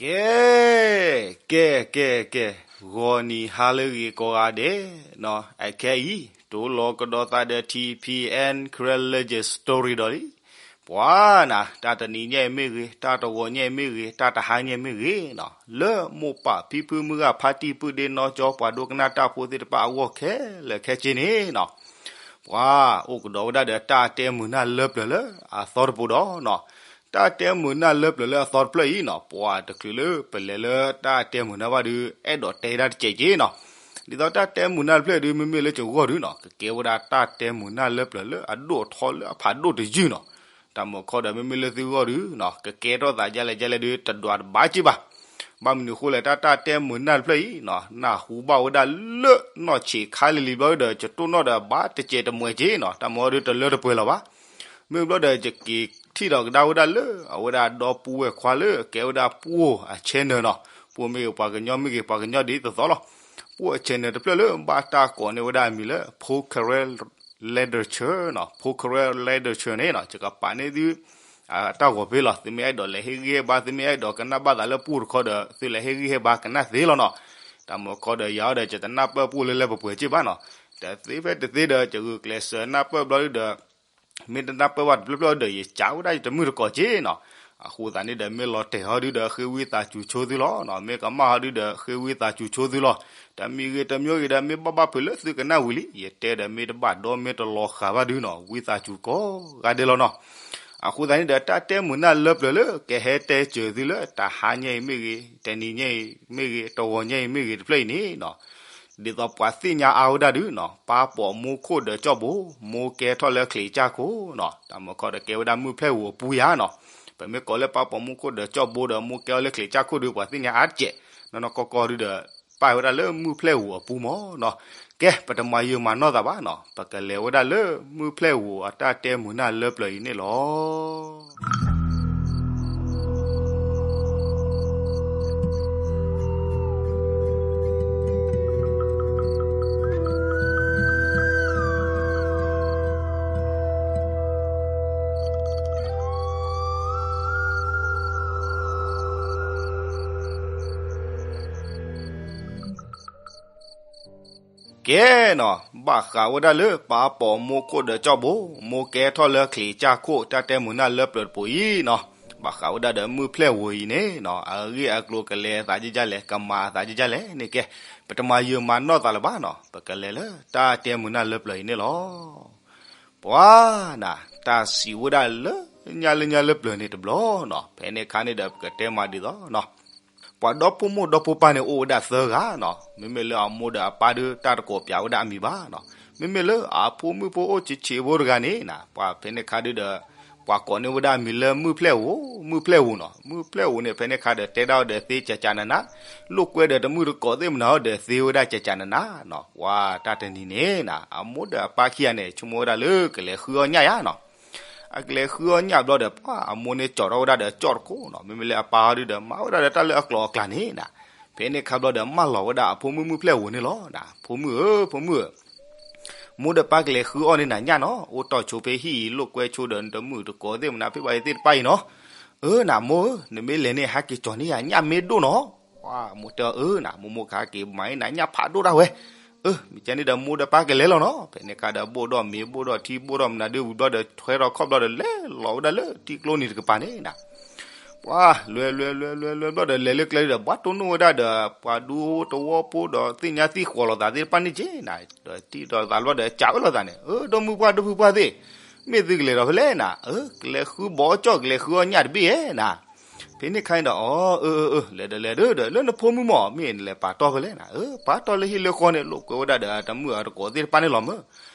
ကဲ, ကဲ, ကဲ, ကဲ, ဂီၤနံၤဟါလၢအဂ့ၤကိးဂၤဒဲးနီၤ, အခဲအံၤ တိၢ်လီၤကဒီးသးဒီး ထံၣ်ဖံးအဲၣ် Karen Legend Story ဒီးလံ. ပှၤနၤ, တၢ်တနံၤညါအံၤမ့ၢ်ဂ့ၤ, တၢ်တဂီၤညါအံၤမ့ၢ်ဂ့ၤ, တၢ်တဟါညါအံၤမ့ၢ်ဂ့ၤနီၤ, လၢမိၢ်ပၢ်ဖံဖုမုၢ်ဂၤ ဖါတံၢ်ပုၢ်ဒ့နီၢ်ကၠီ ပှၤဒိကနၣ်တၢ်ဖိသ့ၣ်တဖၣ်အဂီၢ်ခဲလၢာ်ခဲဆ့န့ၣ်နီၤ, ပှၤအိၣ်ကဒီးဝဲဒၣ်ဒီးတၢ်တဲမုာ်နၢ်လၢပျၢၤလၢအသီတပူၤဒီးနီၤ. တၢ်တဲမုာ်နၢ်လၢပျၢၤလၢအသီတဖျၢၣ်အံၤနီၤ, ပှၤတချုးလၢပလဲၤလၢတၢ်တဲမုာ်နၢ်ဘၣ်ဒုး အဲၣ်ဒိးတဲဒၣ်တစဲးက့နီၤ. ဒ်သိးတၢ်တဲမုာ်နၢ်တဖျၢၣ်ဒုး မ့မ့ၢ်လၢယဂီၢ်ဒုးနီၤ, ကကဲဝဲဒၣ်တၢ်တဲမုာ်နၢ်လၢပျၢၤလၢအဒိၣ်ထီလၢအဖးဒိၣ်တယုၢ်နီၤ. တၢ်မုာ်ခီဒီး မ့မ့ၢ်လၢသုဂီၢ်ဒုးနီၤ, ကကဲထီၣ်သးဒ်လဲၣ်ဒ်လဲၣ်ဒုး တဒွးတဘၣ်က့ဘၣ်. ဘၣ်မနုၤအဃိလဲၣ်, တၢ်တၢ်တဲမုာ်နၢ်တဖျၢၣ်အံၤနီၤ, နၢ်ဟူဘၣ်ဝဲဒၣ်လၢနီၢ်ဆံးခါလံၤလံၤဘျီဒီး ယတိၢ်နီၣ်ဒီးဘၣ်တစဲးတမှဲးက့နီၤ, တၢ်မုာ်အီၤဒုးတလၢတပှဲၤလီၤဘၣ်. မ့ၢ်ဘျီဒီး ယက့ၤထံၣ်ဒီးကဒါဝဲဒၣ်လၢ အဝဲဒၣ်ဒီပုၢ်ဝဲၢ်ခွါလၢကဲဝဲဒၣ်ပှိၢ်အ channel နီၤ, ပှိၢ်မ့ၢ်ဂ့ၤပှၤကညီမ့ၢ်ဂ့ၤ ပှၤကညီဒ်သိးသိးလီၤ. ပှိၢ်အ channel တဖျၢၣ်လၢဘၣ်တၢ်ကိးန့ၢ်ဝဲဒၣ်အမံၤလၢ ဖိ Karen Literature နီၤ, ဖိ Karen Literature န့ၣ်နီၤ, ယကပာ်န့ၢ်သု တၢ်ဂီၤဖဲလီၤ. သုမ့ၢ်အဲၣ်ဒိးလဲၤဟ့ၣ်ဂံၢ်ဟ့ၣ်ဘါ, သုမ့ၢ်အဲၣ်ဒိးကနၣ်ဘၣ်သးလၢပှိၢ်တခီဒီး သုလဲၤဟ့ၣ်ဂံၢ်ဟ့ၣ်ဘါကနၣ်သ့လီၤနီၤ. တၢ်မုာ်ခီဒီး ယၤအီၤဒီး ယတနၢ်ပၢၢ်ပှိၢ်လၢလၢပှဲၤပှဲၤက့ဘၣ်နီၤ. တသ့ဖဲတသ့ဒီး ယဂုာ်ကျဲးစၢးနၢ်ပၢၢ်ဘျီဒုဒီး မ့ၢ်တနၢ်ပၢၢ်ဘၣ်တဖျၢၣ်ဖျၢၣ်ဒီး ယကးဝဲဒၣ်ယတမုာ်တကိးက့နီၤ. အဃိသတးန့ၣ်ဒီး မ့ၢ်လီၤတဲာ်ဟီဒုဒီး ဃ့ဝံသးစူၤဆိသုလီၤနီၤ. မ့ၢ်ကမၣ်ဟီဒုဒီး ဃ့ဝံသးစူၤဆိသုလီၤ. တမံၤဂ့ၤတမံၤဂ့ၤဒီး မ့ၢ်ဘၣ်ဘၣ်ဖုးလၢသုကနၣ်ဝံၤလံ, ယတဲဒီးမ့ၢ်တဘၣ်ဒီးမ့ၢ်တလီၤဃာ်ဘၣ်ဒုနီၤ, ဝံသးစူၤကိးဂၤဒဲးလီၤနီၤ. အဃိသတးန့ၣ်ဒီး တၢ်တဲမုာ်နၢ်လၢပျၢၤလၢကဟဲတဲစၢၤသုလၢ တဟါညါအံၤမ့ၢ်ဂ့ၤ, တနံၤညါအံၤမ့ၢ်ဂ့ၤ, တဂီၤညါအံၤမ့ၢ်ဂ့ၤတဖျၢၣ်အံၤန့ၣ်နီၤ, ဒ်သိးပှၤသ့ၣ်ညါအါဝဲဒၣ်ဒုနီၤ, ပၢ်ပိာ်မူခိၣ်ဒၢးကၠီၣ်ဘိ, မိၢ်ကဲထီၣ်လၢချံးကၠၢ်ခိၣ်နီၤ. တၢ်မုာ်ခီဒီး ကဲဝဲဒၣ်မုၢ်ဖျဲၣ်ဧိၤအပူၤယါနီၤ. ပမ့ၢ်ကိးလၢပၢ်ပိာ်မူခိၣ်ဒၢးကၠီၣ်ဘိဒီး မိၢ်ကဲအီၤလၢချံးကၠၢ်ခိၣ်ဒု ပှၤသ့ၣ်ညါအါတကဲး, နီၢ်နီၢ်ကီၢ်ကီၢ်ဒုဒီး ပၢ်ဝဲဒၣ်လၢမုၢ်ဖျဲၣ်ဧိၤအပူၤမၢ်နီၤ. ကဲ, ပတမၤယုာ်မၤနီၢ်သးဘၣ်နီၤ, ပကလဲၤဝဲဒၣ်လၢမုၢ်ဖျဲၣ်ဧိၤအတၢ်တဲမုာ်နၢ်လၢပျၢၤအံၤန့ၣ်လီၤ. ကဲနီၤ, ဘၣ်ဃးဝဲဒၣ်လၢပၢ်ပိာ်မူခိၣ်ဒၢးကၠီၣ်ဘိ, မိၢ်ကဲထီၣ်လၢချံးကၠၢ်ခိၣ် တၢ်တဲမုာ်နၢ်လၢပျၢၤတပူၤအံၤနီၤ, ဘၣ်ဃးဝဲဒၣ်ဒီးမုၢ်ဖျဲၣ်ဧိၤအံၤန့ၣ်နီၤ, အဂ့ၢ်အကျိၤကလဲၤသးဒ်လဲၣ်, ကမၤအသးဒ်လဲၣ်န့ၣ်ကဲ, ပတမၤယုာ်မၤနီၢ်သးလၢၤဘၣ်နီၤ, ပကလဲၤလၢတၢ်တဲမုာ်နၢ်လၢပျၢၤအံၤန့ၣ်လီၤ. ပှၤနၤ, တၢ်စံးဝဲဒၣ်လၢညါလၢညါလၢပျၢၤန့ၣ်တဘျီနီၤ, ဖဲန့ၣ်အခါန့ၣ်ဒီး ပကတဲမးဒ်သိးနီၤ, ပှၤဒီဖိမိၢ်ဒီဖိပၢ်န့ၣ်အိၣ်ဝဲဒၣ်သၢဂၤနီၤ, မ့မ့ၢ်လၢအမိၢ်ဒီးအပၢ်ဒုး တၢ်တကိးပၠးဝဲဒၣ်အမံၤဘၣ်နီၤ, မ့မ့ၢ်လၢအဖိမုၣ်ဖိအိၣ်ဆံးဆံးဖိတဂၤန့ၣ်နၤ, ပှၤဖဲန့ၣ်အခါဒုဒီး ပှၤကိးန့ၢ်ဝဲဒၣ်အမံၤလၢမုၢ်ဖျဲၣ်ဧိၤ, မုၢ်ဖျဲၣ်ဧိၤနီၤ, မုၢ်ဖျဲၣ်ဧိၤန့ၣ် ဖဲန့ၣ်အခါဒီးတဲဒၣ်ဝဲဒီးသ့ကၠးကၠးနးနး, လိာ်ကွဲဒီးတမုာ်တကိးသ့ၣ်မနုၤဒီးသ့ဝဲဒၣ်ကၠးကၠးနးနးနီၤ, ပှၤတၢ်တနံၤန့ၣ်နၤ, အမိၢ်ဒီးအပၢ်ခံဂၤန့ၣ် ဆိကမိၣ်ဝဲဒၣ်လၢကလဲၤဃုအီၣ်ညၣ်ယါနီၤ. အကလဲၤဃုအီၣ်ညၣ်ဘျီဒီး ပှၤအမိၢ်န့ၣ်ကၠီထီၣ်ဝဲဒၣ်ဒီးကၠီၣ်တခိၣ်နီၤ, မ့မ့ၢ်လၢအပၢ်ဟီဒုဒီး မၤဝဲဒၣ်ဒီးတၢ်လၢအကျိၤအကျဲန့ၣ်နၤ, ဖဲန့ၣ်အခါဘျီဒီး မၢလီၤဝဲဒၣ်အဖိမုၣ်မုၢ်ဖျဲၣ်ဧိၤန့ၣ်လီၤနၤ, ဖိမုၣ်ဧၢ, ဖိမုၣ်ဧၢ မိၢ်ဒီးပၢ်ကလဲၤဃုအီၣ်န့ၢ်နၤညၣ်နီၤ, အိၣ်တီၢ်ဆိဖဲဟံၣ်အံၤ လိာ်ကွဲဆိဒီးနတမုာ်တကိးသ့ၣ်မနုၤဖဲဘၣ်အံၤသ့ၣ်တဖၣ်အံၤနီၤ. အၢ နမိၢ်ဧၢ, နမ့ၢ်လဲၤန့ၣ် ဟဲက့ၤကၠီၤန့ၢ်ယၤညၣ်မ့ၢ်ဒိၣ်နီၤ. မိၢ်တဲအီၤ အၢ နမိၢ်မိၢ်ကဟဲက့ၤမၤန့ၢ်နၤညၣ်ဖးဒိၣ်ဒၣ်ဝဲ. အၢ မ့ၢ်ကဲန့ၣ်ဒီး မိၢ်ဒီးပၢ်ကလဲၤလီၤနီၤ. ဖဲန့ၣ်အခါဒီး ဘိၣ်ဒီးမ့ၤ ဘိၣ်ဒီးထံ ဘိၣ်ဒီးမနုၤဒုးဝံၤဘျီဒီး ထွဲထီၣ်ခီၣ်ဘျီဒီး လဲၤလီၤဝဲဒၣ်လၢထံကျိနံၤတကပၤန့ၣ်နၤ. ပှၤ လဲၤလဲၤလဲၤလဲၤလဲၤဘျီဒီး လဲၤလၢကျဲဒီး ဘၣ်တိၢ်နီၣ်ဝဲဒၣ်ဒီး ပှၤဒူသဝီဖိဒီး သ့ၣ်ညါသံကွၢ်လိာ်သးသ့ၣ်တဖၣ်န့ၣ်က့နၤ, ဒီးတံၢ်ဒီးသးဘျီဒီး ကးဝဲလိာ်သးန့ၣ်, အၢ ဒီမုၢ်ပှၢ် ဒီဖုပှၢ်သ့ၣ်, မ့ၢ်သုကလဲၤဒီးဖဲလဲၣ်နၤ. အၢ ကလဲၤဃုဘီကၠီၣ် ကလဲၤဃုအီၣ်ညၣ်တဘ့ၣ်ဧဲနၤ. ဖဲန့ၣ်ခါန့ၣ်ဒီး အၢ အၢ အၢ လဲၤဒီးလဲၤဒီး လၢနဖိမုၣ်မၢ် မ့ၢ်နလဲၤပာ်တီၢ်ဖဲလဲၣ်နၤ. အၢ ပာ်တီၢ်လၢဟံၣ်လၢဃီန့ၣ် လိာ်ကွဲဝဲဒၣ်ဒီးတမုာ်အတကိးသ့ၣ်တဖၣ်န့ၣ်လီၤမၢ်.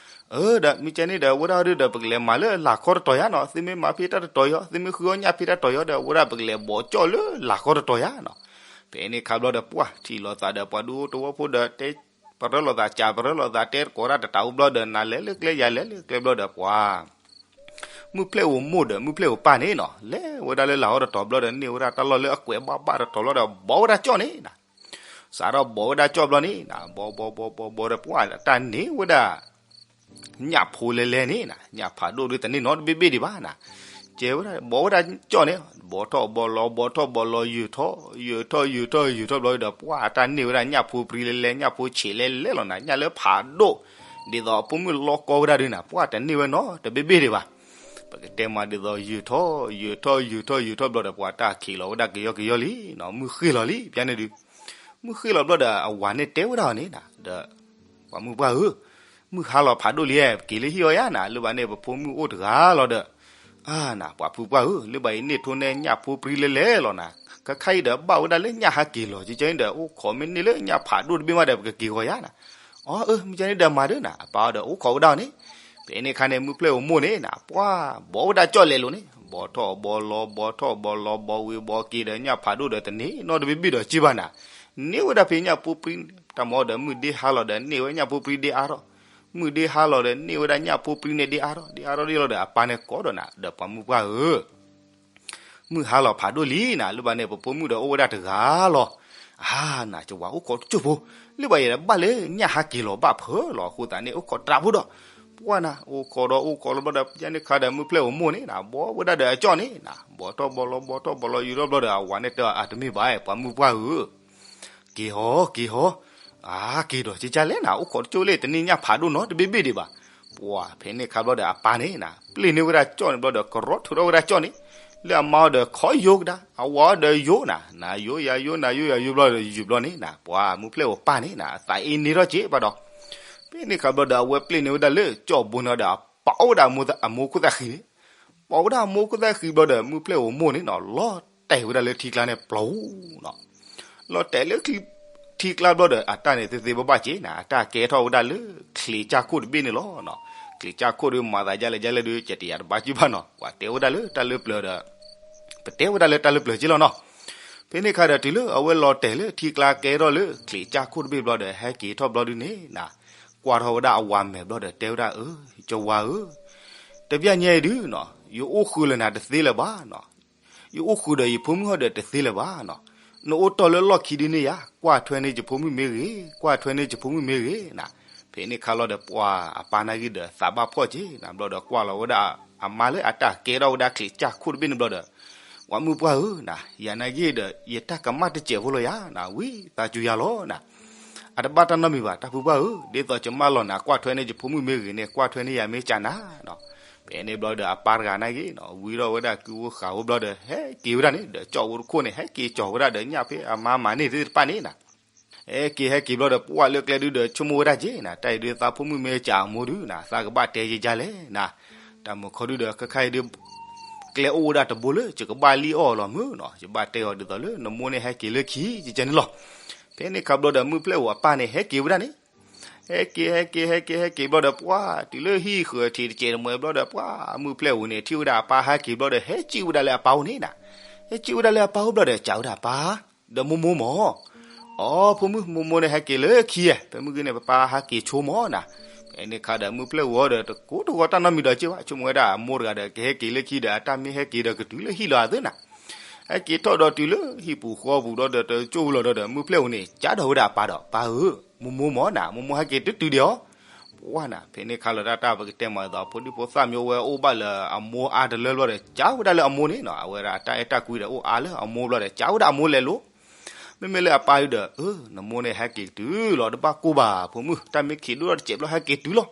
အၢ ဒီးမ့ၢ်ကဲန့ၣ်ဒီး ဝဲဒၣ်ဒုဒီး ပကလဲၤမၤလၢလၢ်ခီတတီၤယါနီၤ, သုမ့ၢ်မၤဖဲတၢ်တတီၤယီၤ သုမ့ၢ်ဃုအီၣ်ညၣ်ဖဲတၢ်တတီၤယီၤဒီး ဝဲဒၣ်ပကလဲၤဘီကၠီၣ်လၢလၢ်ခီတတီၤယါနီၤ. ဖဲန့ၣ်ခါဘျီဒီး ပှၤထံၣ်လိာ်သးဒီး ပှၤဒူသဝီဖိဒီး တဲပရၢလိာ်သး ကးပရၢလိာ်သး တဲတကိးတၢ်တတၤအိၣ်ဘျီဒီး နၤလဲၤလၢကျဲ ယၤလဲၤလၢကျဲဘျီဒီး ပှၤ မုၢ်ဖျဲၣ်ဧိၤမိၢ်ဒီး မုၢ်ဖျဲၣ်ဧိၤပၢ်န့ၣ်နီၤ လဲၤဝဲဒၣ်လၢလၢ်ခီတတီၤဘျီဒီး န့ၢ်ဝဲဒၣ်တၢ်လီၢ်လၢအကွဲးဘၣ်ဘၣ်တတီၤဘျီဒီး ဘီဝဲဒၣ်ကၠီၣ်န့ၣ်နၤ. စးထီၣ်ဘီဝဲဒၣ်ကၠီၣ်ဘျီန့ၣ်နၤ ဘီဘီဘီဘီဘီဒီး ပှၤတၢ်န့ၢ်ဝဲဒၣ် ညၣ်ဖိလဲလဲန့ၣ်နၤ, ညၣ်ဖးဒိၣ်ဒုတန့ၢ်နီတဘ့ၣ်ဘ့ၣ်ဒံးဘၣ်နၤ. ကဲဝဲဒၣ် ဘီဝဲဒၣ်ကၠီၣ်န့ၣ် ဘီထီၣ်ဘီလီၤ ဘီထီၣ်ဘီလီၤ ယူာ်ထီၣ် ယူာ်ထီၣ် ယူာ်ထီၣ် ယူာ်ထီၣ်ဘျီဒီး ပှၢ်တၢ်န့ၢ်ဝဲဒၣ်ညၣ်ဖိပြံလဲလဲ ညၣ်ဖိဆံးလဲလဲလီၤနၤ ညၣ်လၢဖးဒိၣ် ဒ်သိးအဖိမုၣ်လီကီဝဲဒၣ်ဒုးနၤ ပှၢ်တန့ၢ်ဝဲနီတဘ့ၣ်ဘ့ၣ်ဒံးဘၣ်. ပကတဲမးဒ်သိး ယူာ်ထီၣ် ယူာ်ထီၣ် ယူာ်ထီၣ် ယူာ်ထီၣ်ဘျီဒီး ပှၢ်တၢ်ခံးလီၤဝဲဒၣ်ကယီကယီလံနီၤ မုၢ်ဃ့ၢ်လီၤလံ ပျၢန့ၣ်ဒုး မုၢ်ဃ့ၢ်လီၤဘျီဒီး အဝၤန့ၣ်တဲဝဲဒၣ်အီၤန့ၣ်နၤ ဒီး ပှၤမုၣ်ပှၢ်ဧၢ, မုၢ်ဟါလီၤဖးဒိၣ်လံဧါ ပက့ၤလၢဟံၣ်အီယါနၤ လၢဘၣ်န့ၣ် ပဖိမုၣ်အိၣ်တဂၤလီၤဒီး အါနၤ ပှၤဖုပှၢ်ဧၢ, လၢဘၣ်အံၤန့ၢ်ထိၣ်နဲၣ်ညၣ်ဖိပြံလဲလဲလီၤနၤ, ခါခါအံၤဒီးဘၣ်ဝဲဒၣ်လၢညၣ်ဟးက့ၤလီၤ ကကဲန့ၣ်ဒီး အိၣ်ခိးမ့ၢ်န့ၢ်လၢညၣ်ဖးဒိၣ်တဘ့ၣ်မးဒီး ပကက့ၤဂီၤယါနၤ, အီ အၢ မ့ၢ်ကဲန့ၣ်ဒီးမၤဒၣ်နၤ အပၢ်အီၤဒီးအိၣ်ခိးဝဲဒၣ်အီၤန့ၣ်, ဖဲန့ၣ်ခါန့ၣ် မုၢ်ဖျဲၣ်ဧိၤမိၢ်န့ၣ်နၤ ပှၤ ဘီဝဲဒၣ်ကၠီၣ်လဲၤလိၤန့ၣ် ဘီထီၣ်ဘီလီၤ ဘီထီၣ်ဘီလီၤ ဘီဝံၤဘီက့ၤဒီး ညၣ်ဖးဒိၣ်ဒီးတန့ၢ်နီတဘ့ၣ်ဘ့ၣ်ဒီးက့ၤဘၣ်နၤ, န့ၢ်ဝဲဒၣ်ဖဲညၣ်ဖိပြံ တၢ်မၤအီၤဒီး မုၢ်ဒ့ဟါလီၤဒီး န့ၢ်ဝဲညၣ်ဖိပြံဒ့အါထီၣ်, မုၢ်ဒ့ဟါလီၤဒီး န့ၢ်ဝဲဒၣ်ညၣ်ဖိပြံန့ၣ်ဒ့အါထီၣ် ဒ့အါထီၣ်ဒ့လီၤဒီး အပၢ်န့ၣ်ကိးဒီးနၤ ဒီးပှၤမုၣ်ပှၢ်ဧၢ မုၢ်ဟါလီၤဖးဒိၣ်လံနၤ လၢဘၣ်န့ၣ် ပဖိမုၣ်ဒီးအိၣ်ဝဲဒၣ်တဂၤလီၤ, အါနၤ ကဝၤအိၣ်ခိးတစိၢ်ဖိ, လၢဘၣ်ယဲဒီးဘၣ်လၢညၣ်ဟးက့ၤလီၤဘၣ်ဖၢလီၤအဃိသတးန့ၣ် အိၣ်ခိးတြးဖိဒီး, ပှၢ်နၤ အိၣ်ခိးဒီးအိၣ်ခိးလီၤဘျီဒီး ယန့ၣ်ခါဒီး မုၢ်ဖျဲၣ်ဧိၤမိၢ်န့ၣ်နၤ ဘီဝဲဒၣ်ဒီးအကၠီၣ်န့ၣ်နၤ ဘီထီၣ်ဘီလီၤ ဘီထီၣ်ဘီလီၤ ယူၤထီၣ်ဘျီဒီး အဝၤန့ၣ်တဲအီၤ အတမ့ၢ်ဘၣ် ပှၤမုၣ်ပှၢ်ဧၢ က့ၤဟီ က့ၤဟီ, အါ က့ၤဒီးကကလဲၣ်နၤ အိၣ်ခိးတစိၢ်လၢတန့ၢ်ညၣ်ဖးဒိၣ်နီတဘ့ၣ်ဘ့ၣ်ဒံးဘၣ်, ပှၤ ဖဲန့ၣ်ခါဘျီဒီး အပၢ်န့ၣ်နၤ ပျ့ၢ်န့ၢ်ဝဲဒၣ်ကၠီၣ်န့ၣ်ဘျီဒီး ကရီထူးထီၣ်ဝဲဒၣ်ကၠီၣ်န့ၣ်, လၢအမါအီၤဒီးခီယိကဒါ အဝၤအီၤဒီးယိနၤ, နၤယိယၤယိနၤယိယၤယိဘျီဒီး ယူၤဘျီန့ၣ်နၤ ပှၤမုၢ်ဖျဲၣ်ဧိၤပၢ်န့ၣ်နၤ အသးအ့န့ထီၣ်က့ဘၣ်ဒီး, ဖဲန့ၣ်ခါဘျီဒီး အဝဲပျ့ၢ်န့ၢ်ဝဲဒၣ်လၢကၠီၣ်ဘိန့ၣ်ဒီး အပာ်အိၣ်ဝဲဒၣ်အမိၢ်ခိၣ်သၣ်ဃံန့ၣ်, ပာ်ဝဲဒၣ်အမိၢ်ခိၣ်သၣ်ဃံဘျီဒီး မုၢ်ဖျဲၣ်ဧိၤမိၢ်န့ၣ်နၤ လီၤတဲာ်ဝဲဒၣ်လၢထံကျါန့ၣ်ပျီၤနၤ လီၤတဲာ်လၢ ထံကျါဘျီဒီး အတၢ်န့ၣ်သ့သ့ဘၣ်ဘၣ်က့နၤ အတၢ်ကဲထီၣ်ဝဲဒၣ်လၢ ချံးကၢ်ခိၣ်တဘ့ၣ်န့ၣ်လီၤ. ချံးကၢ်ခိၣ်ဒီးမၤသးဒ်လဲၣ်ဒ်လဲၣ်ဒီး ကတယၤတဘၣ်က့ဘၣ်နီၤ ပှၤတဲဝဲဒၣ်လၢတၢ်လၢပျၢၤဒီး ပတဲဝဲဒၣ်လၢတၢ်လၢပျၢၤက့လီၤနီၤ. ဖဲန့ၣ်ခါဒီးတုၤလၢအဝဲလီၤတဲာ်လၢထံကျါကဲထီၣ်လၢ ချံးကၢ်ခိၣ်တဘ့ၣ်ဘျီဒီး ဟဲက့ၤထီၣ်ဘျီဒုန့ၣ်နၤ ကွၢ်ထီၣ်ဝဲဒၣ်အဝၤမဲာ်ဘျီဒီးတဲဝဲဒၣ် အၢ ကဝၤဧၢ, တဘျီညါအံၤဒုနီၤ ယအိၣ်ဃုာ်လၢနၤတသ့လၢၤဘၣ်နီၤ ယအိၣ်ဃုာ်ဒီးယဖိမုၣ်ဟီဒီးတသ့လၢၤဘၣ်နီၤ, နအိၣ်တီၢ်လၢလီၢ်ခံဒုန့ၣ်ယါ ကွၢ်ထွဲန့ၢ်ယဖိမုၣ်မ့ၢ်ဂ့ၤ ကွၢ်ထွဲန့ၢ်ယဖိမုၣ်မ့ၢ်ဂ့ၤနၤ. ဖဲန့ၣ်ခါလီၤဒီးပှၤအပၢ်နာ်ဂ့ၤဒီးသးဘၣ်ဖှီၣ်က့နၤ ဘျီဒီးကွၢ်လီၤဝဲဒၣ်အမါလၢအတၢ်ကဲထီၣ်ဝဲဒၣ်ချံးကၢ်ခိၣ်တဘ့ၣ်န့ၣ်ဘျီဒီး ပှၤမုၣ်ပှၢ်ဧၢနၤ ယၤနာ်ဂ့ၤဒီး ယတၢ်ကမၣ်တစဲးဖိလီၤယၤနၤ ဝံသးစူၤယၤလီၤနၤ အတဘၣ်တၢ်နီတမံၤဘၣ် တၢ်ဖုပှၢ်ဧၢ, ဒ်သိးယမၢလီၤနၤ ကွၢ်ထွဲန့ၢ်ယဖိမုၣ်မ့ၢ်ဂ့ၤန့ၣ် ကွၢ်ထွဲန့ၢ်ယၤမ့ၢ်ကနၤနီၤ. ဖဲန့ၣ်ဘျီဒီးအပၢ်တဂၤနာ်ဂ့ၤနီၤ ဝံထီၣ်ဝဲဒၣ်ကုၢ်ဖိဃာ်ဖိဘျီဒီး ဟဲက့ၤဝဲဒၣ်န့ၣ် ဒီးကၠီၣ်ဖိတခိၣ်န့ၣ် ဟဲက့ၤကၠီၣ်ဝဲဒၣ်ဒီးညၣ်ဖဲအမါမၤန့ၢ်သ့ၣ်တဖၣ်န့ၣ်နၤ ဟဲက့ၤဟဲက့ၤဘျီဒီး ပှၢ်လၢကျဲဒုဒီး ဆိကမိၣ်ဝဲဒၣ်က့နၤ တၢ်အံၤဒုးသးဖိမုၣ်မ့ၢ်ကးအမိၢ်ဒုနၤ သးကဘၣ်တဲယဲယါလဲၣ်နၤ, တၢ်မုၢ်ခီဒုဒီး ခဲခါအံၤဒုး ကျဲအိၣ်ဝဲဒၣ်တဘိလၢ ယကဘၣ်လံၣ်အီၣ်လီၤမုၢ်နီၤ ယဘၣ်တဲအီၤဒ်သိးလၢ နမိၢ်န့ၣ်ဟဲက့ၤလၢခံ ယကဲန့ၣ်လီၤ. ဖဲန့ၣ်ခါဘျီဒီး မုၢ်ဖျဲၣ်ဧိၤအပၢ်န့ၣ် ဟဲက့ၤဝဲဒၣ်န့ၣ် ဟဲက့ၤ ဟဲက့ၤ ဟဲက့ၤ ဟဲက့ၤဘျီဒီး ပှၢ်တုၤလၢဟံၣ်ဃၢၤထံးတစဲးတမှဲဘျီဒီး ပှၢ်မုၢ်ဖျဲၣ်ဧိၤန့ၣ် ထံၣ်ဝဲဒၣ်အပၢ်ဟဲက့ၤဘျီဒီး ဟဲက့ၤဝဲဒၣ်လၢအပၢ်အိၣ်န့ၣ်နၤ, ဟဲက့ၤဝဲဒၣ်လၢအပၢ်အိၣ်ဘျီဒီး ကးဝဲဒၣ်အပၢ် ဒီးမိၢ်မိၢ်မၢ်, အိ ဖိမုၣ် မိၢ်မိၢ်န့ၣ်ဟဲက့ၤလၢခံဧါ ဖဲမုၢ်ဂ့ၤန့ၣ် ပပၢ်ဟဲက့ၤဆိမိၢ်နၤ. ဖဲန့ၣ်ခါဒီး မုၢ်ဖျဲၣ်ဧိၤဒီး တကိးတဂီၤတၢ်နီတမံၤဒီးက့ဘၣ် ဆိကမိၣ်ဝဲဒၣ်အမိၢ်တဂၤဒီး ကဟဲက့ၤလၢခံဒီး အတၢ်မ့ၢ်ဟဲက့ၤဒီးကတုၤလၢဟံၣ်လီၤအသးနၤ ဟဲက့ၤထီၣ်ဒီးတုၤလၢဟံၣ်ပူၤဃီပူၤဒီး တကၠိၣ်ဝံၤလီၤဒီး မုၢ်ဖျဲၣ်ဧိၤန့ၣ် ကးဒီးဝဲဒၣ်အပၢ်ဒီး ပၢ်ဧၢ, မိၢ်မိၢ်မၢ်နၤ မိၢ်မိၢ်ဟဲက့ၤတုၤတုၤဒံးအီၤ, ပှၢ်နၤ ဖဲန့ၣ်ခါလီၤတၢ်တၢ်ပကတဲမၤအသိး ဖိဒံဖိသၣ်မ့ၢ်အိၣ်ဝဲအိၣ်ဘၣ်လၢအမိၢ်အါတလၢဘျီဒီး ကးဝဲဒၣ်လၢအမိၢ်န့ၣ်နီၤ အဝဲဒၣ်အတၢ်အဲၣ်တၢ်ကွံဒီးအိၣ်အါလၢအမိၢ်ဘျီဒီး ကးဝဲဒၣ်အမိၢ်လဲၤလိၤ မ့မ့ၢ်လၢအပၢ်ဒုဒီး အၢ နမိၢ်န့ၣ်ဟဲက့ၤတုၤလီၤ တဘၣ်ကိၢ်ဘၣ် ဖိမုၣ် တၢ်မ့ၢ်ခံးဒိၣ်ထီၣ်တစဲးဘျီဟဲက့ၤတုၤလီၤ.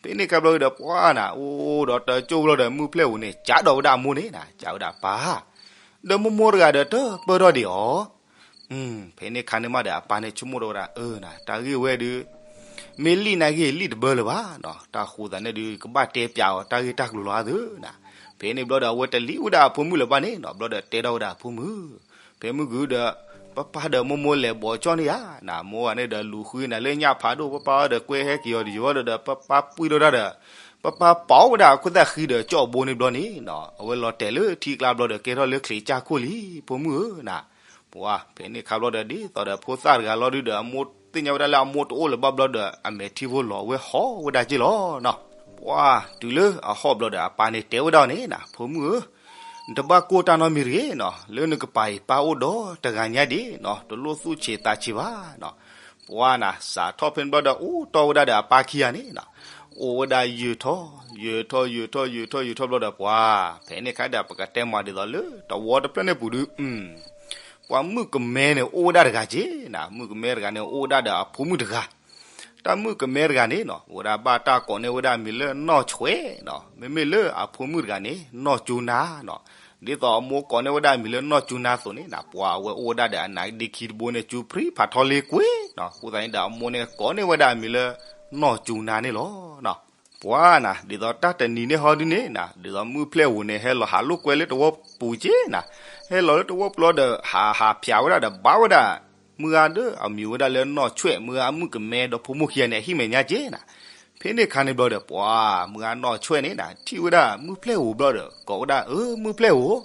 ဖဲန့ၣ်ခါဘျီဒီး ပှၢ်နၤ အိၣ်ဒီးတကၠိၣ်ဝံၤလီၤဒီး မုၢ်ဖျဲၣ်ဧိၤန့ၣ် ကးဒီးဝဲဒၣ်အမိၢ်န့ၣ်နၤ ကးဝဲဒၣ်ပၢ် ဒီးမိၢ်မိၢ်တဂၤဒီးတပၢၢ်ထီၣ်ဒံးအီၤ ဖဲန့ၣ်ခါန့ၣ်မးဒီး အပၢ်န့ၣ်ဆိကမိၣ်ထီၣ်ဝဲဒၣ် အၢ နၤ တၢ်ဂ့ၢ်ဝဲဒုး မ့ၢ်လံၣ်နာ်က့ၤလံၣ်တဘၢလၢၤဘၣ်နီၤ တၢ်ဃိသးန့ၣ်ဒုး ကဘၣ်တဲပျးအီၤ တၢ်ဂ့ၢ်တၢ်ကျိၤလီၤအါသုနၤ. ဖဲန့ၣ်ဘျီဒီး အဝဲတလံၣ်ဝဲဒၣ်အဖိမုၣ်လၢၤဘၣ်န့ၣ်နီၤ ဘျီဒီးတဲထီၣ်ဝဲဒၣ်အဖိမုၣ် ဖဲမုၢ်ဂုၤဒီး ပပၢ်ဒီးမိၢ်မိၢ်လဲၤဘီးကၠီၣ်န့ၢ်ဧါနၤ မိၢ်ဂၤန့ၣ်ဒီးလူၤဃုနၤလၢညၣ်ဖးဒိၣ် ပပၢ်အီၤဒီးကွဲဟဲက့ၤအီၤဒီးယဝဲဒီး ပပၢ်ပှံၢ်ထီၣ်တၢ်ဒီး ပပၢ်ပာ်ဝဲဒၣ်အခိၣ်သၣ်ဃံဒီးကၠီၣ်အဘိန့ၣ်ဘျီန့ၣ်နီၤ အဝဲလီၤတဲာ်လၢထံကျါဘျီဒီး ကဲထီၣ်လၢချံးကၢ်ခိၣ်လံ ဖိမုၣ်ဧၢနၤ. ပှၢ် ဖဲန့ၣ်ခါဘျီဒီး ဒ်သိးဒီးဖိသၣ်တဂၤလီၤဒုဒီး အမိၢ်သ့ၣ်ညါဝဲဒၣ်လၢအမိၢ်တအိၣ်လၢၤဘၣ်ဘျီဒီး အမဲာ်ထံဖိလီၤဝဲဟီၣ်ဝဲဒၣ်က့လီၤနီၤ. ပှၢ် တုၤလၢအဟီၣ်ဘျီဒီး အပၢ်န့ၣ်တဲဝဲဒၣ်န့ၣ်နၤ ဖိမုၣ်ဧၢ နတဘၣ်ကိၢ်တၢ်နီတမံၤတဂ့ၤနီၤ လၢနကပၤအံၤ ပၢ်အိၣ်ဒီးတဂၤညါဒံးနီၤ တလိၣ်သူၣ်ဆံးသးဆံးဘၣ်နီၤ. ပှၢ်နၤ စးထီၣ်ဖဲန့ၣ်ဘျီဒီး အိၣ်တီၢ်ဝဲဒၣ်ဒီးအပၢ်ခံဂၤန့ၣ်နီၤ အိၣ်ဝဲဒၣ်ယုၢ်ထီၣ် ယုၢ်ထီၣ် ယုၢ်ထီၣ် ယုၢ်ထီၣ် ယုၢ်ထီၣ်ဘျီဒီး ပှၤဖဲန့ၣ်ခါဒီး ပကတဲမၤဒ်သိးလၢတဝီတဖျၢၣ်န့ၣ်ပူၤဒုး ပှၤမုၣ်ကမဲန့ၣ် အိၣ်ဝဲဒၣ်တဂၤက့ၤနၤ, မုၣ်ကမဲတဂၤန့ၣ် အိၣ်ဝဲဒၣ်ဒီးအဖိမုၣ်တဂၤ. တၢ်မုၣ်ကမဲတဂၤန့ၣ်နီၤ အိၣ်ဝဲဒၣ်ဘၣ်တၢ်ကိးန့ၢ်ဝဲဒၣ်မံၤလၢနီၢ်ဆွဲနီၤ, မ့မ့ၢ်လၢအဖိမုၣ်တဂၤန့ၣ် နီၢ်ကၠူနါနီၤ. ဒ်သိးအမိၢ်ကိးန့ၢ်ဝဲဒၣ်မံၤလၢနီၢ်ကၠူနါအသိးန့ၣ်နၤ, ပှၤအဝဲအိၣ်ဝဲဒၣ်ဒီးအနါဒ့ခံတဘိန့ၣ် ကၠူဖရံဖးထီလ့ကွ့နီၤ. အဃိသတးန့ၣ်ဒီး အမိၢ်န့ၣ် ကိးန့ၢ်ဝဲဒၣ်မံၤလၢနီၢ်ကၠူနါန့ၣ်လီၤ. ပှၤနၤ ဒ်သိးတၢ်တနံၤန့ၣ်ဟီဒုန့ၣ်နၤ, ဒ်သိးမုၢ်ဖျဲၣ်ဧိၤန့ၣ် ဟဲလီၤဟးလိာ်ကွဲလၢတဝီပူၤက့ၤနၤ, ဟဲလီၤလၢတဝီပူၤလီၤဒီး ဟးဟးဖၠးဝဲဒၣ်ဒီးဘါဝဲဒၣ် မုၢ်ဂၤဒီးအမံၤဝဲဒၣ်လၢနီၢ်ဆွဲၣ်, မုၢ်ဂၤမုၣ်ကမဲဒီးဖိမိၢ်ခံဂၤန့ၣ် အဟံၣ်မဲာ်ညါက့ၤနၤ. ဖဲန့ၣ်ခါန့ၣ်ဘျီဒီး ပှၤမုၢ်ဂၤနီၢ်ဆွဲၣ်န့ၣ်နၤ ထံၣ်ဝဲဒၣ်မုၢ်ဖျဲၣ်ဧိၤဘျီဒီး ကိးဝဲဒၣ် အၢ မုၢ်ဖျဲၣ်ဧိၤ,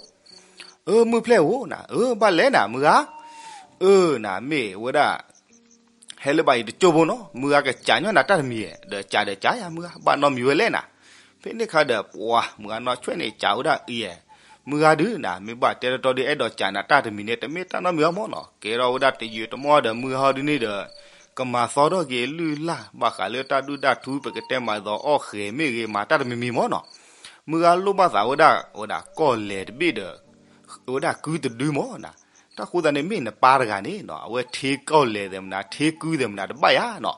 အၢ မုၢ်ဖျဲၣ်ဧိၤနၤ, အၢ ဘၣ်လဲၣ်နၤ မုၢ်ဂၤ, အၢ နၤမ့ၢ်ဝဲဒၣ် ဟဲလၢဘၣ်အံၤတကၠိဖိနီၤ, မုၢ်ဂၤကစးညီနၤတၢ်တမံၤ, ဒီးစးဒီးစးယၤ မုၢ်ဂၤ ဘၣ်နီတမံၤဝဲလဲၣ်နၤ. ဖဲန့ၣ်ခါဒီး ပှၤမုၢ်ဂၤနီၢ်ဆွဲၣ်န့ၣ် စးဝဲဒၣ်အံၤ, မုၢ်ဂၤဒုးနၤ မ့ၢ်ဘၣ်တဲတီတီဒီး အဲၣ်ဒိးစးနၤတၢ်တမံၤန့ၣ် တမ့ၢ်တၢ်နီတမံၤအီၤမ့ၢ်နီၤ, ကဲထီၣ်ဝဲဒၣ်တယုၢ်တမီၢ်ဒီး မုၢ်ဂၤဟီဒုန့ၣ်ဒီး ကမၤသီထီၣ်က့ၤအလုၢ်အလၢ် ဘၣ်ဃးလၢတၢ်ဒုၣ်တၢ်ထူ ပကတဲမၤသီအီၣ်ဃဲၤမ့ၢ်ဂ့ၤ မၤတၢ်တမံၤမံၤမ့ၢ်နီၤ. မုၢ်ဂၤလိၣ်ဘၣ်သးဝဲဒၣ် ဝဲဒၣ်ကီၢ်လဲၤတဘ့ၣ်ဒီး ဝဲဒၣ်ကုတဒုမ့ၢ်နၤ. တၢ်ဃိသတးန့ၣ် မ့ၢ်နပၢ်တဂၤန့ၣ်နီၤ အဝဲထ့ကီၢ်လဲၤသဲးမနၤ ထ့ကုသဲးမနၤတဘၣ်ယၤနီၤ.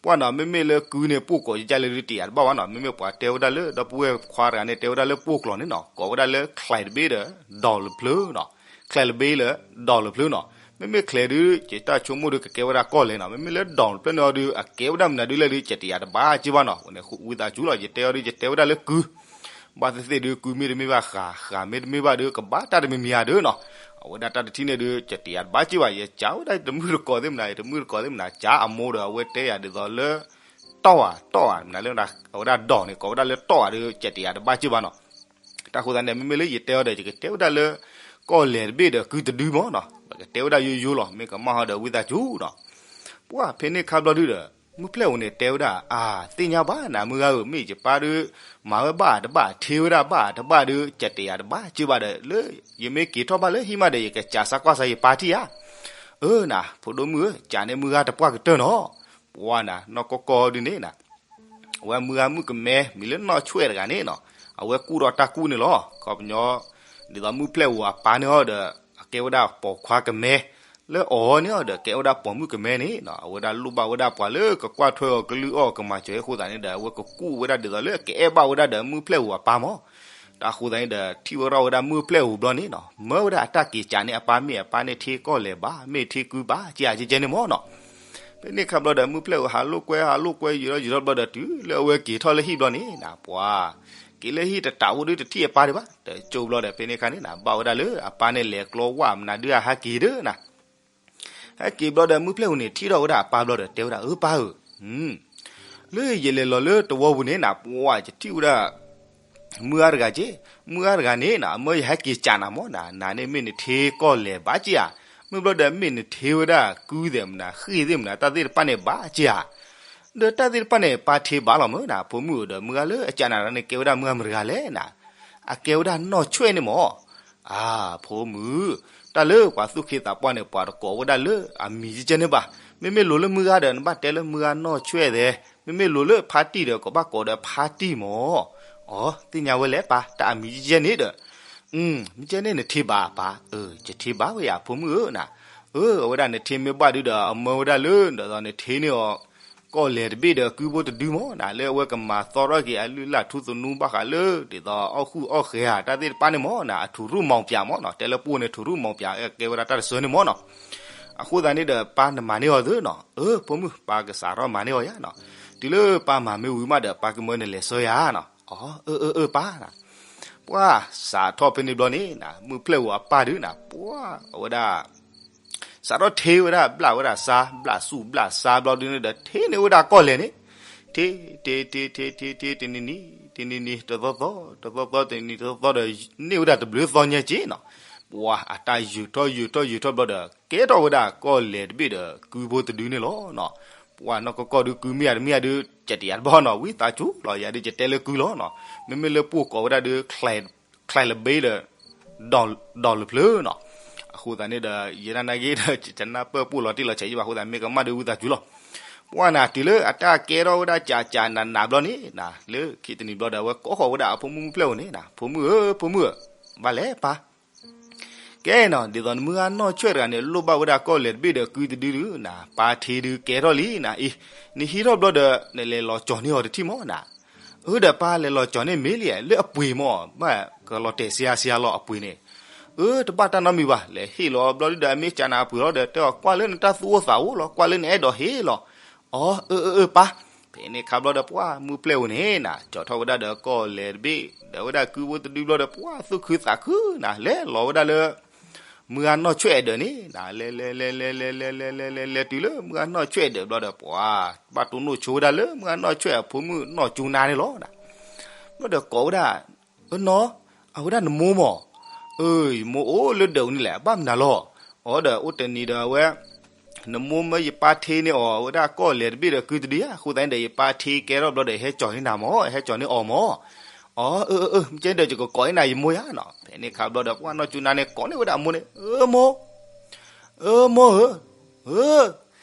ပှၤနီၤ မ့မ့ၢ်လၢကုန့ၣ် ပိၢ်ကိးယကၢ်လၢဒုးတယာ်တဘၣ်ဘၣ်နီၤ, မ့မ့ၢ်ပှၤတဲဝဲဒၣ်လၢ ဒီပုၢ်ဝဲၢ်ခွါတဂၤန့ၣ် တဲဝဲဒၣ်လၢပိၢ်ကျိာ်န့ၣ်နီၤ ကိးဝဲဒၣ်လၢချဲးတဘ့ၣ်ဒီး ဒီးလၢဖျၢနီၤ, ချဲးတဘ့ၣ်လၢ ဒီးလၢဖျၢနီၤ. မ့မ့ၢ်ချဲးဒုး ယတၢ်ဆိကမိၣ်ဒုးကကဲဝဲဒၣ်ကီၢ်လဲၤနီၤ, မ့မ့ၢ်လၢဒီးလၢဖျၢန့ၣ်အီၤဒုး အကဲဝဲဒၣ်မနုၤဒုးလဲၣ်ဒုး ယတယာ်တဘၣ်က့ၤဘၣ်နီၤ. ဝံသးစူၤလီၤ ယတဲအီၤဒုး ယတဲဝဲဒၣ်လၢကု ဘၣ်သ့ၣ်သ့ၣ်ဒုး ကုမ့ၢ်တမ့ၢ်ဘၣ်ဃး ဃးမ့ၢ်တမ့ၢ်ဘၣ်ဒုး ကဘၣ်တၢ်တမံၤမံၤဧါဒုးနီၤ. အဝဲဒၣ်တၢ်တထံၣ်န့ၣ်ဒုး ယတယာ်တဘၣ်က့ၤဘၣ် ယကးဝဲဒၣ်တမုၢ်တကိးသ့ၣ်မနၤ ယတမုၢ်တကိးသ့ၣ်မနၤ ကးအမိၢ်ဒီး အဝဲတဲယၤဒ်သိးလၢ တီၢ်ဧါ တီၢ်ဧါ မနုၤလၢ အဝဲဒၣ်ဒီးန့ၣ် ကိးဝဲဒၣ်လၢတီၢ်ဧါဒုး ယတယာ်တဘၣ်က့ၤဘၣ်နီၤ. တၢ်ဃိသတးန့ၣ် မ့မ့ၢ်လၢယတဲအီၤဒီး ယကတဲဝဲဒၣ်လၢ ကီၢ်လဲၤတဘ့ၣ်ဒီးကုတဒုမ့ၢ်နီၤ, ပကတဲဝဲဒၣ်ယိယိလီၤ မ့ၢ်ကမၣ်ဟီဒီးဝံသးစူၤနီၤ. ပှၤဖဲန့ၣ်ခါဘျီဒုးဒီး မုၢ်ဖျဲၣ်ဧိၤန့ၣ်တဲဝဲဒၣ် အါ သ့ၣ်ညါဘၣ်နၤ မုၢ်ဂၤဧၢ မ့ၢ်ယပၢ်ဒုး မၤဝဲဘၣ်တဘၣ် ထ့ဝဲဒၣ်ဘၣ်တဘၣ်ဒုး ယတယာ်တဘၣ်က့ၤဘၣ်ဒီး လၢယမ့ၢ်က့ၤထီၣ်ဘၣ်လၢဟံၣ်မးဒီး ယကစးစါကွၢ်စါယပၢ်ထံၣ်ဧါ. အၢနၤ ဖိဒိၣ်မုၣ်ဧၢ ကးန့ၢ်မုၢ်ဂၤတပှၢ်ကတၢၢ်နီၤ. ပှၤနၤ နီၢ်ကီၢ်ကီၢ်ဒုးန့ၣ်နၤ အဝဲမုၢ်ဂၤမုၣ်ကမဲ မံၤလၢနီၢ်ဆွဲၣ်တဂၤန့ၣ်နီၤ အဝဲကူၣ်ဒီးတၢ်ကူၣ်န့ၣ်လီၤ. ခီပညီ ဒ်သိးမုၢ်ဖျဲၣ်ဧိၤအပၢ်န့ၣ်အီၤဒီး အကဲဝဲဒၣ်ပိာ်ခွါကမဲ လၢအီၤန့ၣ်အီၤဒီး ကဲဝဲဒၣ်ပိာ်မုၣ်ကမဲန့ၣ်နီၤ အဝဲဒၣ်လိၣ်ဘၣ်ဝဲဒၣ်ပှၤလၢကကွၢ်ထွဲအီၤကလုၢ်အီၣ်ကမၤစၢၤအဃိသတးန့ၣ်ဒီး အဝဲကကူၣ်ဝဲဒၣ်ဒ်သိးလၢအကအဲၣ်ဘၣ်ဝဲဒၣ်ဒီးမုၢ်ဖျဲၣ်ဧိၤအပၢ်မး. တၢ်ဃိသတးန့ၣ်ဒီး ထံၣ်ဝဲဒၣ်ဝဲဒၣ်မုၢ်ဖျဲၣ်ဧိၤဘျီန့ၣ်နီၤ မၢဝဲဒၣ်အတၢ်က့ၤကးန့ၢ်အပၢ် မ့ၢ်အပၢ်န့ၣ်ထ့ကီၢ်လဲၤဘၣ် မ့ၢ်ထ့ကုဘၣ် ကဲကဲကဲန့ၣ်မးနီၤ. ဖဲန့ၣ်ခါဘျီဒီး မုၢ်ဖျဲၣ်ဧိၤဟးလိာ်ကွဲ ဟးလိာ်ကွဲ ယံာ်ထီၣ်ယံာ်ထီၣ်ဘျီဒီး တုၤလၢအဝဲက့ၤထီၣ်လၢဟံၣ်ဘျီန့ၣ်နၤ ပှၤ က့ၤလၢဟံၣ်တတးအိၣ်ဒုးတထံၣ်အပၢ်ဒံးဘၣ် တကၠိဘျီဒီး ဖဲန့ၣ်ခါန့ၣ်နၤ ဘၣ်ဝဲဒၣ်လၢအပၢ်န့ၣ်လဲၤကျီဝၣ်မနုၤဒုးအဟဲက့ၤဒုးနၤ ဟဲက့ၤဘျီဒီး မုၢ်ဖျဲၣ်ဧိၤန့ၣ် ထံၣ်ထီၣ်ဝဲဒၣ်အပၢ်ဘျီဒီး တဲဝဲဒၣ် အၢပၢ်ဧၢ, လၢယလဲၤလီၤလၢတဝီပူၤန့ၣ်နၤ ပှၤယထံၣ်ဝဲဒၣ် မုၢ်ဂၤတဂၤက့, မုၢ်ဂၤတဂၤန့ၣ်နၤ အမၢယဟဲက့ၤကးနၤမးနၤ, နၤန့ၣ်မ့ၢ်နထ့ကီၢ်လဲၤဘၣ်က့ဧါ, မ့ၢ်ဘျီဒီးမ့ၢ်နထ့ဝဲဒၣ်ကုသဲးမနၤ ဃ့ၢ်သ့ၣ်မနၤ တၢ်သ့ၣ်တဖၣ်န့ၣ်ဘၣ်က့ဧါ, ဒီးတၢ်သ့ၣ်တဖၣ်န့ၣ် ပၢ်ထ့ဘၣ်လီၤမးနၤ, ဖိမုၣ်ဧၢ, ဒီးမုၢ်ဂၤလၢအကးနၤန့ၣ် ကဲဝဲဒၣ်မုၢ်ဂၤမတဂၤလဲၣ်နၤ, အကဲဝဲဒၣ်နီၢ်ဆွဲၣ်န့ၣ်မး အၢ ဖိမုၣ်, တၢ်လၢပှၤသူၣ်က့သးပှၢ်န့ၣ် ပှၤတကိးဝဲဒၣ်လၢအမံၤကဲကဲန့ၣ်ဘၣ်, မ့မ့ၢ်လိၤလၢမုၢ်ဂၤဒီး နဘၣ်တဲလၢမုၢ်ဂၤနီၢ်ဆွဲၣ်သဲး, မ့မ့ၢ်လိၤလၢဖါတံၢ်ဒီး ကဘၣ်ကိးဒီးဖါတံၢ်မး, အၢ သ့ၣ်ညါဝဲလဲၣ်ပၢ် တၢ်အမံၤကဲကဲန့ၣ်ဒီး, မ့ၢ်ကဲန့ၣ်နထ့ဘၣ်ပၢ်, အၢ ယထ့ဘၣ်ဝဲယၤ ဖိမုၣ်ဧၢနၤ, အၢ အဝဲဒၣ်နထ့မ့ၢ်ဘၣ်ဒုဒီး အမၢဝဲဒၣ်လၢ ဒီးနထ့န့ၢ်အီၤ ကီၢ်လဲၤတဘ့ၣ်ဒီးကုဖိတဒုမးနၤ, လၢအဝဲကမၤသီထီၣ်က့ၤအလုၢ်အလၢ်ထူသနူဘၣ်ဃးလၢ ဒ်သိးအီၣ်ဃုာ်အီၣ်ဃဲၤဧါ တၢ်သ့ၣ်တဖၣ်န့ၣ်မးနၤ, အထူရူၣ်မီၤပၠးမးနၤ, တဲလၢပှိၢ်န့ၣ် ထူရူၣ်မီၤပၠး ကဲဝဲဒၣ်တၢ်တဆၢန့ၣ်မးနၤ, အဃိသတးန့ၣ်ဒီး ပၢ်နမၤန့ၢ်အီၤသ့နၤ, အၢ ဖိမုၣ် ပၢ်ကစးထီၣ်မၤန့ၢ်အီၤယၤနၤ, တုၤလၢပၢ်မၤမ့ၢ်ဝံၤမးဒီး ပၢ်ကမၢနလဲၤဆှၢယၤနၤ, အၢ အၢ အၢ ပၢ်နၤ ပှၤစးထီၣ်ဖဲန့ၣ်ဘျီန့ၣ်နၤ, မုၢ်ဖျဲၣ်ဧိၤအပၢ်ဒုနၤ, ပှၤအဝဲဒၣ် စးထီၣ်ထ့ဝဲဒၣ် ဘျၣ်ဝဲဒၣ်ဆါ ဘျၣ်ဆူၣ်ဘျၣ်ဆါဘျီဒုန့ၣ်ဒီး ထ့န့ၢ်ဝဲဒၣ်ကီၢ်လဲၤန့ၣ်, ထ့ ထ့ ထ့ ထ့ ထ့ ထ့ တနံၤနံၤ တနံၤနံၤ တသီသီ တသီသီ တနံၤနံၤတသီသီဒီး န့ၢ်ဝဲဒၣ်တဘျုးသီညါက့နၤ, ပှၤအတၢ်ယုၢ်ထီၣ်ယုၢ်ထီၣ်ယုၢ်ထီၣ်ဘျီဒီး ကဲထီၣ်ဝဲဒၣ်ကီၢ်လဲၤတဘ့ၣ်ဒီး ကုဖိတဒုန့ၣ်လီၤနၤ, ပှၤနီၢ်ကီၢ်ကီၢ်ဒု ကုမ့ၢ်ယၤတမ့ၢ်ယၤဒု ကတဲယၤတဘၣ်နၤ, ဝံသးစူၤလီၤ ယၤဒု ကတဲလၢကုလီၤနၤ, မ့မ့ၢ်လၢပှိၢ်ကိးဝဲဒၣ်ဒု ချဲးလဘ့ဒီး ဒီးလၢဖျၢနၤ, အဃိသတးန့ၣ်ဒီး ယတၢ်နာ်က့ဒီး ယတနၢ်ပၢၢ်ပှိၢ်လီၤတံၢ်လီၤဆဲးယဘၣ်အဃိသတး မ့ၢ်ကမၣ်ဒုဝံသးစူၤလီၤ, ပှၢ်နၤ တုၤလၢအတၢ်ကဲထီၣ်ဝဲဒၣ်ကးကးနးနးဘျီန့ၣ်နၤ လၢခံတနံၤဘျီဒီး အဝဲကိးဃီၤဝဲဒၣ်အဖိမုၣ်မုၢ်ဖျဲၣ်ဧိၤန့ၣ်နၤ, ဖိမုၣ်ဧၢ ဖိမုၣ်ဧၢ, ဘၣ်လဲၣ်ပၢ်, ကဲနီၤ ဒ်သိးနမုၢ်ဂၢ်နီၢ်ဆွဲၣ်တဂၤန့ၣ် လိၣ်ဘၣ်ဝဲဒၣ်ကီၢ်လဲၢ်တဘ့ၣ်ဒီးကုတဒုဒုနၤ, ပၢ်ထံဒုကဲထီၣ်လံနၤ, အံၤ နဟံးထီၣ်ဘျီဒီး နလဲၤလီၤကၠီၤန့ၢ်အီၤတထံၣ်မးနၤ, အၢဒီးပၢ်လဲၤလီၤကၠီၤန့ၢ်မ့ၢ်လံ လၢအပှ့ၤမး, ဘၣ်ကလီၤတဲာ်စယါစယါလီၤအပှ့ၤန့ၣ်, အၢ တဘၣ်တၢ်နီတမံၤဘၣ် လဲၤဟ့ၣ်လီၤဘျီဒုဒီး အမ့ၢ်ကးနၤအပှ့ၤလီၤဒီး တဲအီၤကွၢ်လၢနတၢ်သူၣ်အိၣ်သးအိၣ်လီၤ ကွၢ်လၢနအဲၣ်ဒိးဟ့ၣ်လီၤ, အီ အၢ အၢ အၢ ပၢ်, ဖဲန့ၣ်ခါဘျီဒီး ပှၢ်မုၢ်ဖျဲၣ်ဧိၤန့ၣ်နၤ ကၠီၤထီၣ်ဝဲဒၣ်ဒီးကီၢ်လဲၢ်တဘ့ၣ် ဒီးဝဲဒၣ်ကုဖိတဒုဘျီဒီး ပှၢ်သူၣ်ခုသးခုနၤ လဲၤလီၤဝဲဒၣ်လၢ မုၢ်ဂၢ်နီၢ်ဆွဲၣ်အဲၣ်ဒိးန့ၣ်နၤ လဲၤလဲၤလဲၤလဲၤလဲၤလဲၤလဲၤလဲၤလဲၤလဲၤတုၤလၢမုၢ်ဂၢ်နီၢ်ဆွဲၣ်အဲၣ်ဒိးဘျီဒီး ပှၢ်ဘၣ်တိၢ်နီၣ်ဆိဝဲဒၣ်လၢမုၢ်ဂၢ်နီၢ်ဆွဲၣ်အဖိမုၣ်နီၢ်ကၠူနါန့ၣ်လီၤနၤ, ဘျီဒီးကိးဝဲဒၣ် အၢနီၤ, အဝဲဒၣ်နမိၢ်မး, အၢ ယမိၢ်အိၣ်လၢဒၢးပူၤန့ၣ်လဲၣ် အဘၣ်မနုၤလီၤ, အီဒီးအိၣ်တနံၤဒီးအဝဲ နမိၢ်မၢယပၢ်ထ့န့ၢ်အီၤ အဝဲဒၣ်ကီၢ်လဲၢ်တဘ့ၣ်ဒီးကုတဒုဧါ အဃိသတးန့ၣ်ဒီး ယပၢ်ထ့ကဲထီၣ်ဘျီဒီး ဟဲကၠီၤန့ၢ်နၤမး ဟဲကၠီၤန့ၢ်အီၤမး, အီ အၢ အၢ အၢ မ့ၢ်ကဲဒီး ယကကိးန့ၢ်နၤယမိၢ်ယါနီၤ, ဖဲန့ၣ်ခါဘျီဒီး ပှၢ်နီၢ်ကၠူနါန့ၣ် ကိးန့ၢ်ဝဲဒၣ်အမိၢ်န့ၣ် အၢမိၢ်, အၢမိၢ်ဧၢ, အၢ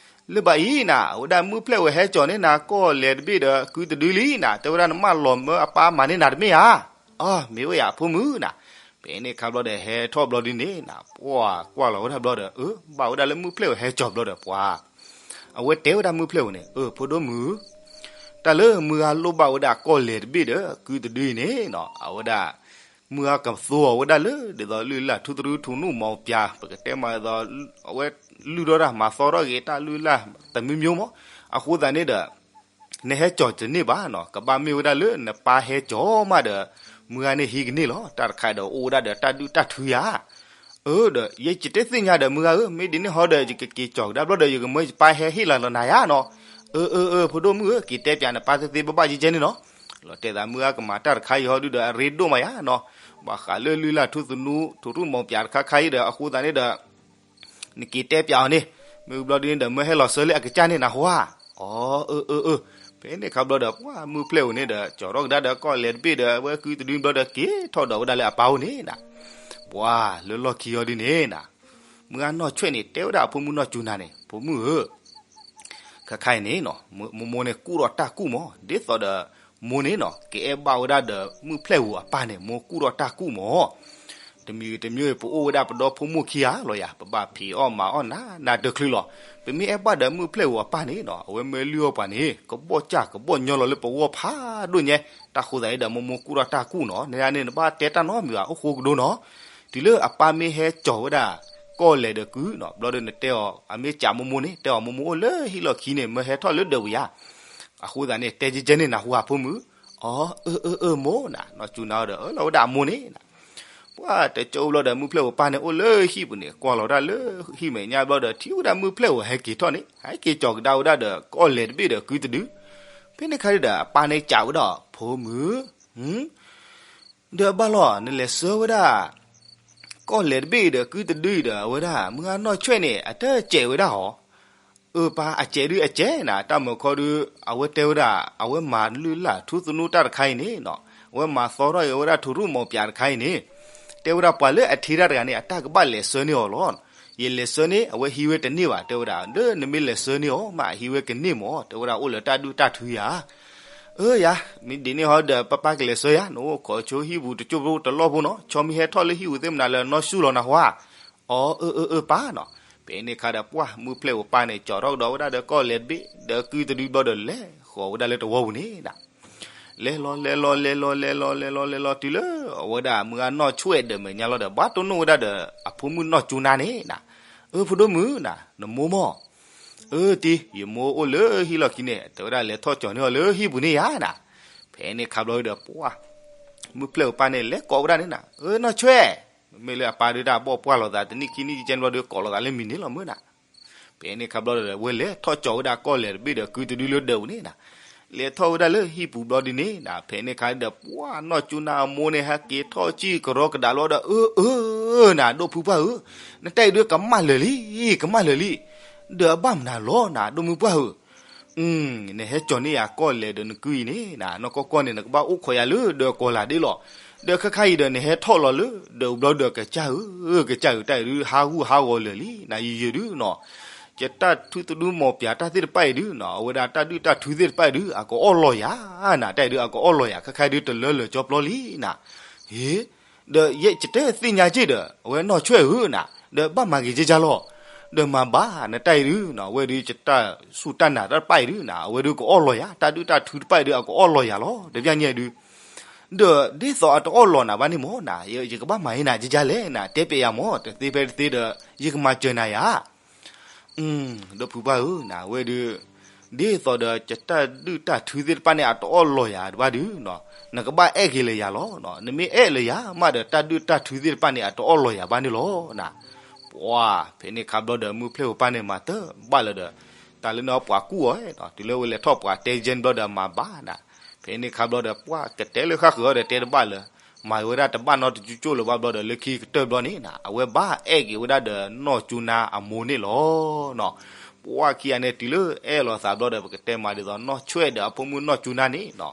လၢဘၣ်အံၤနၤ အဝဲဒၣ်မုၢ်ဖျဲၣ်ဧိၤဟဲကၠီၤန့ၢ်နၤ ကီၢ်လဲၢ်တဘ့ၣ်ဒီးကုတဒုလံနၤ တဲဝဲဒၣ်နမၢလီၤမၢအပၢ်မၤန့ၢ်နၤတမ့ၢ်ဧါ, အၢ မ့ၢ်ဝဲယၤအဖိမုၣ်နၤ, ဖဲန့ၣ်ခါဘျီဒီး ဟဲထီၣ်ဘျီဒုန့ၣ်နၤ ပှၢ်ကွၢ်လီၤဝဲဒၣ်ဘျီဒီး အၢ ဘၣ်ဝဲဒၣ်လၢမုၢ်ဖျဲၣ်ဧိၤဟဲကၠီၤဘျီဒီးပှၢ် အဝဲတဲဝဲဒၣ်မုၢ်ဖျဲၣ်ဧိၤန့ၣ် အၢ ဖိဒိၣ်မုၣ်, တၢ်လၢမုၢ်ဂၤလိၣ်ဘၣ်ဝဲဒၣ်ကီၢ်လဲၢ်တဘ့ၣ်ဒီးကုတဒုအံၤန့ၣ်နၤ အဝဲဒၣ် မုၢ်ဂၤကသိအီၤဝဲဒၣ်လၢ ဒ်သိးလုၢ်လၢ်ထူသရူထူနူမီၤပျၢ် ပကတဲမးဒ်သိး အဝဲလုၢ်ထီၣ်တၢ်မၤသီထီၣ်ဂ့ၤတၢ်လုၢ်လၢ်တမံၤမံၤမး, အဃိသတးန့ၣ်ဒီး နဟဲကၠီၤတန့ၢ်ဘၣ်နီၤ ကဘၣ်မ့ၢ်ဝဲဒၣ်လၢနပၢ်ဟဲကၠီၤမးဒီး မုၢ်ဂၤန့ၣ်ဟံးကန့ၢ်လီၤ တၢ်တခါဒီးအိၣ်ဝဲဒၣ်ဒီးတၢ်ဒုၣ်တၢ်ထုယၤ အၢ ဒီးယဲယတသ့ၣ်ညါဒီးမုၢ်ဂၤဧၢ မ့ၢ်ဒ်န့ၣ်ဟီဒီး ယကက့ၤကၠီၤကဒါဘျီဒီး ယကမၢယပၢ်ဟဲဟ့ၣ်လီၤလီၤနၤယၤနီၤ, အၢ အၢ အၢ ဖိဒိၣ်မုၣ်ဧၢ က့ၤတဲပၠးနပၢ်သ့သ့ဘၣ်ဘၣ်ယဲကဲန့ၣ်နီၤ, လီၤတဲာ်သးမုၢ်ဂၤကမၤတၢ်တခါအံၤဟီဒုဒီး အရ့ဒိၣ်မးယၤနီၤ, ဘၣ်ဃးလၢလုၢ်လၢ်ထူသနူ ထူရူၣ်မီၤပၠးတခါခါအံၤဒီး အဃိသတးန့ၣ်ဒီး နက့ၤတဲပၠးအီၤန့ၣ်, မ့ၢ်ဘျီဒ်န့ၣ်ဒီး မၢဟဲလီၤစၢလၢအကစၢ်န့ၣ်နၢ်ဟူဧါ, အီ အၢ အၢ အၢ, ဖဲန့ၣ်ခါဘျီဒီး ပှၢ်မုၢ်ဖျဲၣ်ဧိၤန့ၣ်ဒီး ကၠီၤထီၣ်ကဒါဒီးကီၢ်လဲၢ်တဘ့ၣ်ဒီး အဝဲကုတဒုဘျီဒီး က့ၤထီၣ်ဒီးဝဲဒၣ်လၢအပၢ်အိၣ်န့ၣ်နၤ, ပှၢ်လၢလီၢ်ခံအီၤဒ်န့ၣ်နၤ, မုၢ်ဂၤနီၢ်ဆွဲၣ်န့ၣ် တဲဝဲဒၣ်အဖိမုၣ်နီၢ်ကၠူနၤန့ၣ် ဖိမုၣ်ဧၢ ခါခါအံၤန့ၣ်နီၤ, မိၢ်မိၢ်န့ၣ်ကူၣ်ထီၣ်တၢ်ကူၣ်မး, ဒ်သိးဒီး မိၢ်န့ၣ်နီၤ ကအဲၣ်ဘၣ်ဝဲဒၣ်ဒီးမုၢ်ဖျဲၣ်ဧိၤအပၢ်န့ၣ် မိၢ်ကူၣ်ထီၣ်တၢ်ကူၣ်မး, တမံၤတမံၤ ပအိၣ်ဝဲဒၣ်ပဒီဖိမိၢ်ခံဂၤလီၤယၤ, ပဘၣ်ဖံးအီၣ်မၤအီၣ်နးနးတချုးလီၤ, ပမ့ၢ်အဲၣ်ဘၣ်ဒီးမုၢ်ဖျဲၣ်ဧိၤအပၢ်န့ၣ်နီၤ အဝဲမၢလုၢ်အီၣ်ပှၤန့ၣ် ကဘီၣ်ကၢ်ကဘီၣ်ညီလီၤလၢပဂီၢ်ဖးဒိၣ်ညါ, တၢ်ဃိသတးအံၤဒီး မိၢ်မိၢ်ကူၣ်ထီၣ်တၢ်ကူၣ်နီၤ, နန့ၣ် နဘၣ်တဲတၢ်နီတမံၤဘၣ် အိၣ်ဃိကဒိနီၤ, တုၤလၢအပၢ်မ့ၢ်ဟဲကၠီၤဝဲဒၣ် ကီၢ်လဲၢ်ဒီးကုနီၤ, ဘျီဒီးနတဲအီၤ အမ့ၢ်ကးမိၢ်မိၢ်န့ၣ် တဲအီၤမိၢ်မိၢ်အိၣ်လၢဟံၣ်လီၢ်ခံန့ၣ် မၢဟဲထီၣ်လၢဒၢးပူၤယၤ, အဃိသတးန့ၣ် တဲကဲကဲန့ၣ်နၢ်ဟူဧါဖိမုၣ်, အီ အၢ အၢ အၢ မိၢ်နၤ, နီၢ်ကၠူနၤအီၤဒီး အၢ လီၤဝဲဒၣ်အမိၢ်န့ၣ်နၤ, ပှၢ်တကၠိဘျီဒီး မုၢ်ဖျဲၣ်ဧိၤပၢ်န့ၣ်အိၣ်လၢဟံၣ်ပူၤန့ၣ် ကွၢ်လီၤဝဲဒၣ်လၢဟံၣ်မဲာ်ညါဘျီဒီး ထံၣ်ဝဲဒၣ်မုၢ်ဖျဲၣ်ဧိၤဟဲက့ၤထီၣ်န့ၣ် ဟဲက့ၤကၠီၤကဒါဝဲဒၣ်ဒီး ကီၢ်လဲၢ်တဘ့ၣ်ဒီးကုတဒု, ဖဲန့ၣ်ခါဒီး အပၢ်န့ၣ်ကးဝဲဒၣ် ဖိမုၣ် ဒီးအဘၣ်လီၤ နလဲၤဆှၢဝဲဒၣ် ကီၢ်လဲၢ်တဘ့ၣ်ဒီးကုတဒုဒီး အဝဲဒၣ် မုၢ်ဂၤနီၢ်ဆွဲၣ်န့ၣ် အတကဲးဝဲဒၣ်ဧါ, အၢ ပၢ် အကဲးဒုအကဲးနၤ, တၢ်မၢခီဒု အဝဲတဲဝဲဒၣ် အဝဲမၤလုၢ်လၢ်ထူသနူတၢ်တခါအံၤန့ၣ်နီၤ, အဝဲမၤသီထီၣ်အဝဲဒၣ်ထူရူၢ်မီၤပၠးတခါအံၤန့ၣ်, တဲဝဲဒၣ်ပှၤလၢအထံတၢ်တဂၤန့ၣ် အတၢ်ကဘၣ်လဲၤဆှၢန့ၢ်အီၤလီၤ, ယလဲၤဆှၢန့ၢ် အဝဲဟံးဝဲတန့ၢ်ဘၣ် တဲဝဲဒၣ် ဒီးနမ့ၢ်လဲၤဆှၢန့ၢ်အီၤမး အဟံးဝဲကန့ၢ်မး တဲဝဲဒၣ်အိၣ်လၢတၢ်ဒုၣ်တၢ်ထုယၤ အၢယၤ, မ့ၢ်ဒ်န့ၣ်ဟီဒီး ပၢ်ပၢ်ကလဲၤဆှၢယၤ နအိၣ်ခိးဆိဟံၣ်ပူၤတကၠိဖိတလီၢ်ဖိနီၤ, ဆီမ့ၢ်ဟဲထီၣ်လၢဟံၣ်ပူၤသ့ၣ်မနုၤလၢနီၢ်ဆူၣ်လီၤနၢ်ဟူဧါ, အီ အၢ အၢ အၢ ပၢ်နီၤ, ဖဲန့ၣ်ခါဒီးပှၢ်မုၢ်ဖျဲၣ်ဧိၤပၢ်န့ၣ် ကၠီၤထီၣ်ကဒီးဝဲဒၣ်ဒီးကီၢ်လဲၢ်တဘ့ၣ် ဒီးကုတဒုဘျီဒီးလဲၤဃီၤဝဲဒၣ်လၢတဝီပူၤန့ၣ်နၤ လဲၤလီၤလဲၤလီၤလဲၤလီၤလဲၤလီၤလဲၤလီၤလဲၤလီၤတုၤလၢ အဝဲဒၣ်မုၢ်ဂၤနီၢ်ဆွဲၣ်ဒၢးမဲာ်ညါလီၤဒီး ဘၣ်တိၢ်နီၣ်ဝဲဒၣ်ဒီးအဖိမုၣ်နီၢ်ကၠူနါန့ၣ်နၤ, အၢ ဖိဒိၣ်မုၣ်နၤ နမိၢ်မီၢ်, အၢ တံၤ ယမိၢ်အိၣ်လၢဟံၣ်လီၢ်ခံန့ၣ် တဲဝဲဒၣ်လဲၤထီၣ်ကၠီၤန့ၢ်အီၤလၢဟံၣ်ပူၤန့ၣ်ယၤနၤ, ဖဲန့ၣ်ခါဘျီဒီးပှၢ် မုၢ်ဖျဲၣ်ဧိၤပၢ်န့ၣ် လဲၤကိးဝဲဒၣ်န့ၣ်နၤ, အၢ နီၢ်ဆွဲၣ်, မ့မ့ၢ်လၢအပၢ်ဒုးတၢ်ဘီၣ်ပှၢ်လိာ်သး တနံၣ်ခံနံၣ်ကကဲန့ၣ်ဘျီဒီး ကိးလိာ်သးလၢမံၤန့ၣ်လီၤမုၢ်နၤ ဖဲန့ၣ်ခါဘျီဒီး ဝဲလဲၤထီၣ်ကၠီၤဝဲဒၣ်ကီၢ်လဲၢ်တဘ့ၣ်ဒီးကုတဒုလၢဒၢးပူၤန့ၣ်နၤ, လဲၤထီၣ်ဝဲဒၣ်လၢဟံၣ်ပူၤဘျီဒုန့ၣ်နၤ, ဖဲန့ၣ်ခါဒီးပှၢ်နီၢ်ကၠူနါအမိၢ်န့ၣ် ဟဲက့ၤထီၣ်ကံၢ်ကရီကဒါဘျီဒီး အၢ အၢ နၤ ဒိၣ်ဖုပှၢ်ဧၢ, နတၢ်အံၤဒုးကမၣ်လၢာ်လံ, ကမၣ်လၢာ်လံ, ဒီးအဘၣ်မနုၤလီၤနၤ ဒိၣ်မုၢ်ပှၢ်ဧၢ နဟဲကၠီၤန့ၢ်ယၤကီၢ်လဲၢ်ဒီးနကုအံၤန့ၣ်နၤ, နီၢ်ကီၢ်ကီၢ်န့ၣ် နကဘၣ်အိၣ်ခိးယၤလၢဒၢးကီၤလၤဒ့လီၤ, ဒီးခါခါအံၤဒီးနဟဲထီၣ်လီၤလၢဒၢးပူၤဘျီဒီး ကစၢ်ဧၢ, ကစၢ်ဧၢ တၢ်အံၤဒုးဟးဂူာ်ဟးဂီၤလၢာ်လံ နၤယယုၢ်ဒုနီၤ, ယတၢ်ထုသဒူမီၢ်ပၠးတၢ်သ့ၣ်တဖၣ်အံၤဒုးနီၤ အဝဲဒၣ်တၢ်ဒုၣ်တၢ်ထုသ့ၣ်တဖၣ်အံၤဒုး အကအီၣ်လီၤယၤနၤ တၢ်အံၤဒုးအကအီၣ်လီၤယၤ ခဲခါဒုးတလၢလၢာ်ကၠီပျီလံနၤ, ဟ့ ဒီးယဲယတဲသ့ၣ်ညါက့ၢ်ဒီး အဝဲနီၢ်ဆွဲၣ်ဧၢနၤ ဒီးဘၣ်မၤဂ့ၤကကလီၤ, ဒီးမၤဘၣ်နတၢ်အံၤဒုးနီၤ အဝဲဒုးယတၢ်စူၢ်တၢ်နာ်တၢ်တဖၣ်အံၤဒုးနၤ အဝဲဒုးကအီၣ်လီၤယၤ တၢ်ဒုၣ်တၢ်ထုတဖၣ်အံၤဒုးအကအီၣ်လီၤယၤလီၤ တပျၢ်ညါဒုး ဒီးဒ်သိးအတအီၣ်လီၤနၤဘၣ်န့ၣ်မ့ၢ်နၤ ယကဘၣ်မၤဟ့နၤကကလဲၣ်နၤ တဲပျဲယၤမ့ၢ် တသ့ဖဲတသ့ဒီး ယကမၤစၢၤနၤယၤ ဒီးဖုပၢ်ဧၢနၤ အဝဲဒုး ဒ်သိးဒီးယတၢ်ဒုၣ်တၢ်ထုသ့ၣ်တဖၣ်န့ၣ် အတအီၣ်လီၤယၤတဘၣ်ဒုးနီၤ နကဘၣ်အဲၣ်က့ၤလၢယၤလီၤနီၤ နမ့ၢ်အဲၣ်လၢယၤမးဒီး တၢ်ဒုၣ်တၢ်ထုသ့ၣ်တဖၣ်န့ၣ် အတအီၣ်လီၤယၤဘၣ်န့ၣ်လီၤနၤ, ပှၤ ဖဲန့ၣ်ခါဘျီဒီး မုၢ်ဖျဲၣ်ဧိၤပၢ်န့ၣ်မၤတၢ်ဘၣ်လၢၤဒီး တၢ်လၢန့ၣ်ပှၤကူၣ်အီၤနီၤ တုၤလၢဝဲလဲၤထီၣ်ပှၤတဲယဲၢ်န့ၣ်ဘျီဒီး မၤဘၣ်နၤ, ဖဲန့ၣ်ခါဘျီဒီး ပှၤကတဲလၢဃၣ်ဃုာ်အီၤဒီးတဲတဘၣ်လၢၤ မၤဝဲဒၣ်တဘၣ်နီတကၠိကၠိလၢၤဘၣ်ဘျီဒီး လၢခံကတၢၢ်ဘျီန့ၣ်နၤ အဝဲဘၣ်အဲၣ်က့ၤဝဲဒၣ်ဒီးနီၢ်ကၠူနါအမိၢ်န့ၣ်လီၤနီၤ, ပှၤခံဂၤန့ၣ် တုၤလၢအဲၣ်လိာ်သးဘျီဒီး ပကတဲမးဒ်သိး နီၢ်ဆွဲၣ်ဒီးအဖိမုၣ်နီၢ်ကၠူနါန့ၣ်နီၤ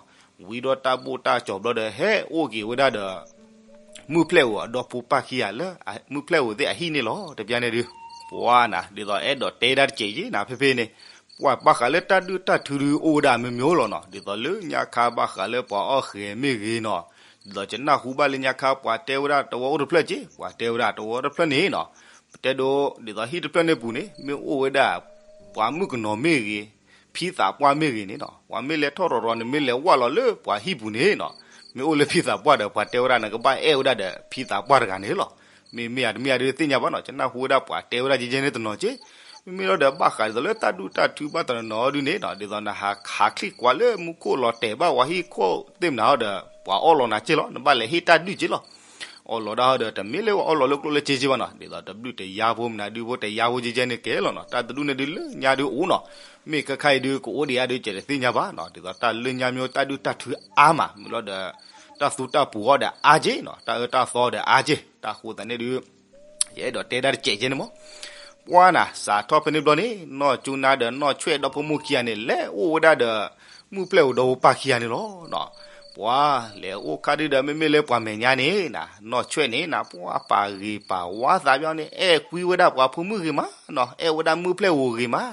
ဝံၤဒီးတၢ်ဘိၣ်တၢ်ကၠီၤဘျီဒီး ဟဲအိၣ်က့ၤဝဲဒၣ်ဒီး မုၢ်ဖျဲၣ်ဧိၤအဒီဖိပၢ်ခံဂၤလၢ မုၢ်ဖျဲၣ်ဧိၤသ့ၣ်အဟံၣ်န့ၣ်လီၤ တပျၢ်န့ၣ်ဒုး, ပှၤနၤ ဒ်သိးအဲၣ်ဒိးတဲဒၣ်တစဲးယ့နၤ ဖဲဖဲန့ၣ် ပှၤဘၣ်ဃးလၢတၢ်ဒုၣ်တၢ်ထုဒုးအိၣ်ဝဲဒၣ်မ့ၢ်မ့ၢ်လီၤနီၤ ဒ်သိးလၢညါခါဘၣ်ဃးလၢပှၤအီၣ်ဃဲၤမ့ၢ်ဂ့ၤနီၤ, ဒ်သိးယနၢ်ဟူဘၣ်လၢညါခါ ပှၤတဲဝဲဒၣ်တဝီအိၣ်တဖျၢၣ်က့ ပှၤတဲဝဲဒၣ်တဝီတဖျၢၣ်န့ၣ်နီၤ, ပတဲဒိး ဒ်သိးဟံၣ်တဖျၢၣ်န့ၣ်ပူၤန့ၣ် မ့ၢ်အိၣ်ဝဲဒၣ် ပှၤမုၣ်ကနီၤမ့ၢ်ဂ့ၤ ဖံသးပှၢ်မ့ၢ်ဂ့ၤန့ၣ်နီၤ ပှၤမ့ၢ်လဲၤထီၣ်ရီၤရီၤန့ၣ် မ့ၢ်လဲၤဝၢ်လီၤလၢပှၤဟံၣ်ပူၤန့ၣ်နီၤ, မ့ၢ်အိၣ်လၢဖံသးပှၢ်ဒီး ပှၤတဲဝဲဒၣ် နကဘၣ်အဲၣ်ဝဲဒၣ်ဒီးဖံသးပှၢ်တဂၤန့ၣ်လီၤ. မ့မ့ၢ်ဧါတမ့ၢ်ဧါဒုးသ့ၣ်ညါဘၣ်နီၤ, ယနၢ်ဟူဝဲဒၣ်ပှၤတဲဝဲဒၣ်ယဲယဲန့ၣ်တနီၤက့, မ့မ့ၢ်လီၤဒီးဘၣ်ဃးဒ်သိးလၢတၢ်ဒုၣ်တၢ်ထုဘၣ်တနီၤနီၤဒုးန့ၣ်နီၤ, ဒ်သိးနဟးခးချံကွၢ်လၢမူခိၣ်လီၤတဲာ်ဘၣ်ပှၤဟံၣ်ခိၣ်သ့ၣ်မနၤဟီဒီး ပှၤအီၣ်လီၤနၤက့လီၤ, နဘၣ်လဲၤဟ့ၣ်တၢ်ဒုၣ်က့လီၤ. အီၣ်လီၤဒၣ်ဟီဒီး တမ့ၢ်လၢပှၤအီၣ်လီၤလၢကျိၣ်လၢစ့က့ဘၣ်နီၤ, ဒ်သိးတဘျုးတယါဖိမနၤဒုးဖိတယါဖိယဲယဲန့ၣ် ကဲလီၤနီၤ, တၢ်တဒူၣ်န့ၣ်ဒုးလၢညါဒုးအိၣ်နီၤ, မ့ၢ်ခဲခါအံၤဒုးကအိၣ်ဒံးဧါဒုး ကဲတသ့ၣ်ညါဘၣ်နီၤ, ဒ်သိးတၢ်လၢညါမ့ၢ်တၢ်ဒုၣ်တၢ်ထုအါမး, မ့ၢ်လီၤဒီး တၢ်သူတၢ်ပူၤအီၤဒီးအါက့နီၤ, တၢ်အၢတၢ်သီဒီးအါက့, တၢ်ဃိသတးန့ၣ်ဒုး ယအဲၣ်ဒိးတဲဒၣ်တစဲးကဲန့ၣ်မး, ပှၤနၤ စးထီၣ်ဖဲန့ၣ်ဘျီန့ၣ် နီၢ်ကၠူနါဒီးနီၢ်ဆွဲၣ်ဒီဖိမိၢ်ခံဂၤန့ၣ် လဲၤအိၣ်ဝဲဒၣ်ဒီး မုၢ်ဖျဲၣ်ဧိၤဒီဖိပၢ်ခံဂၤန့ၣ်လီၤ. ပှၤလဲၤအိၣ်ခါဒုးဒီး မ့မ့ၢ်လၢပှၤမဲာ်ညါန့ၣ်နၤ နီၢ်ဆွဲၣ်န့ၣ်နၤ ပှၤပာ်ဂ့ၤပာ်ဝါသးဘၣ်န့ၣ် အဲၣ်ကွံဝဲဒၣ်ပှၤဖိမုၣ်ဂ့ၤမးနီၤ, အဲၣ်ဝဲဒၣ်မုၢ်ဖျဲၣ်ဧိၤဂ့ၤမး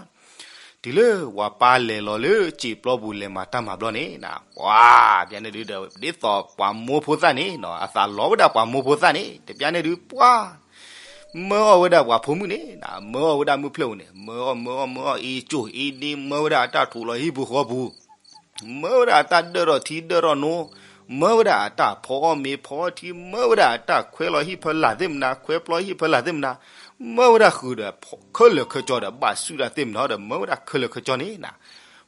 တုၤလၢပှၤပၢ်လဲၤလီၤလၢစံာ်ပျီပူၤလဲၤမၤတၢ်မၤဘျီန့ၣ်နၤ, ပှၤပျဲန့ၣ်ဒုးဒီး ဒ်သိးပှၤမိၢ်ဖိသၣ်န့ၣ်နီၤ အသးလီၤဝဲဒၣ်ပှၤမိၢ်ဖိသၣ်န့ၣ် တပျဲန့ၣ်ဒုးပှၤ မၢအီၣ်ဝဲဒၣ်ပှၤဖိမုၣ်န့ၣ်နၤ, မၢအီၣ်ဝဲဒၣ်မုၢ်ဖျဲၣ်ဧိၤန့ၣ် မၢအီၣ်မၢအီၣ်မၢအီၣ်အံၤကၠိၣ်အံၤဒ့ မၢဝဲဒၣ်အတၢ်ထူးလီၤဟံၣ်ပူၤဃီပူၤ မၢဝဲဒၣ်အတၢ်ဒၢၣ်ထီၣ်ထံဒၢၣ်ထီၣ်နိ, မၢဝဲဒၣ်အတၢ်ဖီအီၣ်မ့ၤဖီအီၣ်ထံ, မၢဝဲဒၣ်အတၢ်ခွဲလီၤဟံၣ်ဖၢလာ်သ့ၣ်မနၤ ခွဲပျီဟံၣ်ဖၢလာ်သ့ၣ်မနၤ, မၢဝဲဒၣ်ဃုာ်ဒီးခဲလၢာ်ခဲကၠီဒီးဘၣ်စုၣ်တၢ်သ့ၣ်မနၤဒီး မၢဝဲဒၣ်ခဲလၢာ်ခဲကၠီန့ၣ်နၤ,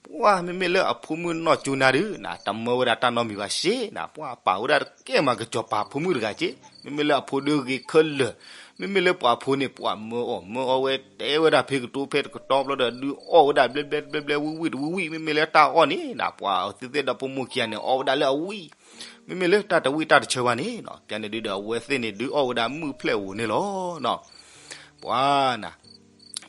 ပှၤမ့မ့ၢ်လၢအဖိမုၣ်နီၢ်ကၠူနါဒုးနၤ တမၢဝဲဒၣ်တၢ်နီတမံၤဘၣ်စ့နၤ, ပှၤပာ်ဝဲဒၣ်တကဲမးကစီၤပၤဖိမုၣ်တဂၤက့, မ့မ့ၢ်လၢအဖိဒုးဂ့ၤခဲလၢာ်, မ့မ့ၢ်လၢပှၤဖိန့ၣ် ပှၤမၢအီၣ်မၢအီၣ်ဝဲတဲဝဲဒၣ်ဖဲကတိၤဖဲတကတီၢ်ဘျီဒီး ဒုးအီၣ်ဝဲဒၣ်ဘျဲဘျဲဘျဲဘျဲဝံၣ်ဝံၣ်တဝံၣ်ဝံၣ် မ့မ့ၢ်လၢတၢ်အီၣ်န့ၣ်နၤ ပှၤအီၤသ့ၣ်သ့ၣ်ဒီးဖိမိၢ်ခံဂၤန့ၣ် အီၣ်ဝဲဒၣ်လၢအဝံၣ်, မ့မ့ၢ်လၢတၢ်တဝံၣ်တၢ်တဆၢဘၣ်န့ၣ်နၤ ပျဲန့ၣ်ဒုးဒီးအဝဲသ့ၣ်န့ၣ်ဒုးအီၣ်ဝဲဒၣ်မုၢ်ဖျဲၣ်ဧိၤန့ၣ်လီၤ. ပှၤနၤ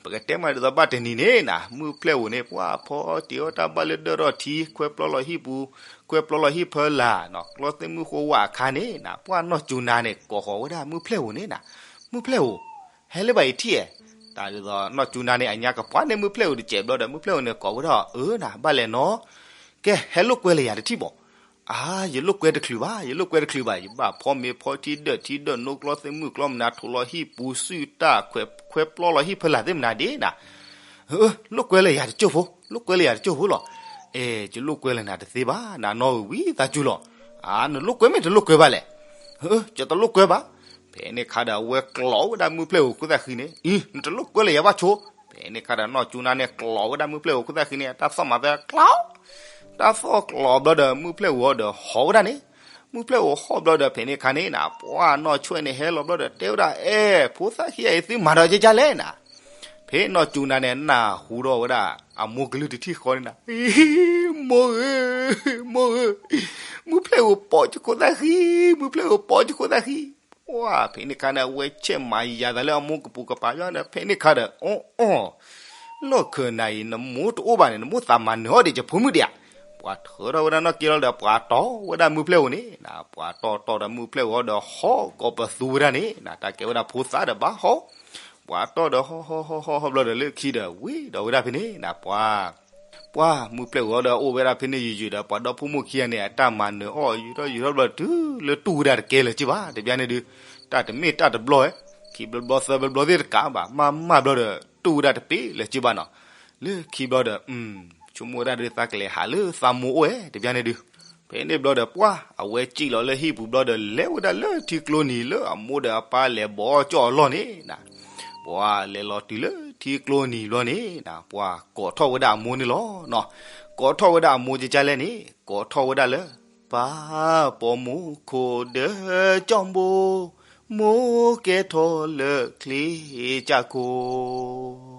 ပကတဲမးဒ်သိးဘၣ်တနံၤန့ၣ်နၤ မုၢ်ဖျဲၣ်ဧိၤန့ၣ် ပှၤဖီတ့ၢ်အီၣ်တၢ်ဘၣ်လၢဒၢၣ်ထီၣ်ထံ ခွဲပျီလီၤဟံၣ်ပူၤ ခွဲပျီလီၤဟံၣ်ဖၢလာ်နၤ ကျီသ့ၣ်မုၢ်ဃိဝဲအခါန့ၣ်နၤ ပှၤနီၢ်ကၠူနါန့ၣ် ကိးဃီၤဝဲဒၣ်မုၢ်ဖျဲၣ်ဧိၤန့ၣ်နၤ, မုၢ်ဖျဲၣ်ဧိၤ ဟဲလၢဘၣ်အံၤထံၣ်ဧါ, တၢ်ဒ်သိးနီၢ်ကၠူနါန့ၣ် အညါကပှၢ်န့ၢ်မုၢ်ဖျဲၣ်ဧိၤတစဲးဘျီဒီး မုၢ်ဖျဲၣ်ဧိၤန့ၣ် ကိးဝဲဒၣ်အၢနၤ ဘၣ်လဲၣ်နီၤ, ကဲ ဟဲလိာ်ကွဲလၢယၤတထံၣ်ဘၣ်, အါ ယလိာ်ကွဲတချုးဘၣ် ယလိာ်ကွဲတချုးဘၣ် ယဘၣ်ဖီမ့ၤဖီထံဒၢၣ်ထံဒၢၣ်နိကျီသ့ၣ်မုၢ်ကျီမနၤ ထူးလီၤဟံၣ်ပူၤစုၣ်တၢ် ခွဲပျီလီၤဟံၣ်ဖၢလာ်သ့ၣ်မနၤဒ်နၤ, လိာ်ကွဲလၢယၤတကၠိၢ်ဖိ လိာ်ကွဲလၢယၤတကၠိၢ်ဖိလီၤ, အဲ ယလိာ်ကွဲလၢနၤတသ့ဘၣ် နနီၢ်ဧိၤဝံသးစူၤလီၤ, အါ နလိာ်ကွဲမ့ၢ်တလိာ်ကွဲဘၣ်လဲၣ်, ယတလိာ်ကွဲဘၣ်, ဖဲန့ၣ်ခါဒီးအဝဲကျိးဝဲဒၣ်မုၢ်ဖျဲၣ်ဧိၤခိၣ်သၣ်ဃံန့ၣ် အံၤ နတလိာ်ကွဲလၢယၤဘၣ်ဆိ, ဖဲန့ၣ်ခါဒီးနီၢ်ကၠူနါန့ၣ် ကျိးဝဲဒၣ်မုၢ်ဖျဲၣ်ဧိၤခိၣ်သၣ်ဃံန့ၣ် တၢ်သီၣ်မၤသဲကျိး တၢ်သီၣ်ကျိးဘျီဒီး မုၢ်ဖျဲၣ်ဧိၤဒီးဟီၣ်ဝဲဒၣ်န့ၣ်, မုၢ်ဖျဲၣ်ဧိၤဟီၣ်ဘျီဒီး ဖဲန့ၣ်ခါန့ၣ်နၤ ပှၤနီၢ်ဆွဲၣ်န့ၣ်ဟဲလီၤဘျီဒီး တဲဝဲဒၣ် အဲ ဖိသၣ်ခံဂၤအံၤသုမၤဒီးကကလဲၣ်နၤ, ဖဲနီၢ်ကၠူနါန့ၣ် နၢ်ဟူထီၣ်ဝဲဒၣ် အမိၢ်ကလုၢ်တထံၣ်ဃီန့ၣ်နၤ, မိၢ်ဧၢ, မိၢ်ဧၢ, မုၢ်ဖျဲၣ်ဧိၤပိာ်ကခိၣ်သၣ်ဃံ, မုၢ်ဖျဲၣ်ဧိၤပိာ်ကခိၣ်သၣ်ဃံ, ပှၤ ဖဲန့ၣ်ခါန့ၣ် အဝဲဆဲးမၤယၤသးလၢအမိၢ်ကပူၤကပၤယီၤန့ၣ် ဖဲန့ၣ်ခါဒီး အီၣ်အီၣ် လီၢ်ခၢၣ်နၤအံၤ နမိၢ်တအိၣ်ဘၣ်န့ၣ် နမိၢ်သးမၤနၢၤအီၣ်ဒံးယဖိမုၣ်ဒံးဧါ, ပှၤထၢထီၣ်ဝဲဒၣ်နီၢ်က့လီၤဒီး ပှၤတီၢ်ဝဲဒၣ်မုၢ်ဖျဲၣ်ဧိၤန့ၣ်နၤ, ပှၤတီၢ်တီၢ်ဒီးမုၢ်ဖျဲၣ်ဧိၤဒီး ဟီၣ်ကိးပသူဝဲဒၣ်န့ၣ်နၤ, တၢ်ကဲဝဲဒၣ်ဖိသၣ်ဒီးဘၣ်ဟီၣ်, ပှၤတီၢ်ဒီးဟီၣ်ဟီၣ်ဟီၣ်ဟီၣ်ဟီၣ်ဘျီဒီး လၢခံဒီးဝံၤဒီးဝဲဒၣ်ဖဲန့ၣ်နၤ ပှၤ ပှၤမုၢ်ပျဲၢ်ဝံၤဒီးအိၣ်ဝဲဒၣ်ဖဲန့ၣ်ယုာ်ယုာ်ဒီး ပှၤဒီဖိမိၢ်ခံဂၤန့ၣ် အတၢ်မၤနၢၤအီၣ် ယူာ်ထီၣ်ယူာ်ထီၣ်ဘျီဒီး တုၤလၢတူၢ်ဝဲဒၣ်တကဲလၢၤက့ဘၣ် တဘျီန့ၣ်ဒုး တၢ်တမ့ၢ်တၢ်တဘျီဝဲ ခံဘျီဘျီသၢဘျီဘျီသ့ၣ်တကးဘၣ် မၤမၢ်ဘျီဒီး တူၢ်ဝဲဒၣ်တပ့ၢ်လၢၤက့ဘၣ်နီၤ. လၢခံဘျီဒီး ဆိကမိၣ်ဝဲဒၣ်ဒုး သးကလဲၤဟးလၢသးမိၢ်အိၣ်ဝဲ တဘျီန့ၣ်ဒုး ဖဲန့ၣ်ဘျီဒီး ပှၤအဝဲစံၣ်လီၤလၢဟံၣ်ပူၤဘျီဒီး လဲၤဝဲဒၣ်လၢထံကျိနံၤ လၢအမိၢ်ဒီးအပၢ်လဲၤဘီကၠီၣ်အလီၢ်န့ၣ်နၤ ပှၤလဲၤလီၤတုၤလၢထံကျိနံၤဘျီန့ၣ်နၤ ပှၤကိးထီၣ်ဝဲဒၣ်အမိၢ်န့ၣ်လီၤနီၤ. ကိးထီၣ်ဝဲဒၣ်အမိၢ်ကကလဲၣ်န့ၣ် ကိးထီၣ်ဝဲဒၣ်လၢ ပၢ်ပိာ်မုၣ်ခိၣ်ဒၢကၠီၣ်ဘိ မိၢ်ကဲထီၣ်လၢချ့ကၠၢ်ခိၣ်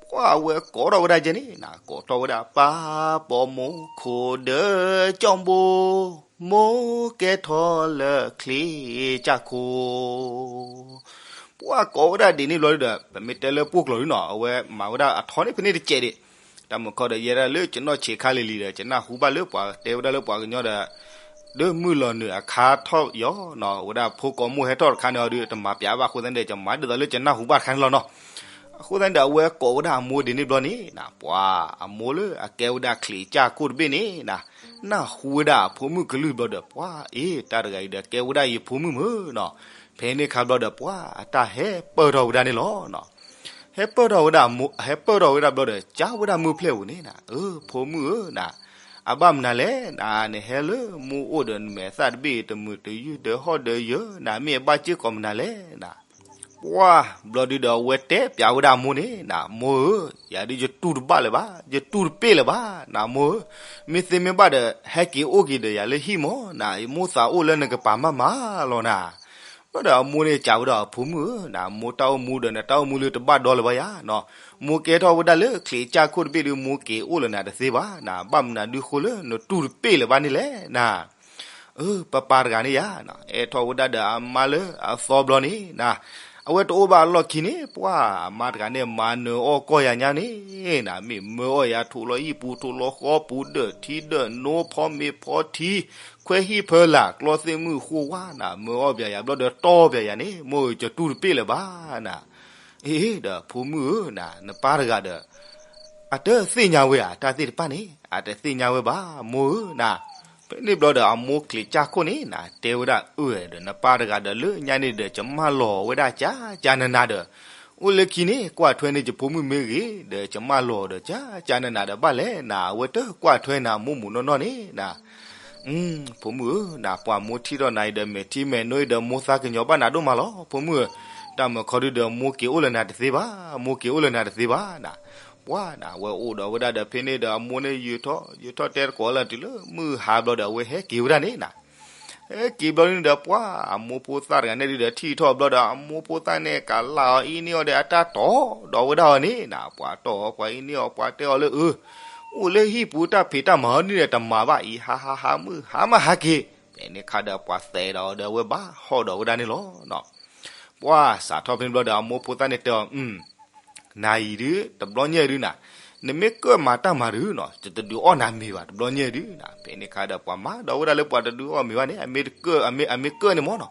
ပှၤအဝဲကိးထီၣ်ဝဲဒၣ်ကဲန့ၣ်နၤ ကိးထီၣ်ဝဲဒၣ် ပၢ်ပိာ်မုၣ်ခိၣ်ဒၢကၠီၣ်ဘိ မိၢ်ကဲထီၣ်လၢချ့ကၠၢ်ခိၣ် ပှၤကိးဝဲဒၣ်ဒ်န့ၣ်ဘျီဒီး ပမ့ၢ်တဲလၢပှိၢ်ကျိာ်ဒုနီၤ အဝဲမၤဝဲဒၣ်အထီန့ၣ်ဖဲန့ၣ်တစဲးဒံး တၢ်မုၢ်ခီဒီး ယဲဒၣ်လၢကနီၢ်ဆံးခါလံၤလံၤဒီး ကနၢ်ဟူဘၣ်လၢပှၤတဲဝဲဒၣ်လၢပှၤကညီဒီး ဒၢမုၢ်လီၤနုာ်အခါထီၣ်ယီၤနီၤ ဝဲဒၣ်ဖိကိးမိၢ်ဟဲထီၣ်တခါန့ၣ်အီၤဒုး တမၤပျးဘၣ်အဃိသတးန့ၣ်ဒီး ကမၤဒ်သိးလၢကနၢ်ဟူဘၣ်တခါန့ၣ်လီၤနီၤ. အဃိသတးန့ၣ်ဒီး အဝဲကိးဝဲဒၣ်အမိၢ်ဒ်န့ၣ်ဘျီန့ၣ်နၤ ပှၤအမိၢ်လၢအကဲဝဲဒၣ်ချ့ကၠၢ်ခိၣ်တဘ့ၣ်န့ၣ်နၤ နၢ်ဟူဝဲဒၣ်အဖိမုၣ်ကလုၢ်ဘျီဒီး ပှၤအ့ တၢ်တဂၤအံၤဒီး ကဲဝဲဒၣ်ယဖိမုၣ်မုၢ်နီၤ. ဖဲန့ၣ်ခါဘျီဒီး ပှၤအတၢ်ဟဲပၢၢ်ထီၣ်ဝဲဒၣ်န့ၣ်လီၤနီၤ. ဟဲပၢၢ်ထီၣ်ဝဲဒၣ်အမိၢ် ဟဲပၢၢ်ထီၣ်ဝဲဒၣ်ဘျီဒီး ကးဝဲဒၣ်မုၢ်ဖျဲၣ်ဧိၤန့ၣ်နၤ အၢ ဖိမုၣ်ဧၢနၤ အဘၣ်မနုၤလဲၣ်နၤ နဟဲလၢမူအိၣ်ဒီးနမဲာ်သၣ်တဘ့ၣ် တမုာ်တယုၢ်ဒီးဟီၣ်ဒီးယၢၤနၤ မ့ၢ်အဘၣ်စ့ၢ်ကီးမနုၤလဲၣ်နၤ. ပှၤဘျီဒုဒီး အဝဲတဲပျးဝဲဒၣ်အမိၢ်န့ၣ်နၤ မိၢ်ဧၢ, ယၤဒုးယတူၢ်တဘၣ်လၢၤဘၣ်, ယတူၢ်တပ့ၢ်လၢၤဘၣ်နၤမိၢ်ဧၢ, မ့ၢ်သ့မ့ၢ်ဘၣ်ဒီး ဟဲက့ၤအိၣ်က့ၤဒီးယၤလၢဟံၣ်မၢ်နၤ, ယမိၢ်သးအိၣ်လၢနကပၤမးမးလီၤနၤ. ဘျီဒီးအမိၢ်န့ၣ်စံးဝဲဒၣ်အဖိမုၣ်ဧၢနၤ, မိၢ်တၢ်အိၣ်မူဒီးနတၢ်အိၣ်မူလၢတဘၣ်ဒီလၢၤဘၣ်ယၤနၤ, မိၢ်ကဲထီၣ်ဝဲဒၣ်လၢချံးကၠၢ်ခိၣ်တဘ့ၣ်ဒုး မိၢ်က့ၤအိၣ်လၢနၤတသ့ဘၣ်နၤ, ဘၣ်မနုၤဒုဃိလၢနတူၢ်တပ့ၢ်လၢၤဘၣ်န့ၣ်လဲၣ်နၤ. အၢ ပပၢ်တဂၤန့ၣ်ယၤနၤ, အဲၣ်ထီၣ်ဝဲဒၣ်ဒီးအမါလၢအသီဘျီန့ၣ်နၤ, အဝဲတအိၣ်ဘၣ်အလီၢ်ခံန့ၣ် ပှၤအမါတဂၤန့ၣ် မၤနၢၤအီၣ်ကီၢ်ယၤညါန့ၣ်နၤ, မ့ၢ်မၢအီၣ်ယၤထိးလီၤဟံၣ်ပူၤထိးလီၤဃီပူၤ ဒၢးထံဒၢးနိ ဖီမ့ၤဖီထံ ခွဲဟံၣ်ဖၢလာ် ကျီသ့ၣ်မုၢ်ဃိဝါနၤ, မၢအီၣ်ပယၤယၤဘျီဒီးတီၢ်ပယၤယၤန့ၣ် မိၢ်ဧၢ ယတူၢ်တပ့ၢ်လၢၤဘၣ်နၤ. အ့ ဒီးဖိမုၣ်ဧၢနၤ, နပၢ်တဂၤဒီး အတသ့ၣ်ညါဝဲဧါ တၢ်သ့ၣ်တဖၣ်န့ၣ် အတသ့ၣ်ညါဝဲဘၣ် မိၢ်ဧၢနၤ. ဖဲန့ၣ်ဘျီဒီး အမိၢ်ချံးကၠၢ်ခိၣ်န့ၣ်နၤ တဲဝဲဒၣ်အၢဒီး နပၢ်တဂၤဒီး လၢညါန့ၣ်ဒီး ယမၢလီၤဝဲဒၣ်ကၠၢ်ကၠၢ်နးနးဒီး အိၣ်လၢခံန့ၣ် ကွၢ်ထွဲန့ၣ် ယဖိမုၣ်မ့ၢ်ဂ့ၤဒီး ယမၢလီၤဒီး ကၠၢ်ကၠၢ်နးနးဒီးဘၣ်လဲၣ်နၤ, အဝဲတကွၢ်ထွဲနၤမိၢ်မုၢ်နီၢ်နီၢ်န့ၣ်နၤ. ဖိမုၣ်ဧၢနၤ, ပှၤမိၢ်ထံၣ်ထီၣ်နၤအံၤဒီး မဲာ်ထံမဲာ်နိအံၤဒီး မိၢ်သးကညီၤဘၣ်နၤဒိၣ်မးလီၤ ဖိမုၣ်ဧၢ. တၢ်မုၢ်ခီဒုဒီး မိၢ်က့ၤအိၣ်လၢနၤတသ့ဘၣ်, မိၢ်က့ၤအိၣ်လၢနၤတသ့ဘၣ်နၤ. ပှၤနၤ အဝဲအိၣ်ဒီးဝဲဒၣ်ဒီး ဖဲန့ၣ်ဒီး အမိၢ်န့ၣ်ယုာ်ထီၣ် ယုာ်ထီၣ်တဲတကိးလၢတုၤလၢမုၢ်ဟါဘျီဒီး အဝဲဟဲက့ၤဝဲဒၣ်န့ၣ်နၤ. ဟဲက့ၤဘျီန့ၣ်ဒီး ပှၤအမိၢ်ဖိသၣ်တဂၤန့ၣ်ဒုဒီး ထံၣ်ထီၣ်ဘျီဒီး အမိၢ်ဖိသၣ်န့ၣ် ကးလၢအီၤအံၤန့ၢ်အီၤဒီး အတၢ်တီဒီးဝဲဒၣ်အီၤန့ၣ်နၤ, ပှၤတီၢ်အီၤပှၤအံၤန့ၢ်အီၤ ပှၤတဲအီၤလၢအၢ အိၣ်လၢဟံၣ်ပူၤတၢ်ဖံးတၢ်မၤအီၤန့ၣ်ဒီး တမၤဘၣ်အံၤ ဟးဟးဟး မုၢ်ဟါမးဟးက့ၤ. ဖဲန့ၣ်ခါဒီး ပှၤသဲးဒီးအီၤဒီး အဝဲဘၣ်ဟီၣ်ဒီးဝဲဒၣ်န့ၣ်လီၤ. ပှၤစးထီၣ်ဖဲန့ၣ်ဘျီဒီး အမိၢ်ဖိသၣ်န့ၣ်တဲအီၤ နၤအံၤဒု တဘျီညါဒုနၤ, နမ့ၢ်ကၢၣ်မၤတၢ်မၤဒုနီၤ ယတဒုးအီၣ်နၤမ့ၤဘၣ် တဘျီညါဒုနၤ. ဖဲန့ၣ်ခါဒီး ပှၤမၤဒီးဝဲဒၣ်လၢပှၤတဒုးအီၣ်မ့ၤဘၣ်န့ၣ် အမ့ၢ်ကၢၣ်န့ၣ်မၢ်နီၤ.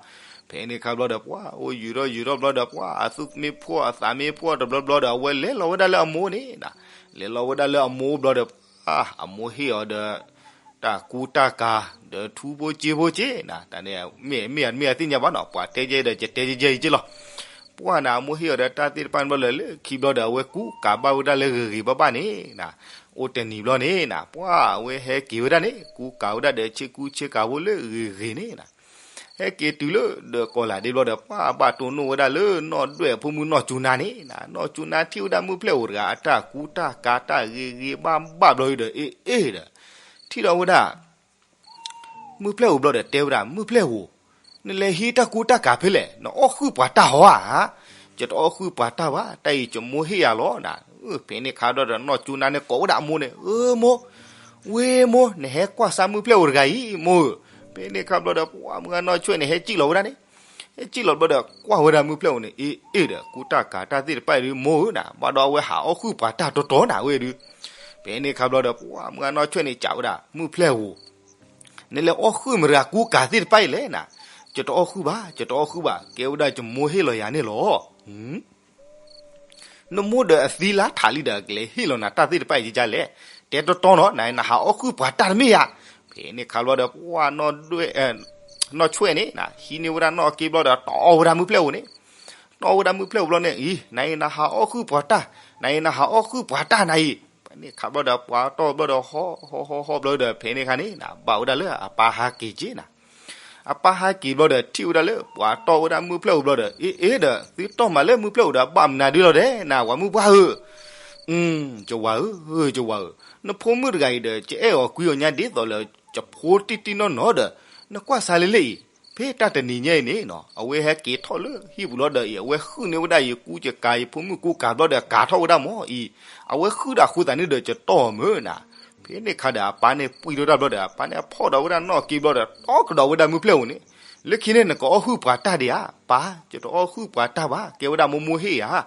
ဖဲန့ၣ်ခါဘျီဒီး ပှၤအိၣ်ယုာ်ထီၣ်ယုာ်ထီၣ်ဘျီဒီး ပှၤအသူၣ်မ့ၢ်ဖှီၣ်အသးမ့ၢ်ဖှီၣ်တဘျီဘျီဒီး အဝဲလဲၤလီၤဝဲဒၣ်လၢအမိၢ်န့ၣ်နၤ, လဲၤလီၤဝဲဒၣ်လၢအမိၢ်ဘျီဒီး ပှၤအမိၢ်ဟ့ၣ်အီၤဒီး တၢ်ကူတၢ်ကၤ ဒီးထူဖိက့ဖိက့နၤ, တၢ်န့ၣ် မ့ၢ်မ့ၢ်မ့ၢ်အသ့ၣ်ညါဘၣ်နီၤ, ပှၤတဲယဲဒီး ယတဲယဲယဲအံၤက့လီၤ. ပှၤနၤအမိၢ်ဟ့ၣ်အီၤဒီးတၢ်သ့ၣ်တဖၣ်န့ၣ်ဘျီဒီး လၢခံဘျီဒီး အဝဲကူကၤဘၣ်ဝဲဒၣ်လၢဂ့ၤဂ့ၤဘၣ်ဘၣ်န့ၣ်နၤ, အိၣ်တနံၤဘျီန့ၣ်နၤ ပှၤအဝဲဟဲက့ၤဝဲဒၣ်န့ၣ် ကူကၤဝဲဒၣ်ဒီးဆ့ကူဆ့ကၤဖိလၢဂ့ၤဂ့ၤန့ၣ်နၤ. ဟဲက့ၤတုၤလၢဒီးကီၢ်လၢ်ဒ့ဘျီဒီး ပှၤဘၣ်တိၢ်နီၣ်ဝဲဒၣ်လၢနီၢ်ဒွဲၣ်အဖိမုၣ်နီၢ်ကၠူနါန့ၣ်နၤ, နီၢ်ကၠူနါထံၣ်ဝဲဒၣ်မုၢ်ဖျဲၣ်ဧိၤတဂၤ အတၢ်ကူတၢ်ကၤတၢ်ဂ့ၤဂ့ၤဘၣ်ဘၣ်ဘျီဒီး အ့ၣ်အ့ၣ်ဒီး ထံၣ်ဒီးဝဲဒၣ် မုၢ်ဖျဲၣ်ဧိၤဘျီဒီး တဲဝဲဒၣ် မုၢ်ဖျဲၣ်ဧိၤ, နလဲၤဟံးတၢ်ကူတၢ်ကၤဖဲလဲၣ်, နအီၣ်ဃုာ်ပှၤတၢ်ဟီဧါ. ယတအီၣ်ဃုာ်ပှၤတၢ်ဘၣ်, တၢ်အံၤယမိၢ်ဟ့ၣ်ယၤလီၤနၤ. ဖဲန့ၣ်ခါဘျီဒီး နီၢ်ကၠူနါန့ၣ်ကိးဝဲဒၣ်အမိၢ်န့ၣ် အၢမိၢ်, ဝ့မိၢ်, နဟဲကွၢ်စၢ်မုၢ်ဖျဲၣ်ဧိၤတဂၤအံၤ မိၢ်ဧၢ. ဖဲန့ၣ်ခါဘျီဒီး ပှၤမုၢ်ဂၤနီၢ်ဆွဲၣ်န့ၣ် ဟဲစံၣ်လီၤဝဲဒၣ်န့ၣ်, ဟဲစံၣ်လီၤဘျီဒီး ကွၢ်ဝဲဒၣ်မုၢ်ဖျဲၣ်ဧိၤန့ၣ် အ့ၣ်အ့ၣ်ဒီး ကူတၢ်ကၤတၢ်သ့ၣ်တဖၣ်အံၤဒုး မိၢ်ဧၢနၤ, ဘၣ်ဒီးအဝဲဟးအီၣ်ဃုာ်ပှၤတၢ်တီတီနၤဝဲဒုး. ဖဲန့ၣ်ခါဘျီဒီး ပှၤမုၢ်ဂၤနီၢ်ဆွဲၣ်န့ၣ် စံးဝဲဒၣ် မုၢ်ဖျဲၣ်ဧိၤ, နလဲၤအီၣ်ဃုာ်မတၤတဂၤကူကၤသ့ၣ်တဖၣ်အံၤလဲၣ်နၤ. ယတအီၣ်ဃုာ်ဘၣ်, ယတအီၣ်ဃုာ်ဘၣ်, ကဲဝဲဒၣ်ယမိၢ်ဟ့ၣ်လီၤယၤန့ၣ်လီၤ. နမိၢ်ဒီးအသံလၢထးလံဒီး ကလဲၤဟ့ၣ်လီၤနၤတၢ်သ့ၣ်တဖၣ်အံၤကလဲၣ်. တဲတီတီနီၤ, န နဟးအီၣ်ဃုာ်ပှၤတၢ်တမ့ၢ်ဧါ. ဖဲန့ၣ်ခါဘျီဒီး ပှၤ နီၢ်ဆွဲၣ်န့ၣ် ဟံးန့ၢ်ဝဲဒၣ်နီၣ်က့ဘျီဒီး တီၢ်ဝဲဒၣ်မုၢ်ဖျဲၣ်ဧိၤန့ၣ်, တီၢ်ဝဲဒၣ်မုၢ်ဖျဲၣ်ဧိၤဘျီန့ၣ် အံၤ နအံၤနဟးအီၣ်ဃုာ်ပှၤတၢ်, နအံၤနဟးအီၣ်ဃုာ်ပှၤတၢ်နၤအံၤ. ဖဲန့ၣ်ခါဘျီဒီး ပှၤတီၢ်ဘျီဒီး ဟီၣ်ဟီၣ်ဟီၣ်ဟီၣ်ဘျီဒီး ဖဲန့ၣ်ခါန့ၣ် ဘၣ်ဝဲဒၣ်လၢအပၢ်ဟးက့ၤက့ၤနၤ. အပၢ်ဟးက့ၤဘျီဒီး ထံၣ်ဝဲဒၣ်လၢပှၤတီၢ်ဝဲဒၣ်မုၢ်ဖျဲၣ်ဧိၤဘျီဒီး အ့ အ့ဒီး သုတီၢ်မးလၢမုၢ်ဖျဲၣ်ဧိၤဒီး ဘၣ်မနုၤဒုလီၤဒဲး နဝၤမုၣ်ပှၢ်ဧၢ. ယဝၤဧၢ, ယဝၤဧၢ, နဖိမုၣ်တဂၤအံၤဒီး ယအဲၣ်အီၤကွံအီၤညါဒ်သိးလၢ ယဖိတံၢ်တံၢ်နီၢ်နီၢ်ဒီး နကွၢ်စါလၢလၢအံၤ, ဖဲတၢ်တနံၤညါအံၤန့ၣ် အဝဲဟဲက့ၤထီၣ်လၢဟံၣ်ပူၤလီၤဒီးအံၤ အဝဲဃုန့ၢ်ဝဲဒၣ်ယကူယကၤ ယဖိမုၣ်ကူကၤဘျီဒီး ကၤထီၣ်ဝဲဒၣ်မၢ်အံၤ, အဝဲဃုဒၣ်ဃိသးန့ၣ်ဒီး ယတီၢ်မၢနၤ. ဖဲန့ၣ်ခါဒီး အပၢ်န့ၣ်ပှံၢ်ထီၣ်တၢ်ဘျီဒီး အပၢ်န့ၣ်ဖီၣ်ဒီးဝဲဒၣ်နီၣ်က့ဘျီဒီး တီၢ်ကဒီးဝဲဒၣ်မုၢ်ဖျဲၣ်ဧိၤန့ၣ်, လၢခံန့ၣ် နကအီၣ်ဃုာ်ပှၤတၢ်ဒံးဧါ. ပၢ် ယတအီၣ်ဃုာ်ပှၤတၢ်ဘၣ်, ကဲဝဲဒၣ်မိၢ်မိၢ်ဟ့ၣ်ဧါ.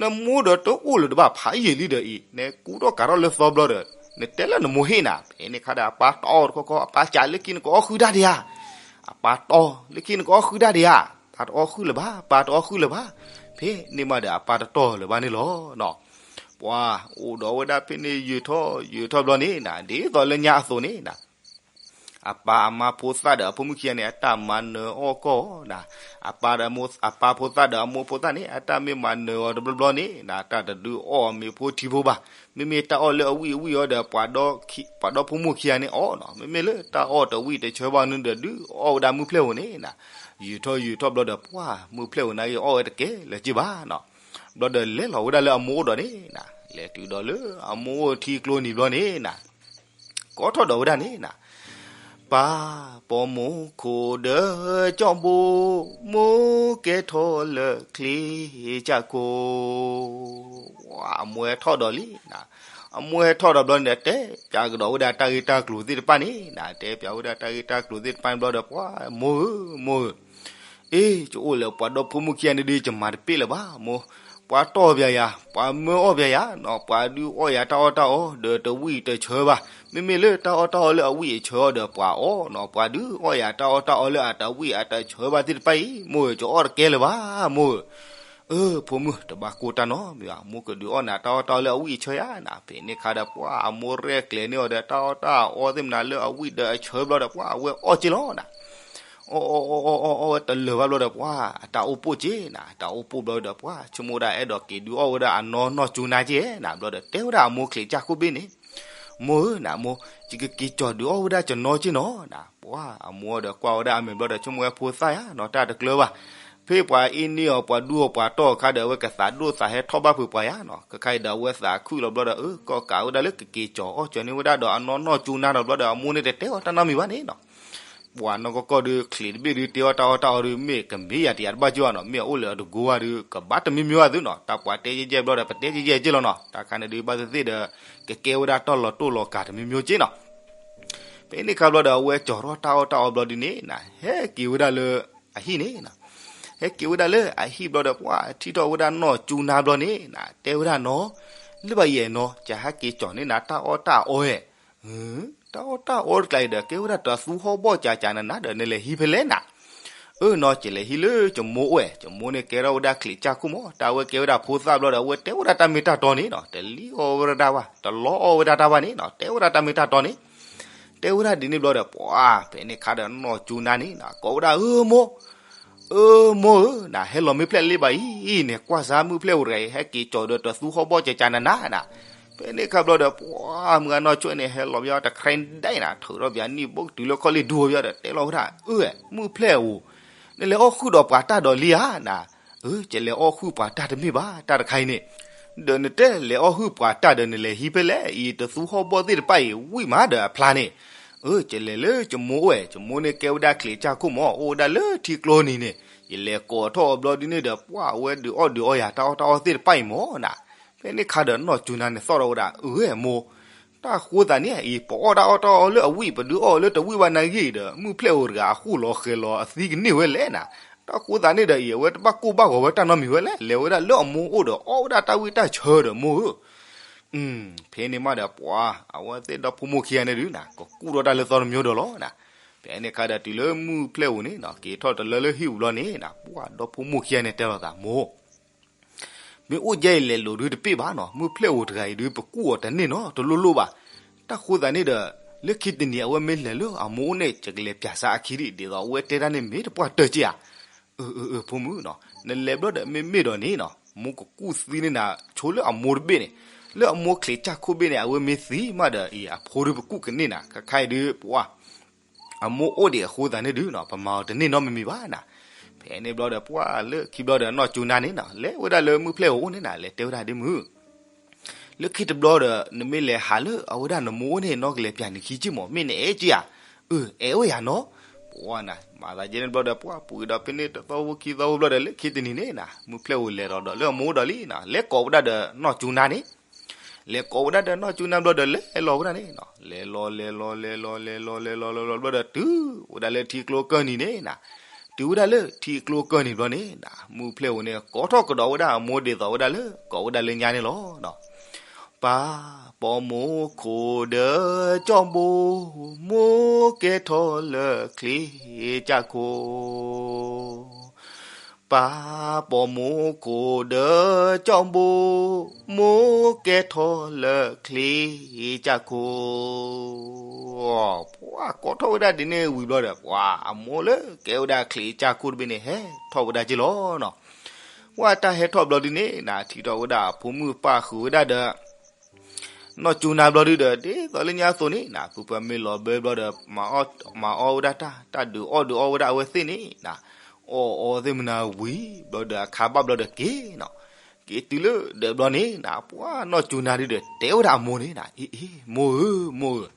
နမိၢ်ဒီးတအိၣ်လၢၤတဘၣ် ဖးယံာ်လံဒီးအံၤ နကူထီၣ်ကၤထီၣ်လၢသီဘျီဒီး နတဲလၢနမိၢ်ဟ့ၣ်နၤ. ဖဲန့ၣ်ခါဒီး အပၢ်တီၢ်တခီခီ အပၢ်စံး လၢခံနကအီၣ်ဃုာ်တၢ်ဒံးဧါ. အပၢ်တီၢ် လၢခံနကအီၣ်ဃုာ်တၢ်ဒံးဧါ. ပၢ်တအီၣ်ဃုာ်လၢၤဘၣ်, ပၢ်တအီၣ်ဃုာ်လၢၤဘၣ်. ဖဲန့ၣ်မးဒီး အပၢ်တတီၢ်လၢၤဘၣ်န့ၣ်လီၤ. ပှၤအိၣ်ဒီးဝဲဒၣ်ဖဲန့ၣ် ယုာ်ထီၣ်ယုာ်ထီၣ်ဘျီန့ၣ်နၤ ဒ်သိးလၢညါအသိးန့ၣ်နၤ အပၢ်အမါဖိသၣ်ဒီးအဖိမုၣ်ခံဂၤန့ၣ် အတၢ်မၤနၢၤအီၣ်ကီၢ်နၤ, အပၢ်ဒီးအမိၢ် အပၢ်ဖိသၣ်ဒီးအမိၢ်ဖိသၣ်န့ၣ် အတၢ်မ့ၢ်မၤနၢၤအီၤတဘျီဘျီန့ၣ်နၤ တၢ်တဒုးအီၣ်မ့ၤဖိထံဖိဘၣ်. မ့မ့ၢ်တၢ်အီၣ်လၢအဝံၣ်အဝံၣ်အီၤဒီး ပှၤဒီဖိမုၣ်ခံဂၤန့ၣ်အီၣ်နၤ, မ့မ့ၢ်လၢတၢ်အီၣ်တဝံၣ်တဆၢဘၣ်န့ၣ်ဒီး ဒုးအီၣ်ဝဲဒၣ်မုၢ်ဖျဲၣ်ဧိၤန့ၣ်နၤ, ယုာ်ထီၣ်ယုာ်ထီၣ်ဘျီဒီး ပှၤမုၢ်ဖျဲၣ်ဧိၤန့ၣ်ဂ့ၤ အီၣ်ဝဲတကဲလၢၤက့ဘၣ်နၤ. ဘျီဒီးလဲၤလီၤဝဲဒၣ်လၢအမိၢ်အိၣ်ဒီးန့ၣ်နၤ, လဲၤတုၤဒီးလၢအမိၢ်အိၣ်ထံကျိနံၤဘျီန့ၣ်နၤ ကိးထီၣ်ဒီးဝဲဒၣ်န့ၣ်နၤ, ပၢ်ပိာ်မုၣ်ခိၣ်ဒၢကၠီဘိ, မိၢ်ကဲထီၣ်လၢချံကၠၢ်ခိၣ်. အမိၢ်ဟဲထီၣ်ဒီးလံနၤ, အမိၢ်ဟဲထီၣ်ဒီးဘျီန့ၣ်ဒီး တဲပၠးကဒီးဝဲဒၣ်တၢ်ဂ့ၢ်တၢ်ကျိၤသ့ၣ်တဖၣ်န့ၣ်နၤ, တဲပၠးဝဲဒၣ်တၢ်ဂ့ၢ်တၢ်ကျိၤသ့ၣ်တဖၣ်န့ၣ်ဘျီဒီး ပှၤမိၢ်ဧၢ, မိၢ်ဧၢ အ့ ယအိၣ်လၢပှၤဒီဖိမုၣ်ခံဂၤန့ၣ်ဒီး ယမၤတပ့ၢ်လၢၤဘၣ်မိၢ်, ပှၤတီၢ်ပၠးယၤ, ပှၤမၢအီၣ်ပၠးယၤနၤ, ပှၤဒုးအီၣ်ယၤတၢ်အီၣ်တၢ်အီဒီးတဝံၣ်တဆၢဘၣ်. မ့မ့ၢ်လၢတၢ်အီၣ်တၢ်အီလၢအဝံၣ်အဆၢအီၤဒီးပှၤအီၣ်နၤ, ပှၤဒုးအီၣ်ယၤတၢ်အီၣ်တၢ်အီလၢအတဝံၣ်အတဆၢဘၣ်သ့ၣ်တဖၣ်အံၤ မိၢ်ဧၢ ယအီၣ်တကဲလၢၤဘၣ်မိၢ်ဧၢ. အၢ ဖိမုၣ် တဘၣ်ကိၢ်တၢ်နီတမံၤဘၣ်, မိၢ်ကဒုးအီၣ်နၤတၢ်အီၣ်တၢ်အီလၢအဝံၣ်အဆၢယၤနၤ. ဖဲန့ၣ်ခါဒီး ပှၤအမိၢ်ရဲၣ်ကျဲၤန့ၢ်အီၤဒီးတၢ်အီၣ်တၢ်အီသ့ၣ်မနၤလၢအဝံၣ်ဒီးအဆၢဘျီဒီး ပှၤအဝဲအီၣ်က့ၤလီၤနၤ. အီၣ်အီၣ်အီၣ်အီၣ်အီၣ်ဝဲတလၢာ်ဘၣ်ဘျီဒီး ပှၤအတၢ်အိၣ်ပိၢ်က့ၤနၤ, အတၢ်အိၣ်ပိၢ်ဘျီဒီး ပှၤဆိကမိၣ်ဝဲဒၣ်အဲၣ်ဒိးက့ၤဒုးအီၣ်ဝဲဒၣ်အနီၢ်နီၢ်ကၠူနါက့ၤနၤ. ဘျီဒီးတဲဝဲဒၣ်အမိၢ်ချံးကၠၢ်ခိၣ်ဘ့ၣ်န့ၣ်, မိၢ်ဧၢ နမိၢ် ယကက့ၤကၠီၤဒုးအီၣ်ဝဲဒၣ်ကၠီနီက့ၤနီၤနၤ. ပှၤအမိၢ်ဒီးကွၢ်ဝဲဒၣ်အမဲာ်ဘျီဒီး ဆိကမိၣ်ဝဲဖိသၣ်ယၤနၤ တၢ်တကျၢၤဘၣ်. ဖဲပှၤအ့န့ၢ်အီၤ ပှၤဒူအီၤပှၤတီၢ်အခါဒီး အဝဲကသးဒိၣ်သးဟဲထီၣ်ဘၣ်ဖုးပှၤယၤနၤ. ခဲခါအံၤဒီးအဝဲသးခုလီၤဘျီဒီး အၢ ကီၢ်ကးဝဲဒၣ်လၢကက့ၤကၠီၤအီၣ်ကၠီန့ၢ်ဝဲဒၣ်ဒီးအနီၢ်နီၢ်ကၠူနါဒီး ဘျီဒီးအမိၢ်န့ၣ်တတဲအီၤတၢ်နီတမံၤဘၣ်န့ၣ်နၤ. ပှၤနီၢ်ကီၢ်ကီၢ်ဒီး ချံးတဘ့ၣ်ဒီးတဲအီၣ်တၢ်အီၣ်တၢ်အီဒီး မ့ၢ်ကမ့ၢ်ယၤတယၤတဘၣ်ကၠိဘၣ်နၤ, မ့ၢ်အအိၣ်လၢအတကိးဘၣ်ဒီး ကဘၣ်တမံၤမံၤဘၣ်သုနၤ. တၢ်ပှၤတဲယဲၢ်ယဲၢ်ဘျီဒီး ပတဲယဲၢ်ယဲၢ်က့ၤလီၤနၤ. တၢ်ခါန့ၣ်ဒီး ဘၣ်သ့ၣ်သ့ၣ်ဒီး ကကဲဝဲဒၣ်တၢ်လီၤတိၢ်လီၤကၤတမံၤမံၤက့ၤနၤ. ဖဲန့ၣ်ခါဘျီဒီး အဝဲကၠီၤထီၣ်တၢ်အီၣ်တၢ်အီဘျီဒ်န့ၣ်နၤ ဟဲက့ၤဝဲဒၣ်လၢအဟံၣ်န့ၣ်နၤ. ဟဲက့ၤဝဲဒၣ်လၢအဟံၣ်ဘျီဒီး ပှၤထံၣ်ထီၣ်ဝဲဒၣ်နီၢ်ကၠူနါဘျီန့ၣ်နၤ တဲဝဲဒၣ်နီၤ, လၢဘၣ်ယဲၢ်နီၤ ကဟဲက့ၤကၠီၤန့ၢ်နၤတၢ်အီၣ်တၢ်အီဧဲ. တၢ်အီၣ်တၢ်အီတကျါအံၤဒီး ကဲဝဲဒၣ်တၢ်သူဟီၣ်ဘီၣ်ကၠးကၠးနးနးဒီး နလဲၤဟံးဖဲလဲၣ်နၤ. အၢနီၤ ယလဲၤဟံးလၢယမိၢ်အိၣ်ဧဲ, ယမိၢ်န့ၣ်ကဲထီၣ်ဝဲဒၣ်ချံးကၠၢ်ခိၣ်မး, တၢ်ဝဲကဲဝဲဒၣ်ဖိသၣ်ဘျီဒီး အဝဲတဲဝဲဒၣ်တၢ်မ့ၢ်တၢ်တီန့ၣ်နၤ, တလံၣ်အီၣ်ဝဲဒၣ်တၢ်ဘၣ်, တလီအီၣ်ဝဲဒၣ်တၢ်ဘၣ်န့ၣ်နၤ, တဲဝဲဒၣ်တၢ်မ့ၢ်တၢ်တီန့ၣ်, တဲဝဲဒၣ်ဒ်န့ၣ်ဘျီဒီး ပှၤဖဲန့ၣ်ခါဒီးနီၢ်ကၠူနါန့ၣ်နၤ ကိးဝဲဒၣ် အၢမိၢ် အၢမိၢ်ဧၢ, နဟဲလီၤမ့ၢ်ဖျဲၣ်လံဘၣ်အံၤန့ၣ် ကွၢ်စါမုၢ်ဖျဲၣ်ဧိၤတဂၤအံၤ ဟဲက့ၤကၠီၤဒီးတၢ်သူဟီၣ်ဘီၣ်ကၠးကၠးနးနးနၤ. ဖဲန့ၣ်ခါဘျီဒီး ပှၤမုၢ်ဂၤနီၢ်ဆွဲၣ်န့ၣ် ဟဲလီၤဘၣ်တခရဲဒဲးနၤ, ထုးထီၣ်ဘၣ်နံၣ်ဘိကတုၤလၢခီၣ်လံၢ်ဒူအီၤဘၣ်ဒီး တဲလီၤဝဲဒၣ် အၢ မုၢ်ဖျဲၣ်ဧိၤ, နလဲၤအီၣ်ဃုာ်ဒီးပှၤတၢ်ဒီးလံဧါနၤ. အၢ ယလဲၤအီၣ်ဃုာ်ပှၤတၢ်တမ့ၢ်ဘၣ် တၢ်တခါအံၤန့ၣ်, ဒီးနတဲလဲၤအီၣ်ဃုာ်ပှၤတၢ်ဒီး နလဲၤဟံးဖဲလဲၣ်အံၤ တၢ်သူဟီၣ်ဘီၣ်သ့ၣ်တဖၣ်အံၤ ဝံၣ်မးဒီးအဖျါန့ၣ်. အၢ ယလဲၤလၢယမိၢ်အိၣ်ဝဲ, ယမိၢ်န့ၣ်ကဲဝဲဒၣ်ချံးကၠၢ်ခိၣ်မး အိၣ်ဝဲဒၣ်လၢထံကျိနံၤန့ၣ်, ယလဲၤကိးထီၣ်အီၤဘျီဒ်န့ၣ်ဒီး ပှၤအဝဲဒုးအီၣ်ဒုးအီယၤတၢ်အီၣ်တၢ်အီသ့ၣ်တဖၣ်အံၤမးနၤ. ဖဲန့ၣ်ခါဒီးနီၢ်ကၠူနါန့ၣ်သီၣ်ထီၣ်ဝဲဒၣ် အၢ မိၢ် တၢ်ဃိသးန့ၣ်အံၤ ပအီၣ်တၢ်အီၣ်တၢ်အီလၢအဝံၣ် ပဒုးအီၣ်လၢတဝံၣ်ဘၣ်နၤဂ့ၤဒီး မုၢ်ဖျဲၣ်ဧိၤတဂၤအဃိၣ်လီၤဃဲၤလီၤ အသံကန့ၢ်ဝဲလဲၣ်နၤ. တၢ်ဃိသးန့ၣ်ဒီးအံၤ အဝဲတဘၣ်ကိၢ်ဘၣ်ဂီၤဝဲတၢ်နီတမံၤဝဲလဲၣ်, လဲၤဝဲဒၣ်လၢအမိၢ်အိၣ်ဒီး အီၣ်ဝဲဒၣ်တၢ်ဝံၣ်တၢ်ဆၢဒီးမိၢ်ဧၢ. ဖဲန့ၣ်မးဒီးပှၤ အဝဲသ့ၣ်ဒီဖိမိၢ်ခံဂၤန့ၣ်ဒုးနၤ ကကူၣ်ထီၣ်တၢ်လၢသီတမံၤဒီးလီၤနၤ. ဖဲန့ၣ်ခါဒီးတုၤလၢမုၢ်ဖျဲၣ်ဧိၤန့ၣ်နၤ က့ၤထီၣ်တလၢလၢဟံၣ်ပူၤဘျီန့ၣ်နၤ ပှၤဒီဖိမိၢ်ခံဂၤန့ၣ်တဲလိာ်သးမိၢ် မ့ၢ်အိၣ်ကဲအံၤလဲၤလိာ်ဒုတပ့ၢ်ဘၣ်နီၤ, မုၢ်ဖျဲၣ်ဧိၤတဂၤအံၤဒုပကူၣ်အီၤတန့ၢ်နီတလိၣ်လိၣ်ဘၣ်. တၢ်ဃိသးန့ၣ်ဒီး လၢခံတနံၤအဝဲမ့ၢ်လဲၤလၢအမိၢ်အိၣ်န့ၣ် ယကလဲၤပျးစးအခံဒံး ဒ်သိးအဝဲတဲဒၣ်န့ၣ်မ့ၢ်တပှၢ်တၢၢ်က့ဧါ. အၢ အၢ အၢ ဖိမုၣ်နီၤ, နလဲၤဘျီဒီးမ့မ့ၢ်ဒီးန့ၣ်နီၤ, မိၢ်ကကူၣ်သံန့ၢ်နၤဆိလၢအမိၢ်တဘ့ၣ်န့ၣ်, လၢအမိၢ်ချံးစၢ်ခိၣ်ဘ့ၣ်န့ၣ် အဝဲမ့ၢ်သံမးဒီးအံၤ အဖိဒုပကူၣ်ကန့ၢ်နၤ, ခဲခါအံၤဒုပှၢ် အမိၢ်အိၣ်ဒံးအဃိသးန့ၣ်ဒုနီၤ ပမၤအီၤတန့ၢ်နီတမံၤဘၣ်နၤ. ဖဲန့ၣ်ဘျီဒီးပှၢ်လၢခံဘျီဒီးနီၢ်ကၠူနါန့ၣ်နီၤ လဲၤဝဲဒၣ်လၢမုၢ်ဖျဲၣ်ဧိၤအိၣ်န့ၣ်နၤ လဲၤတဲဝဲဒၣ်ဒ်မုၢ် လၢခံတဘျီဒီး နမ့ၢ်လဲၤဟးလၢအဝဲဒၣ်နမိၢ်အိၣ်န့ၣ် နီၢ်ကလဲၤပျးနခံက့ၢ်မး မ့ၢ်နအဲၣ်က့ဧါ. အၢ အဲၣ်အိၣ်ယၤနီၤ. ပှၢ်နၤ မၤသးယဲန့ၣ်ဘျီဒီး ပှၢ်ပှ့ၤဒီးဖဲန့ၣ်တသီဖိခံသီဖိဘျီဒီး လၢခံတနံၤန့ၣ်နၤ မုၢ်ဖျဲၣ်ဧိၤလဲၤဒီးဒီးလၢအမိၢ်ဒီးလံနၤ လဲၤကိးဝဲဒၣ်ဒီးနီၢ်ကၠူနါန့ၣ် လဲၤကိးဝဲဒၣ်ဒီးနီၢ်ကၠူနါဘျီဒီး လဲၤလီၤဝဲဒၣ်န့ၣ်နၤ လဲၤလီၤလဲၤလီၤလဲၤလီၤလဲၤလီၤလဲၤလီၤလဲၤလီၤဘျီဒီး တုၤဝဲဒၣ်လၢထံကျိကၢၢ်နံၤန့ၣ်နၤ တုၤဝဲဒၣ်လၢထံကျိကၢၢ်နံၤဘျီန့ၣ်နၤ မုၢ်ဖျဲၣ်ဧိၤန့ၣ် ကိးထီၣ်ကဒီးဝဲဒၣ်အမိၢ်ဒ်သိးဝဲဒၣ်လၢ ကိးဝဲဒၣ်လၢညါန့ၣ်လီၤ. ပၢ်ပိာ်မုၣ်ခိၣ်ဒၢကၠီၣ်ဘိ, မိၢ်ကဲထီၣ်လၢချံကၠၢ်ခိၣ် ပၢ်ပိာ်မုၣ်ခိၣ်ဒၢကၠီၣ်ဘိ, မိၢ်ကဲထီၣ်လၢချံကၠၢ်ခိၣ်. ပှၤကိးထီၣ်ဝဲဒၣ်ဒ်န့ၣ်ဝံၤဘျီဒီး ပှၤအမိၢ်လၢကဲဝဲဒၣ်ချံကၠၢ်ခိၣ်တဘ့ၣ်န့ၣ် ဟဲထီၣ်ဝဲဒၣ်က့ၢ်လီၤနီၤ. ပှၤတၢ်ဟဲထီၣ်ဘျီဒ်န့ၣ်နၤ ထံၣ်ထီၣ်ဝဲဒၣ်အဖိမုၣ်ပၢ်ဃုာ်ဝဲဒၣ်ဒီး နီၢ်ကၠူနါဘျီဒုဒီး ဒ်သိးလၢညါအသိးန့ၣ်နၤ ဖုပှၢ်မ့ၢ်လီၤဘၢဘျီဒီး မၤအီၣ်ဝဲဒၣ်တၢ် တၢ်ဒုးအီၣ်ဒုးအီဝဲဒၣ်အဝဲသ့ၣ်န့ၣ်နၤ အီၣ်အီသ့ၣ်မနၤဝံၤ ဘျီဒီးအခါဘၣ်ဘျီဒီးက့ၤနီၤ. က့ၤတုၤလၢဒၢးဘျီန့ၣ်နၤ ပှၤနီၢ်ကၠူနါဒုဒီး တဲဝဲဒၣ်အမိၢ်န့ၣ်နၤ အ့ အ့ မိၢ်ဧၢ မိၢ်ဧၢ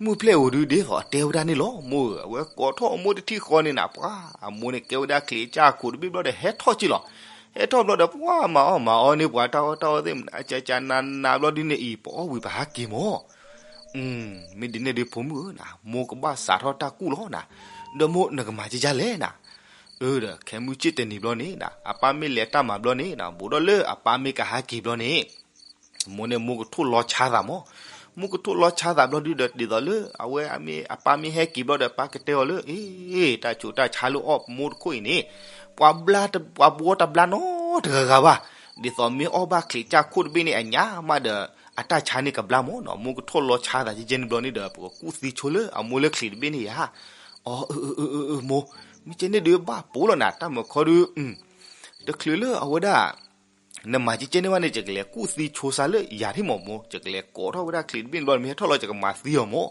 မုၢ်ဖျဲၣ်ဧိၤဒုဒ်သိးတဲဝဲဒၣ်န့ၣ်လီၤ မိၢ်ဧၢ အဝဲကိးထီၣ်အမိၢ်တထံၣ်ဃီန့ၣ်နၤ ပှၤအမိၢ်န့ၣ်ကဲဝဲဒၣ်ချံကၠၢ်ခိၣ်တဘ့ၣ်ဘျီဒီး ဟဲထီၣ်က့ၢ်လီၤ. ဟဲထီၣ်ဘျီဒီး ပှၤမၤအီၣ်မၤအီန့ၢ်ပှၤတၢ်အီၣ်တၢ်အီသ့ၣ်မနၤ ကကနးနးဘျီဒုန့ၣ်အံၤ ပအီၣ်ဝံၤပဟးက့ၤမး မ့ၢ်ဒ်န့ၣ်ဒုဖိမုၣ်ဧၢနၤ မိၢ်ကဘၣ်စးထီၣ်တၢ်ကူၣ်လီၤနၤ. ဒီးမိၢ်နကမၤကကလဲၣ်နၤ. အၢ ဒီးခဲမုၢ်ဆ့ၣ်တနံၤဘျီန့ၣ်နၤ အပၢ်မ့ၢ်လဲၤတၢ်မၤဘျီန့ၣ်နၤ ဘူးဒီးလၢအပၢ်မ့ၢ်ကဟးက့ၤဘျီန့ၣ် မိၢ်န့ၣ်မိၢ်ကထိၣ်လီၤဆါသးမး. မိၢ်ကထိၣ်လီၤဆါသးဘျီဒုဒီး ဒ်သိးလၢအဝဲအပၢ်မ့ၢ်ဟဲက့ၤဘျီဒီး ပၢ်ကတဲအီၤလၢ အ့ တၢ်ဆူးတၢ်ဆါလၢအီၣ်ပမိၢ်တခိၣ်အံၤန့ၣ် ပှၤဘျါ ပှၤဘှီတဘျါနီတဂၤဂၤဘၣ်. ဒ်သိးမ့ၢ်အီၣ်ဘၣ်ချံကၠၢ်ခိၣ်တဘ့ၣ်န့ၣ်အညါမးဒီး အတၢ်ဆါန့ၣ်ကဘျါမးနီၤ. မိၢ်ကထိၣ်လီၤဆါသးကဲန့ၣ်ဘျီန့ၣ်ဒီး ပကကူၣ်သံဆိလၢအမိၢ်လၢချံးတဘ့ၣ်န့ၣ်ယါ. အီ အၢ အၢ အၢ အၢ မိၢ်, မ့ၢ်ကဲန့ၣ်ဒုးဘၣ်ပိာ်လီၤနၤ တၢ်မုာ်ခီဒုး, တချုးလၢအဝဲဒၣ် နမၤကဲန့ၣ်ဘၣ်န့ၣ် ယကလဲၤကူၣ်သံဆိစါလၢယၤထံၣ်မးမိၢ်, ယကလဲၤကိးထီၣ်ဝဲဒၣ်ချံးတဘ့ၣ်န့ၣ်ဘျီ မ့ၢ်ဟဲထီၣ်လီၤ ယကမၤသံအီၤမိၢ်.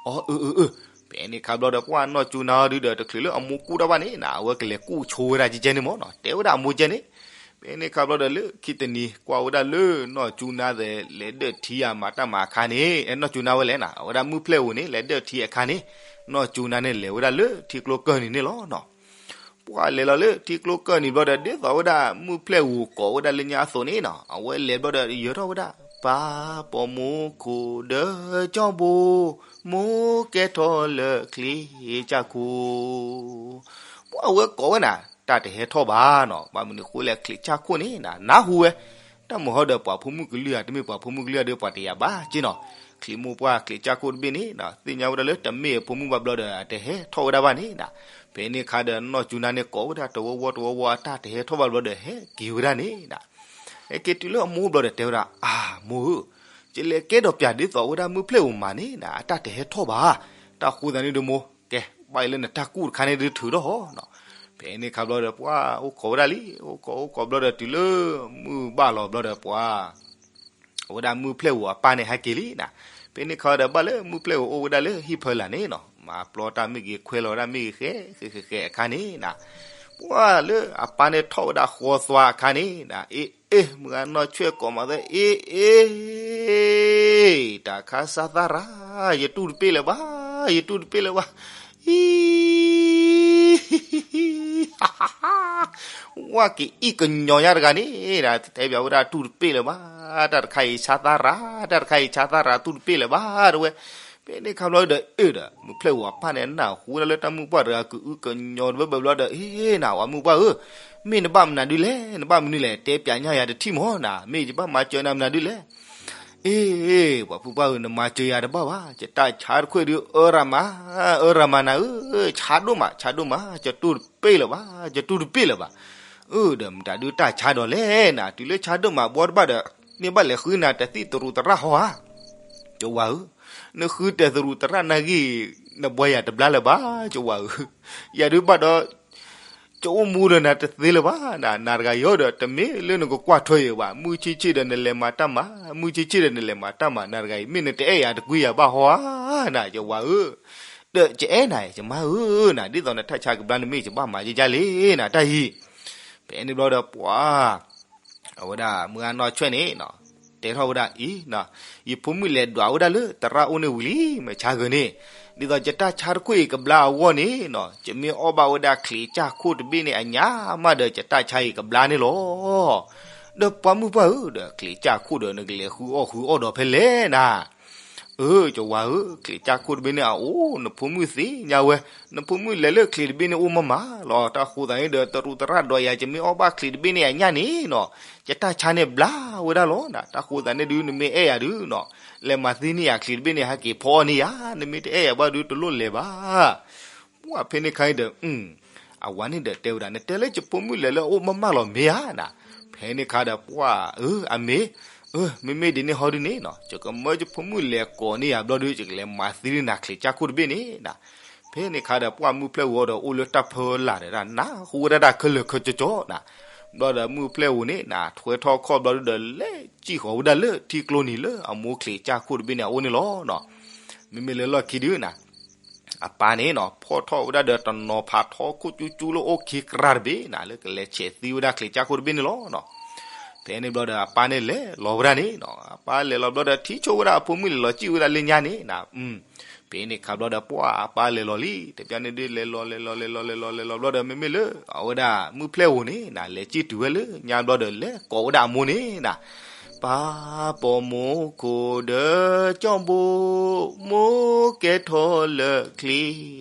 အီ အၢ အၢ အၢ ဖဲန့ၣ်ခါဘျီဒီး ပှၢ်နီၢ်ကၠူနါဒုးဒီး တချုးလၢအမိၢ်ကူၣ်တၢ်ဘၣ်န့ၣ်နၤ အဝဲကလဲၤကူၣ်ဆိဝဲဒၣ်ကဲန့ၣ်မးနီၤ, တဲဝဲဒၣ်အမိၢ်ကဲန့ၣ်. ဖဲန့ၣ်ခါဘျီဒီး လၢခံတနံၤ ကွၢ်ဝဲဒၣ်လၢနီၢ်ကၠူနါသဲး လဲၤဒၢၣ်ထံအမၤတၢ်မၤအခါန့ၣ်, အဲ နီၢ်ကၠူနါဝဲလဲၣ်နၤ, အဝဲဒၣ်မုၢ်ဖျဲၣ်ဧိၤန့ၣ် လဲၤဒၢၣ်ထံအခါန့ၣ်, နီၢ်ကၠူနါန့ၣ်လဲၤဝဲဒၣ်လၢထံကျိကၢၢ်နံၤန့ၣ်လီၤနီၤ. ပှၢ်လဲၤလီၤလၢထံကျိကၢၢ်နံၤဘျီဒီး ဒ်သိးဝဲဒၣ်မုၢ်ဖျဲၣ်ဧိၤကိးဝဲဒၣ်လၢညါအသိးန့ၣ်နီၤ, အဝဲလဲၤဘျီဒီးယၢၤထီၣ်ဝဲဒၣ် ပၢ်ပိာ်မုၣ်ခိၣ်ဒၢ ကၠီဘိ, မိၢ်ကဲထီၣ်လၢချံးကၠၢ်ခိၣ်. ပှၢ်အဝဲကိးဝဲနၤ တၢ်တဟဲထီၣ်ဘၣ်နီၤ, ဘၣ်မနုၤဃိလဲၣ် ချံးကၠၢ်ခိၣ်န့ၣ်နၤ နၢ်ဟူဝဲ, တၢ်မုာ်ဟီဒီးပှၤဖိမုၣ်ကလုၢ်ဧါ တမ့ၢ်ပှၤဖိမုၣ်ကလုၢ်ဧါဒီး ပှၤတယာ်ဘၣ်က့နီၤ. ချံးမိၢ်ပှၢ်ချံးကၠၢ်ခိၣ်တဘ့ၣ်န့ၣ် သ့ၣ်ညါဝဲဒၣ်လၢတမ့ၢ်အဖိမုၣ်ဘၣ်ဘျီဒီး အတဟဲထီၣ်ဝဲဒၣ်ဘၣ်န့ၣ်နၤ. ဖဲန့ၣ်ခါဒီးနီၢ်ကၠူနါန့ၣ်ကိးဝဲဒၣ်တဝီဝီတဝီဝီ အတၢ်တဟဲထီၣ်ဘၣ်ဘျီဒီး ဟဲက့ၤဝဲဒၣ်န့ၣ်နၤ. ဟဲက့ၤတုၤလၢအမိၢ်ဘျီဒီးတဲဝဲဒၣ် အၢ မိၢ်ဧၢ, ယလဲၤကဲဒီးပျးဒ်သိးဝဲဒၣ်မုၢ်ဖျဲၣ်ဧိၤမးန့ၣ်နၤ အတၢ်တဟဲထီၣ်ဘၣ်. တၢ်ဃိသးန့ၣ်ဒီးမိၢ်, ကဲ ဘၣ်အံၤလၢနတၢ်ကူၣ်တခါန့ၣ်ဒုးထုးထီၣ်ဟီနီၤ. ဖဲန့ၣ်ခါဘျီဒီး ပှၢ်အိၣ်ခိးဝဲဒၣ်လံ, အိၣ်ခိးအိၣ်ခိးဘျီဒီး တုၤလၢမုၢ်ဘၣ်လီၤဘျီဒီး ပှၢ် အဝဲဒၣ်မုၢ်ဖျဲၣ်ဧိၤအပၢ်န့ၣ်ဟဲက့ၤလံနၤ. ဖဲန့ၣ်ခါဒီး ဘၣ်လၢမုၢ်ဖျဲၣ်ဧိၤအိၣ်ဝဲဒၣ်လၢဟံၣ်ဖၢလာ်န့ၣ်နီၤ, မၤပျီတၢ်မ့ၢ်ဂ့ၤ ခွဲလီၤဝဲဒၣ်မ့ၢ်ဂ့ၤ ဃဲဃဲဃဲအခါန့ၣ်နၤ, ပှၢ်လၢအပၢ်န့ၣ်ထီၣ်ဝဲဒၣ်ဃီသွါအခါန့ၣ်နၤ, အ့ အ့ မုၢ်ဂၤနီၢ်ဆွဲၣ်ကိးမးသဲ အ့ အ့ တၢ်ခါဆါသၣ်ရၤ ယတူၢ်တပ့ၢ်လၢၤဘၣ်, ယတူၢ်တပ့ၢ်လၢၤဘၣ်, အံ ဝဲ ကအံၣ်ကညီၤညါတဂၤန့ၣ်, တဲပၠးဝဲဒၣ်တူၢ်တပ့ၢ်လၢၤဘၣ်, တၢ်တခါအံၤဆါသၣ်ရၤ, တၢ်တခါအံၤဆါသၣ်ရၤတူၢ်တပ့ၢ်လၢၤဘၣ် တဲဝဲ. ဖဲန့ၣ်ခါဘျီဒီး အၢ ဒီး မုၢ်ဖျဲၣ်ဧိၤအပၢ်န့ၣ် နၢ်ဟူဝဲဒၣ်လၢတၢ်မုၢ်ပှၢ်တဂၤကအုကညီၤတဘၢဘၢဘျီဒီး အ့ နၤ ပှၤမုၢ်ပှၢ်ဧၢ, မ့ၢ်နဘၣ်မနုၤဒုလဲၣ်, နဘၣ်မနုၤလဲၣ်, တဲပၠးညါယၤတထံၣ်မးနၤ, မ့ၢ်ယဘၣ်မၤစၢၤနၤမနုၤဒုလဲၣ်. အ့ ပှၤမုၢ်ပှၢ်ဧၢ, နမၤစၢၤယၤတဘၣ်ဘၣ်, ယတၢ်ဆါတခွဲးဒုး အၢရၤမး, အၢရၤမးနၤဧၢ, ဆါဒိၣ်မး ဆါဒိၣ်မး, ယတူၢ်တပ့ၢ်လၢၤဘၣ်, ယတူၢ်တပ့ၢ်လၢၤဘၣ်. အၢ ဒီးမတၤဒုးတၢ်ဆါဒီးလဲၣ်နၤ, တုၤလၢဆါဒိၣ်မးဘီတဘၣ်ဒီး မ့ၢ်ဘၣ်လဲၤဃုနၤတသံၣ်တရူးသရၣ်ဟီဧါ. ကဝၤဧၢ, နဃုတဲာ်သရူးသရၣ်နာ်ဂ့ၢ် နဘှီယၤတဘျါလၢၤဘၣ် ကဝၤဧၢ. ယၤဒုးဘၣ်ဒီး ကအိၣ်မူဒီးနၤတသ့လၢၤဘၣ်နၤ, နၤတဂၤအံၤဒီး တမ့ၢ်လၢနကကွၢ်ထွဲအံၤဘၣ်, မုၢ်ဆ့ၣ်ဆ့ၣ်ဒီးနလဲၤမၤတၢ်မၤ, မုၢ်ဆ့ၣ်ဆ့ၣ်ဒီးနလဲၤမၤတၢ်မၤ, နၤတဂၤအံၤ မ့ၢ်နတအဲၣ်ယၤတကွံယၤဘၣ်ဟီဧါနၤ ကဝၤဧၢ. ဒီးကအဲၣ်နၤ ယမါဧၢနၤ, ဒ်သိးနတၢ်ဆါကဘျါန့ၣ်မ့ၢ် ယဘၣ်မၤယကၢ်လံနၤ တၢ်အံၤ. ဖဲန့ၣ်ဘျီဒီးပှၤ အဝဲဒၣ်မုၢ်ဂၤနီၢ်ဆွဲၣ်န့ၣ် တဲထီၣ်ဝဲဒၣ်အံၤ, ယဖိမုၣ်လဲၤဒွးဝဲဒၣ်လၢသရၣ်အိၣ်န့ၣ်ဝံၤလံ မ့ၢ်ဆါဂ့ၤန့ၣ်, ဒ်သိးယတၢ်ဆါတခိၣ်အံၤကဘျါအဂီၢ်န့ၣ်နီၤ, ယမ့ၢ်အီၣ်ဘၣ်ဝဲဒၣ်ချံးကၢ်ခိၣ်တဘ့ၣ်န့ၣ်အညါမးဒီး ယတၢ်ဆါအံၤကဘျါန့ၣ်လီၤ. ဒီးပှၤမုၣ်ပှၢ်ဧၢ, ဒီးချံးကၢ်ခိၣ်ဒီး နကလဲၤဃုအီၣ်ဃုအီၣ်ဒီးဖဲလဲၣ်နၤ. အၢ ကဝၤဧၢ, ချံးကၢ်ခိၣ်တဘ့ၣ်န့ၣ်အအိၣ် နဖိမုၣ်သ့ၣ်ညါဝဲ, နဖိမုၣ်လဲၤလၢချံးတဘ့ၣ်န့ၣ်အိၣ်မးမးလီၤ. တၢ်ဃိသးန့ၣ်ဒီး တရူးသရၣ်ဒွးယၤ ယမ့ၢ်အီၣ်ဘၣ်ချံးတဘ့ၣ်န့ၣ်အညါန့ၣ်နီၤ, ယတၢ်ဆါန့ၣ်ဘျါဝဲဒၣ်လီၤနၤ. တၢ်ဃိသးန့ၣ်ဒုး နမ့ၢ်အဲၣ်ယၤဒုးနီၤ, လဲၤမၤသံန့ၢ်ယၤချံးတဘ့ၣ်န့ၣ် ဟဲက့ၤဖီအီၣ်န့ၢ်ယၤ, နမ့ၢ်တအဲၣ်ယၤဘၣ်ဒုး တလိၣ်လဲၤဘၣ်. ပှၢ်ဖဲန့ၣ်ခါအံၤဒီး အဝၤန့ၣ်ဒီးတဲဝဲဒၣ် နတဲလၢယဖိမုၣ်လဲၤလၢအအိၣ်မးမးလီၤမ့ၢ်ဧါနၤ. ဖဲန့ၣ်ခါဒီးပှၢ် အၢ အမ့ၢ်, အၢ မ့မ့ၢ်ဒ်န့ၣ်ဟီဒုးန့ၣ်နီၤ, ယကမၢယဖိမုၣ်လဲၤကိးန့ၢ်ယၤဘျီဒုး ယကလဲၤမၤသံန့ၢ်နၤချံးကၢ်ခိၣ်တဘ့ၣ်န့ၣ်နၤ. ဖဲန့ၣ်ခါဒီးပှၢ်မုၢ်ဖျဲၣ်ဂီၤဒီးအိၣ်လၢတၢ်ဖၢလာ်ဒီး နၢ်ဟူဝဲဒၣ်တၢ်ခဲလၢာ်ခဲဆ့ကၠီနၤ. ဘျီဒီးမုၢ်ဖျဲၣ်ဂီၤန့ၣ်နၤ ထွဲထီၣ်ခီၣ်ဘျီဒုးဒီး လဲၤစံၣ်ဃီၤဝဲဒၣ်လၢထံကျိနံၤလၢအမိၢ်ချံးကၢ်ခိၣ်တဘ့ၣ်န့ၣ်အအိၣ်န့ၣ်လီၤနီၤ. မ့မ့ၢ်လၢလီၢ်ခံဒုးနၤ အပၢ်န့ၣ်နီၤ ဖီၣ်ထီၣ်ဝဲဒၣ်ဒီးတနီၤဖးထီခိၣ်ကၠူကၠူလၢအိၣ်ခံကြၢးတဘ့ၣ်နၤ လၢကလဲၤဆဲးသံဝဲဒၣ်ချံးကၢ်ခိၣ်တဘ့ၣ်န့ၣ်လီၤနီၤ. ဖဲန့ၣ်ဘျီဒီးအပၢ်န့ၣ်လဲၤလီၤဝဲဒၣ်န့ၣ်နီၤ, အပၢ်လဲၤလီၤဘျီဒီးထံၣ်ဆိဝဲဒၣ်အဖိမုၣ်လဲၤလီၤစံၣ်ဝဲဒၣ်လၢညါန့ၣ်နၤ. ဖဲန့ၣ်ခါဘျီဒီးပှၢ်အပၢ်လဲၤလီၤလံ, တဘျီန့ၣ်ဒုးလဲၤလီၤလဲၤလီၤလဲၤလီၤလဲၤလီၤလဲၤလီၤဘျီဒီး မ့မ့ၢ်လၢအဝဲဒၣ်မုၢ်ဖျဲၣ်ဂီၤန့ၣ်နၤ လဲၤစံၣ်တုၤဝဲလၢညါဘျီဒီး လဲၤကိးဝဲဒၣ်အမိၢ်န့ၣ်နၤ ပၢ်ပိာ်မုၣ်ခိၣ်ဒီးကၠီဘိ, မိၢ်ကဲထီၣ်လၢချံး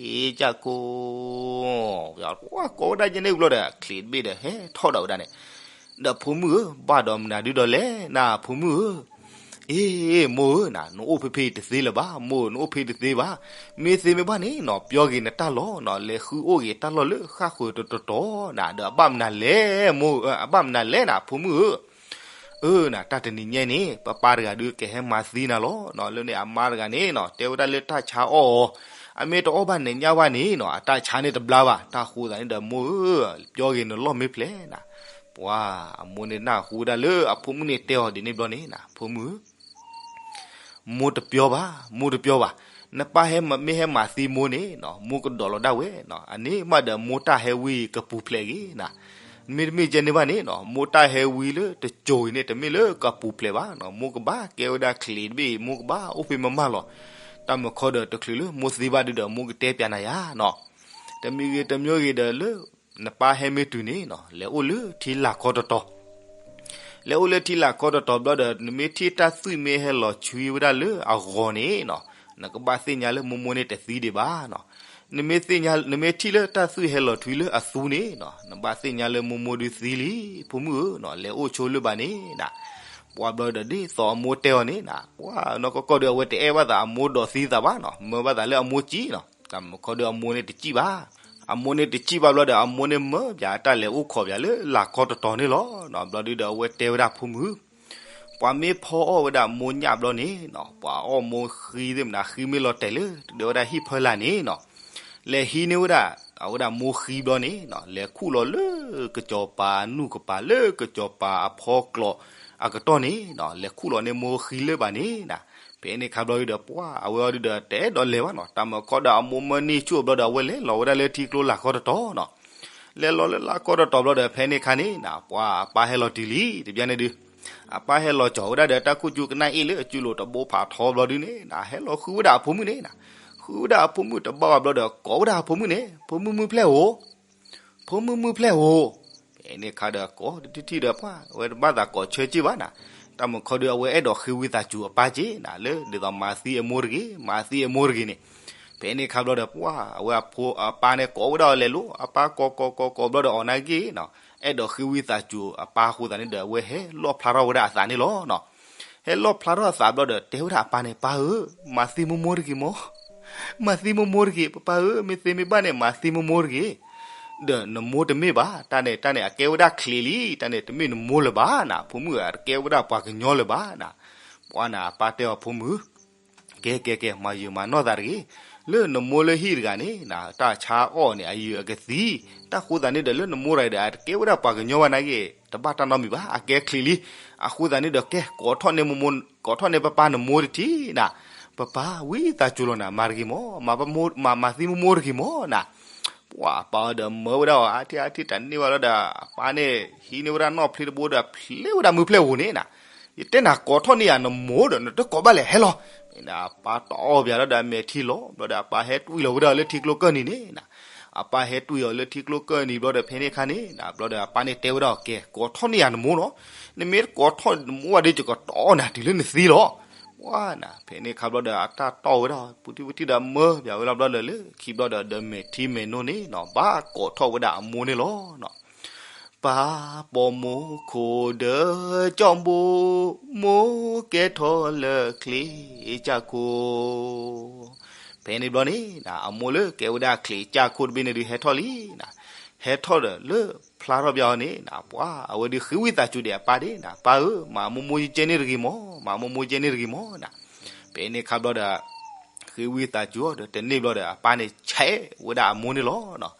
ကၢ်ခိၣ်, ပှၤကိးဝဲဒၣ်ယဲန့ၣ်ဘျီဒီး ချံးတဘ့ၣ်ဒီးဟဲထီၣ်ဒီးဝဲဒၣ်န့ၣ်, ဒီးဖိမုၣ်ဧၢ, ဘၣ်ဒီးမနုၤဒုးဒီးလဲၣ်နၤဖိမုၣ်ဧၢ, အ့ မိၢ်ဧၢနၤ နအိၣ်ဖဲဖဲတသ့လၢၤဘၣ်, မိၢ်ဧၢ နအိၣ်ဖဲတသ့ဘၣ်, မ့ၢ်သ့မ့ၢ်ဘၣ်န့ၣ်နီၤ ပျီဂ့ၤနတၢ်လီၢ်နီၤ လဲၤဃုအိၣ်ဂ့ၤတၢ်လီၢ်လၢဃၣ်ဃၢၤတတီၤတီၤနၤ ဒီးအဘၣ်မနုၤလဲၣ်မိၢ်ဧၢ, အဘၣ်မနုၤလဲၣ်နၤဖိမုၣ်ဧၢ, အၢနၤ တၢ်တနံၤညါန့ၣ် ပပၢ်တဂၤဒုးကဟဲမၤသံနၤလီၤနီၤ, လၢန့ၣ်အမါတဂၤန့ၣ်နီၤ တဲဝဲဒၣ်လၢတၢ်ဆါအီၣ်အီၤ, အမ့ၢ်တအီၣ်ဘၣ်နံၤညါဘၣ်န့ၣ်နီၤ အတၢ်ဆါန့ၣ်တဘျါဘၣ်, တၢ်ဃိသးန့ၣ်ဒီးမိၢ်ဧၢ, ပျီဂ့ၤနလီၢ်မ့ၢ်ဖျဲးနၤ, ပှၤအမိၢ်န့ၣ်နၢ်ဟူဝဲဒၣ်လၢအဖိမုၣ်န့ၣ်တဲအီၤဒ်န့ၣ်ဘျီန့ၣ်နၤ ဖိမုၣ်ဧၢ မိၢ်တပျီဘၣ်, မိၢ်တပျီဘၣ်, နပၢ်ဟဲမ့ၢ်ဟဲမၤသံမိၢ်န့ၣ်နီၤ မိၢ်ကဒီးလီၤဒၣ်ဝဲနီၤ, အန့ၣ်မးဒီးမိၢ်တၢ်ဟဲဝံကပူၤဖျဲးဂ့ၤနၤ, မ့တမ့ၢ်ကဲန့ၣ်ဘၣ်န့ၣ်နီၤ မိၢ်တၢ်ဟဲဝံလၢတစိၤအံၤန့ၣ် တမ့ၢ်လၢကပူၤဖျဲးဘၣ်နီၤ, မိၢ်ကဘၣ်ကဲဝဲဒၣ်ချံးတဘ့ၣ်အံၤ မိၢ်ကဘၣ်အိၣ်ဖဲမးမးလီၤ, တၢ်မုၢ်ခီဒီးတချုးလၢမိၢ်သံဘၣ်ဒုးဒီး မိၢ်ကတဲပျးနၤယၤနီၤ, တမံၤဂ့ၤတမံၤဂ့ၤဒီးလၢ နပၢ်ဟဲမ့ၢ်တုၤန့ၣ်နီၤ လဲၤအိၣ်လၢထံလၢ်ခီတတီၤ လဲၤအိၣ်လၢထံလၢ်ခီတတီၤဘျီဒီး နမ့ၢ်ထံၣ်တၢ်သွံၣ်မ့ၢ်ဟဲလီၤဆွံဝဲဒၣ်လၢအဂီၤန့ၣ်နီၤ နကဘၣ်သ့ၣ်ညါလၢမိၢ်မိၢ်န့ၣ်တသံဒံးဘၣ်နီၤ, နမ့ၢ်ထံၣ်လၢတၢ်သွံၣ်ဟဲလီၤဆွံလၢအသူန့ၣ်နီၤ နဘၣ်သ့ၣ်ညါလၢမိၢ်မိၢ်ဒုးသံလံ, ဖိမုၣ်ဧၢနီၤ လဲၤအိၣ်ဆိလၢၤဘၣ်န့ၣ်နၤ, ပှၤဘျီဒီးဒ်သိးအမိၢ်တဲအီၤန့ၣ်နၤ ပှၤနီၢ်ကီၢ်ကီၢ်ဒီးအဝဲတအဲၣ်ဘၣ်သးအမိၢ်ဒိးသံသးဘၣ်နီၤ မၢဘၣ်သးလၢအမိၢ်စံၣ်နီၤ တၢ်မုၢ်ခီဒီးအမိၢ်န့ၣ်တစံၣ်ဘၣ်, အမိၢ်န့ၣ်တစံၣ်ဘၣ်ဘျီဒီး အမိၢ်န့ၣ်မၢပၠးတၢ်လဲၤအိၣ်ခိးပၠးလၢလၢ်ခီတတီၤန့ၣ်လီၤ, ဘျီဒုးဒီးအဝဲတဲဝဲဒၣ်ဖိမုၣ်, ပှၤမ့ၢ်ဖီအီၣ်ဝဲဒၣ်မိၢ်ညၣ်ဘျီန့ၣ်နီၤ ပှၤအီၣ်မိၢ်ဃံသ့ၣ်မနၤ ဃံမ့ၢ်လီၤတဲာ်လၢ ဒဲဝဲဒၣ်ဟံၣ်ဖၢလာ်န့ၣ်နီၤ, လဲၤဟံးန့ၢ်ဝဲဒၣ် အဝဲဒၣ်မိၢ်ဃံဘျီန့ၣ်နီၤ လဲၤခူၣ်လီၤလၢကစီၤပၤနူၢ်ကပၤ လၢကစီၤပၤအဖီကျိးအကတီၢ်န့ၣ်နီၤ လဲၤခူၣ်လီၤန့ၢ်မိၢ်ဃံလၢၤဘၣ်န့ၣ်နၤ, ဖဲန့ၣ်ခါဘျီဒုးဒီးပှၤ အဝဲအီၤဒုးဒီးတအဲၣ်ဒိးလဲၤဘၣ်နီၤ တၢ်မုၢ်ခီဒီးအမိၢ်မၢန့ၢ်ဆူၣ်အဘျီဒီး အဝဲလဲၤလီၤဝဲဒၣ်လၢထံကျိလၢ်ခီတတီၤနီၤ, လဲၤလီၤလၢလၢ်ခီတတီၤဘျီဒီး ဖဲန့ၣ်ခါန့ၣ်နၤ ပှၤအပၢ်ဟဲလီၤတုၤလံ တဘျီန့ၣ်ဒုး အပၢ်ဟဲလီၤကၠီၤဝဲဒၣ်ဒီး တၢ်ကူၣ်ကူၣ်ကနၣ်အ့ၣ်လၢအစုလိၤတဘိဖးထီဘျီဒုးန့ၣ်နၤ ဟဲလီၤဃုဝဲဒၣ်အဖိမုၣ်န့ၣ်နၤ, ဃုဝဲဒၣ်အဖိမုၣ်တဘၣ်ဘၣ်ဘျီဒီး ကိးဝဲဒၣ်အဖိမုၣ်န့ၣ် ဖိမုၣ်မုၢ်ဖျဲၣ်ဧိၤ, ဖိမုၣ်မုၢ်ဖျဲၣ်ဧိၤ, ဖဲန့ၣ်ခါဒီးကိးတထံၣ်ဒီးပှၤ အဝဲတဘၣ်သးကိးဆၢက့ၢ်ဘၣ်နၤ, တၢ်မုၢ်ခီဒီးအဝဲအဲၣ်ဒိးဃ့ဝံသးစူၤအပၢ်က့ၢ်နၤ လၢဒ်သိးမၤသံအမိၢ်တဂ့ၤ မၤသံအမိၢ်တဂ့ၤန့ၣ်, ဖဲန့ၣ်ခါဘျီဒီးပှၤ အဝဲအဖိအပၢ်န့ၣ်ကိးဝဲဒၣ်အီၤလဲၤလိၤ အပၢ်ကိးကိးကိးကိးဘျီဒီးအီၤနာ်က့ၢ်နီၤ အဲၣ်ဒိးဃ့ဝံသးစူၤအပၢ်အဃိသတးန့ၣ်ဒီး အဝဲဟဲလီၣ်ဖျါထီၣ်ဝဲဒၣ်အသးန့ၣ်လီၤနီၤ. ဟဲလီၣ်ဖျါထီၣ်အသးဘျီဒီး တဲဝဲဒၣ်အပၢ်န့ၣ် ပၢ်ဧၢ, မၤသံမိၢ်မိၢ်တဂ့ၤမၢ်, မၤသံမိၢ်မိၢ်တဂ့ၤ, ပၢ်ပၢ်ဧၢ, မ့ၢ်သ့မ့ၢ်ဘၣ်န့ၣ် မၤသံမိၢ်မိၢ်တဂ့ၤ. ဒီးနမိၢ်တမ့ၢ်ဘၣ်, တၢ်န့ၣ် တၢ်န့ၣ် အကဲဝဲဒၣ်ချံးလံ, တၢ်န့ၣ် တမ့ၢ်နမိၢ်လၢၤဘၣ်နၤ, ဖိမုၣ်ဧၢ, အတကဲဝဲဒၣ်ပှၤကညီလၢၤဘၣ်နၤ. ပှၤနၤ အပၢ်တဲအီၤ ဖိမုၣ်, ကဲ ကဲ ကဲ မၤယုာ်မၤနီၢ်သးတဂ့ၤ, လၢနမိၢ်လၢဟံၣ်တဂၤန့ၣ်နၤ တၢ်ဆါအီၣ်န့ၣ် အယုၢ်အကသံ, တၢ်ဃိသးန့ၣ်ဒီး လၢနမိၢ်တဂၤဒီး အတကဲဝဲဒၣ်ပှၤကညီဘၣ်နာ်က့, တဘၣ်တၢ်နီတမံၤဘၣ်, အကဲချံးလံ. အဃိသတးန့ၣ်ဒီး ကဲ ကိးထီၣ်န့ၢ်မိၢ်, ကိးထီၣ်န့ၢ်ပၢ်ပၢ်နမိၢ်တထံၣ်နၤ, ပၢ်ပၢ် ဝံသးစူၤလီၤနၤ, မၤတဂ့ၤမး, မၤပမိၢ်, မၤ, မၤသံမိၢ်မိၢ်တဂ့ၤမးနၤ. ပှၤအပၢ်အီၤဒီးမၢဝဲဒၣ်အီၤ အါထံၣ်အါထံၣ်တန့ၢ်ဘၣ်လီၤဒီး အပၢ်န့ၣ် ဟံးန့ၢ်ဝဲဒၣ်နီၣ်ဖျ့တဘိဒီး ဖျဲးဝဲဒၣ်မုၢ်ဖျဲၣ်ဧိၤန့ၣ်နၤ, ယတဲနၤ ကိးထီၣ်န့ၢ်ယၤနမိၢ်ဒီး နတကိးဘၣ်လဲၣ် ဟဲလီၤ. အပၢ်တအီၣ်ဘၣ်လီၤဒီး အမဲာ်ထံလီၤဘျီဒီး အပၢ်ဟဲတွံၢ်လီၤဝဲဒၣ်လၢထံကျိကၢၢ်နံၤန့ၣ်နၤ, အပၢ်ဟဲတွံၢ်အီၤလၢထံကျိကၢၢ်နံၤဘျီဒီး ဖဲန့ၣ်အခါန့ၣ်နၤ ဘျီဒီး အပၢ်န့ၣ်တဲဝဲဒၣ်အီၤ ကဲ ကိးထီၣ်န့ၢ်ယၤနမိၢ်နီၤ, နမ့ၢ်တကိးထီၣ်နမိၢ်ဘၣ်ဒီး ယကတီၢ်နၤတုၤလၢနသံလီၤ. ပှၤနၤ ဖဲန့ၣ်အခါဘျီဒီး အတၢ်တီၢ်ဝဲဒၣ် ပူထံၣ်ပူထံၣ်ဒီးမၢပၠးဝဲလီၤဘျီဒီး လၢခံဘျီဒီး ဒီးမဲာ်ထံမဲာ်နိန့ၣ်နၤ ဘၣ်ကိးထီၣ်ဝဲဒၣ်အမိၢ်န့ၣ်လီၤ. ပၢ်ပိာ်မုၣ်ခိၣ်ဒီးကၠီၣ်ဘိ, မိၢ်ကဲထီၣ်လၢချံးကၠၢ်ခိၣ်. ဖဲန့ၣ်ဘျီန့ၣ်နၤ အမိၢ်လၢကဲဝဲဒၣ်ချံးကၠၢ်ခိၣ်တဘ့ၣ်န့ၣ်ဒုး ဟဲထီၣ်လံနၤ, ဟဲထီၣ်ဒီးလၢဖျါထီၣ်ဘၣ်အီၤန့ၣ်နၤ ပှၤအဝဲဒုးဃ့ဝံသးစူၤဒီးအပၢ်ဒၣ်နၤ, ပၢ်ဧၢ, မၤမိၢ်မိၢ်ယကဲန့ၣ်တဂ့ၤမး, မၤမိၢ်မိၢ်ယကဲန့ၣ်တဂ့ၤမးနၤ. ဖဲန့ၣ်အခါဘျီဒီး ဃ့ဝံသးစူၤအီၤဒီးတန့ၢ်ဘျီဒီး အပၢ်န့ၣ်ဆဲးဝဲဒၣ်အမိၢ်န့ၣ်လီၤ.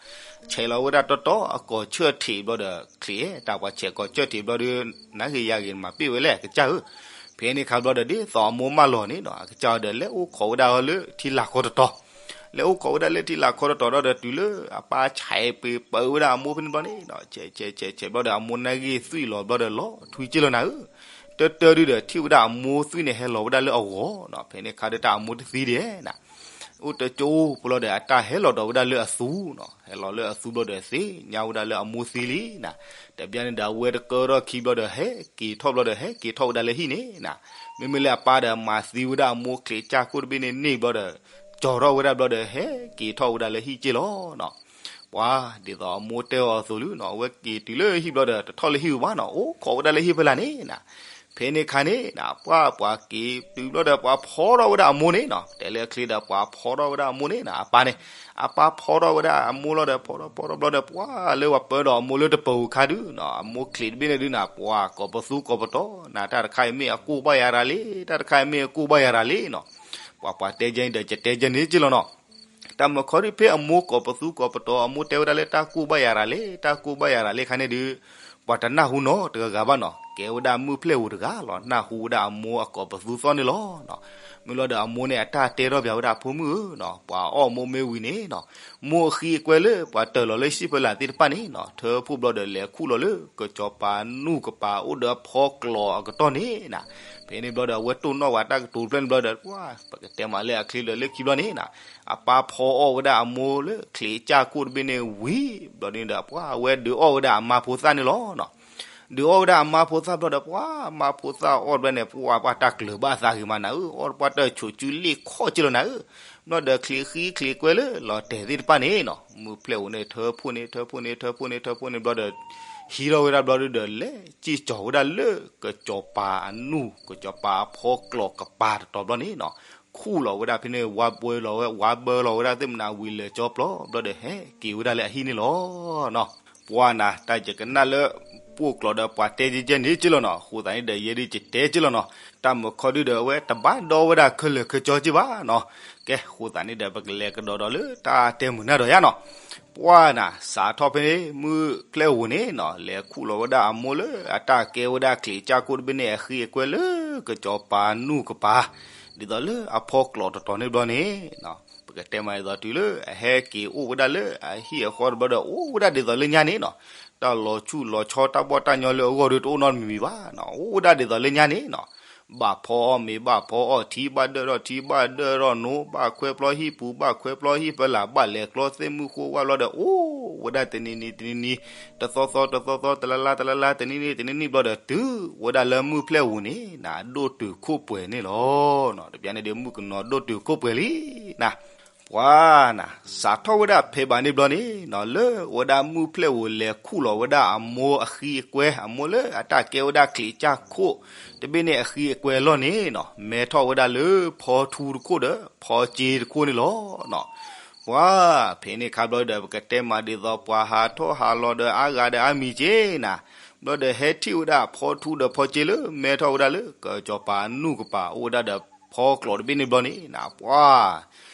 ဆဲးလီၤဝဲဒၣ်တီတီ အကိာ်ဆၢၣ်ထံးဘျီဒီး ချံးဧၢ, တၢ်ပှၤဆဲးကိာ်ဆၢၣ်ထံးဘျီဒီး နဂ့ၤယၤဂ့ၤ မၤပ့ၢ်ဝဲလဲၣ် အကစၢ်ဧၢ. ဖဲန့ၣ်အခါဘျီဒီး ဒ်သိးအမိၢ်မၢလီၤန့ၣ်နၤ အကစၢ်ဒီး လဲၤအိၣ်ခိးဝဲဒၣ်အီၤလၢထံလာ်ခီတတီၤ, လဲၤအိၣ်ခိးဝဲဒၣ်လၢထံလာ်ခီတတီၤဒီး တုၤလၢအပၢ်ဆဲးပှ့ၤပၢဝဲဒၣ်အမိၢ်ဖဲန့ၣ်ဘျီန့ၣ်နၤ ဆဲးဆဲးဆဲးဆဲးဘျီဒီး အမိၢ်နၢ်ဂ့ၢ်သွံၣ်လီၤဘျီဒီး လီၤထွံက့ၢ်လီၤနၤဧၢ. တၢ်တၢ်ဒုဒီး ထံၣ်ဝဲဒၣ်အမိၢ်သွံၣ်န့ၣ် ဟဲလီၤဝဲဒၣ်လၢအဂီၢ်နၤ, ဖဲန့ၣ်အခါဒီး တၢ်အမိၢ်တသံဒံးနၤ, အိၣ်တကၠိဖိလီၤဒီး အတၢ်ဟဲလီၤဒီးဝဲဒၣ်လၢအသူနၤ, ဟဲလီၤလၢအသူဘျီဒီး သ့ၣ်ညါဝဲဒၣ်လၢအမိၢ်သံလံနၤ. တဘျီန့ၣ်ဒီး အဝဲတကၢထီၣ်ခံဘျီဒီး ဟဲက့ၤထီၣ်ဘျီဒီး ဟဲက့ၤထီၣ်ဝဲဒၣ်လၢဟံၣ်န့ၣ်နၤ, မ့မ့ၢ်လၢအပၢ်ဒီး မၤသံဝဲဒၣ်အမိၢ်ချံးကၠၢ်ခိၣ်တဘ့ၣ်န့ၣ်န့ၢ်ဘျီဒီး ကၠီၤထီၣ်ဝဲဒၣ်ဘျီဒီး ဟဲက့ၤထီၣ်ဝဲဒၣ်လၢဟံၣ်က့ၢ်လီၤနၤ. ပှၤဒ်သိးအမိၢ်တဲအီၤအသိးလံနၤ, အဝဲက့ၤတုၤလၢဟံၣ်ဘျီဒီး တထီၣ်လၢဟံၣ်ဝဲဘၣ်နၤ, အိၣ်ခိးဝဲဒၣ်လၢဟံၣ်ဖဲလၢ်န့ၣ်နၤ. ဖဲန့ၣ်အခါန့ၣ်နၤ ပှၤ ပှၤက့ၤတုၤဘျီဒီး ပှၤဖီထီၣ်ဝဲဒၣ်အမိၢ်န့ၣ်နၤ, တဲလၢအချ့ဒီး ပှၤဖီထီၣ်ဝဲဒၣ်အမိၢ်န့ၣ်နၤ, အပၢ်န့ၣ် အပၢ်ဖီထီၣ်ဝဲဒၣ်အမိၢ်လီၤဒီး ဖီထီၣ်ဖီထီၣ်ဘျီဒီး ပှၤလၢပှၤပၢဒီးအမိၢ်လၢတပၢၤဧိၤအခါဒုနၤ, အမိၢ်ချံးတဘ့ၣ်န့ၣ်ဒုနၤ ပှၤကိးပသူကိးပတီၤနၤ, တၢ်တခါအံၤမ့ၢ်အကိၢ်ဘၣ်ယၤရၤလံ, တၢ်တခါအံၤမ့ၢ်အကိၢ်ဘၣ်ယၤရၤလံနၤ. ပှၤ ပှၤတဲကဲန့ၣ်ဒီး ယတဲကဲန့ၣ်က့ၢ်လီၤနၤ. တၢ်မုၢ်ခီဒုဖဲအမိၢ်ကိးပသူကိးပတီၤ အမိၢ်တဲဝဲဒၣ်လၢတၢ်ကိၢ်ဘၣ်ယၤရၤလံ, တၢ်ကိၢ်ဘၣ်ယၤရၤလံအခါန့ၣ်ဒု ပှၤတနၢ်ဟူနီတဂၤဂၤဘၣ်နၤ, ကဲဝဲဒၣ်မုၢ်ဖျဲၣ်ဧိၤတဂၤလီၤ နၢ်ဟူဝဲဒၣ်အမိၢ်အကိးပသူသီၣ်န့ၣ်လီၤနၤ. မ့ၢ်လီၤဒီးအမိၢ်န့ၣ် အတၢ်တဲထီၣ်ပၠးဝဲဒၣ် ဖိမုၣ်ဧၢနၤ, ပှၤအီၣ်မိၢ်မ့ၢ်ဝံၤန့ၣ်နၤ, မိၢ်အဃံအကွဲလၢပှၤတၢၢ်လီၤလၢဟံၣ်ဖဲလၢ်သ့ၣ်တဖၣ်န့ၣ်နၤ, ထၢဖှိၣ်ဘျီဒီး လဲၤခူၣ်လီၤလၢကစီၤပၤနူၢ်ကပၤအိၣ်ဒီးအဖီကျိးအကတီၢ်န့ၣ်နၤ. ဖဲန့ၣ်ဘျီဒီး အဝဲတိၢ်နီၣ်ဝဲတၢ်ကတိၤတဖျၢၣ်န့ၣ်ဘျီဒီး ပှၤ ပကတဲမးလၢအချ့ဒီး လၢခံဘျီန့ၣ်နၤ, အပၢ်ဖီအီၣ်ဝဲဒၣ်အမိၢ်လၢချံးကၠၢ်ခိၣ်တဘ့ၣ်န့ၣ်ဝံၤဘျီန့ၣ်ဒီး ပှၤ အဝဲဒုးအီၣ်ဝဲဒၣ်အမါဖိသၣ်န့ၣ်လီၤနၤ. ဒုးအီၣ်ဝဲဒၣ်အမါဖိသၣ်ဘျီဒီး ပှၤ မါဖိသၣ်အီၣ်တဘျီန့ၣ် ပှၤ ပှၤတၢ်ကျၢၤဘၣ်အသးဂ့ၤမးနၤဧၢ, အီၣ်တပှၢ်တၢ်ဆိးစုလ့ၣ်ခီၣ်က့ၢ်လီၤနၤဧၢ. ဘျီဒီးချံးဃံချံးကွဲလၢလီၤတဲာ်သ့ၣ်တဖၣ်န့ၣ်နၤ, မုၢ်ဖျဲၣ်ဧိၤန့ၣ် ထၢဖှိၣ်န့ၣ် ထၢဖှိၣ်န့ၣ် ထၢဖှိၣ်န့ၣ် ထၢဖှိၣ်န့ၣ်ဘျီဒီး ဟံးထီၣ်ဝဲဒၣ်ဘျီဒီး လဲၤစံၣ်ကၠီၤဝဲဒၣ်လၢကစီၤပၤအနူၢ် ကစီၤပၤအဖီကျိးကပၤတတီၤဘျီန့ၣ်နၤ, ခူၣ်လီၤဝဲဒၣ်ဖဲန့ၣ် ဝါဘၢလီၤဝဲ ဝါဘၢလီၤဝဲဒၣ်သ့ၣ်မနၤဝံၤလဲၤကၠီပျီဘျီဒီး ဟဲက့ၤဝဲဒၣ်လၢအဟံၣ်န့ၣ်လီၤနၤ. ပှၤနၤ တၢ်ယကနၣ်လၢ ပိာ်ကျိးဒီးပှၤတဲကဲကဲန့ၣ်က့ၢ်လီၤနၤ, အဃိသတးန့ၣ်ဒီး ယဲဒုးယတဲက့ၢ်လီၤနၤ, တၢ်မုၢ်ခီဒုဒီး အဝဲတဘၣ်ဒီဝဲဒၣ်ခဲလၢာ်ခဲဆ့က့ၢ်ဘၣ်နၤ. ကဲ အဃိသတးန့ၣ်ဒီး ပကလဲၤကဒီးဒီးလၢတၢ်တဲမုာ်နၢ်ဒီးယါနၤ. ပှၤနၤ စးထီၣ်ဖဲန့ၣ် မုၢ်ဖျဲၣ်ဧိၤန့ၣ်နၤ လဲၤခူၣ်လီၤဝဲဒၣ်အမိၢ်လၢအတၢ်ကဲဝဲဒၣ်ချံးကၠၢ်ခိၣ်တဘ့ၣ်န့ၣ် အဃံအကွဲလၢကစီၤပၤနူၢ်ကပၤ ဒ်သိးလၢအဖီကျိးတတီၤန့ၣ်ဘျီန့ၣ် ပကတဲမးဒ်သိးတုၤလၢအဟဲက့ၤအိၣ်ဝဲဒၣ်လၢအဟံၣ်အဃီတဘျီဒီး အိၣ်ဝဲဒၣ်ဒ်သိးလၢညါန့ၣ်နၤ, တၢ်လီၤဆူၣ်လီၤဆီတၢ်ဘီၣ်တၢ်ညီလၢအဂီၢ်ဒီး တအိၣ်နီတမံၤမံၤဘၣ်နၤ, အိၣ်ဝဲဒၣ်ဒ်သိးလၢညါန့ၣ်နၤ, ဘၣ်ဖီအီၣ်မ့ၤ ဘၣ်ဖီအီၣ်ထံ ဘၣ်ဒၢၣ်ထီၣ်ထံ ဘၣ်ဒၢၣ်ထီၣ်နိ ဘၣ်ခွဲးပျီဟံၣ်ပူၤ ဘၣ်ခွဲးပျီဟံၣ်ဖဲလၢ် ဘၣ်လဲၤကျီသ့ၣ်မုၢ်ဃိဝၣ်ဘျီဒီး အိၣ်ဝဲဒၣ်တနံၤနံၤတနံၤနံၤ တသီသီတသီသီ တလါလါတလါလါ တနံၣ်နံၣ်တနံၣ်နံၣ်ဘျီဒီး တုၤဝဲဒၣ်လၢမုၢ်ဖျဲၣ်ဧိၤန့ၣ်နၤ ဒိၣ်တုာ်ခိၣ်ပှဲၤန့ၣ်လီၤ. တဘျီန့ၣ်ဒီး မုၣ်ကနီၤဒိၣ်တုာ်ခိၣ်ပှဲၤလံနၤ. ပှၤနၤ စးထီၣ်ဝဲဒၣ်ဖဲဘၣ်န့ၣ်ဘျီန့ၣ်နၤ လၢဝဲဒၣ်မုၢ်ဖျဲၣ်ဧိၤလဲၤခူၣ်လီၤဝဲဒၣ်အမိၢ်အဃံအကွဲ အမိၢ်လၢအတၢ်ကဲဝဲဒၣ်ချံးကၠၢ်ခိၣ်တဘ့ၣ်န့ၣ်အဃံအကွဲအလီၢ်န့ၣ်နၤ မဲထီၣ်ဝဲဒၣ်လၢဖီထူတခိၣ်ဒီးဖီစ့တခိၣ်န့ၣ်လီၤနၤ. ပှၤ ဖဲန့ၣ်ခါဘျီဒီး ပကတဲမးဒ်သိး ပှၤဟးထီၣ်ဟးလီၤဒီးအါဂၤဒီးအါမံၤက့နၤ, ဘျီဒီးဟဲထံၣ်ဝဲဒၣ်ဖီထူဒီးဖီကၠ့လၢ မဲထီၣ်ဝဲဒၣ်လၢကစီၤပၤအနူၢ်ကပၤ အိၣ်ဝဲဒၣ်ဒီးဖီကျိးတဘ့ၣ်န့ၣ်ဘျီန့ၣ်နၤ, ပှၤ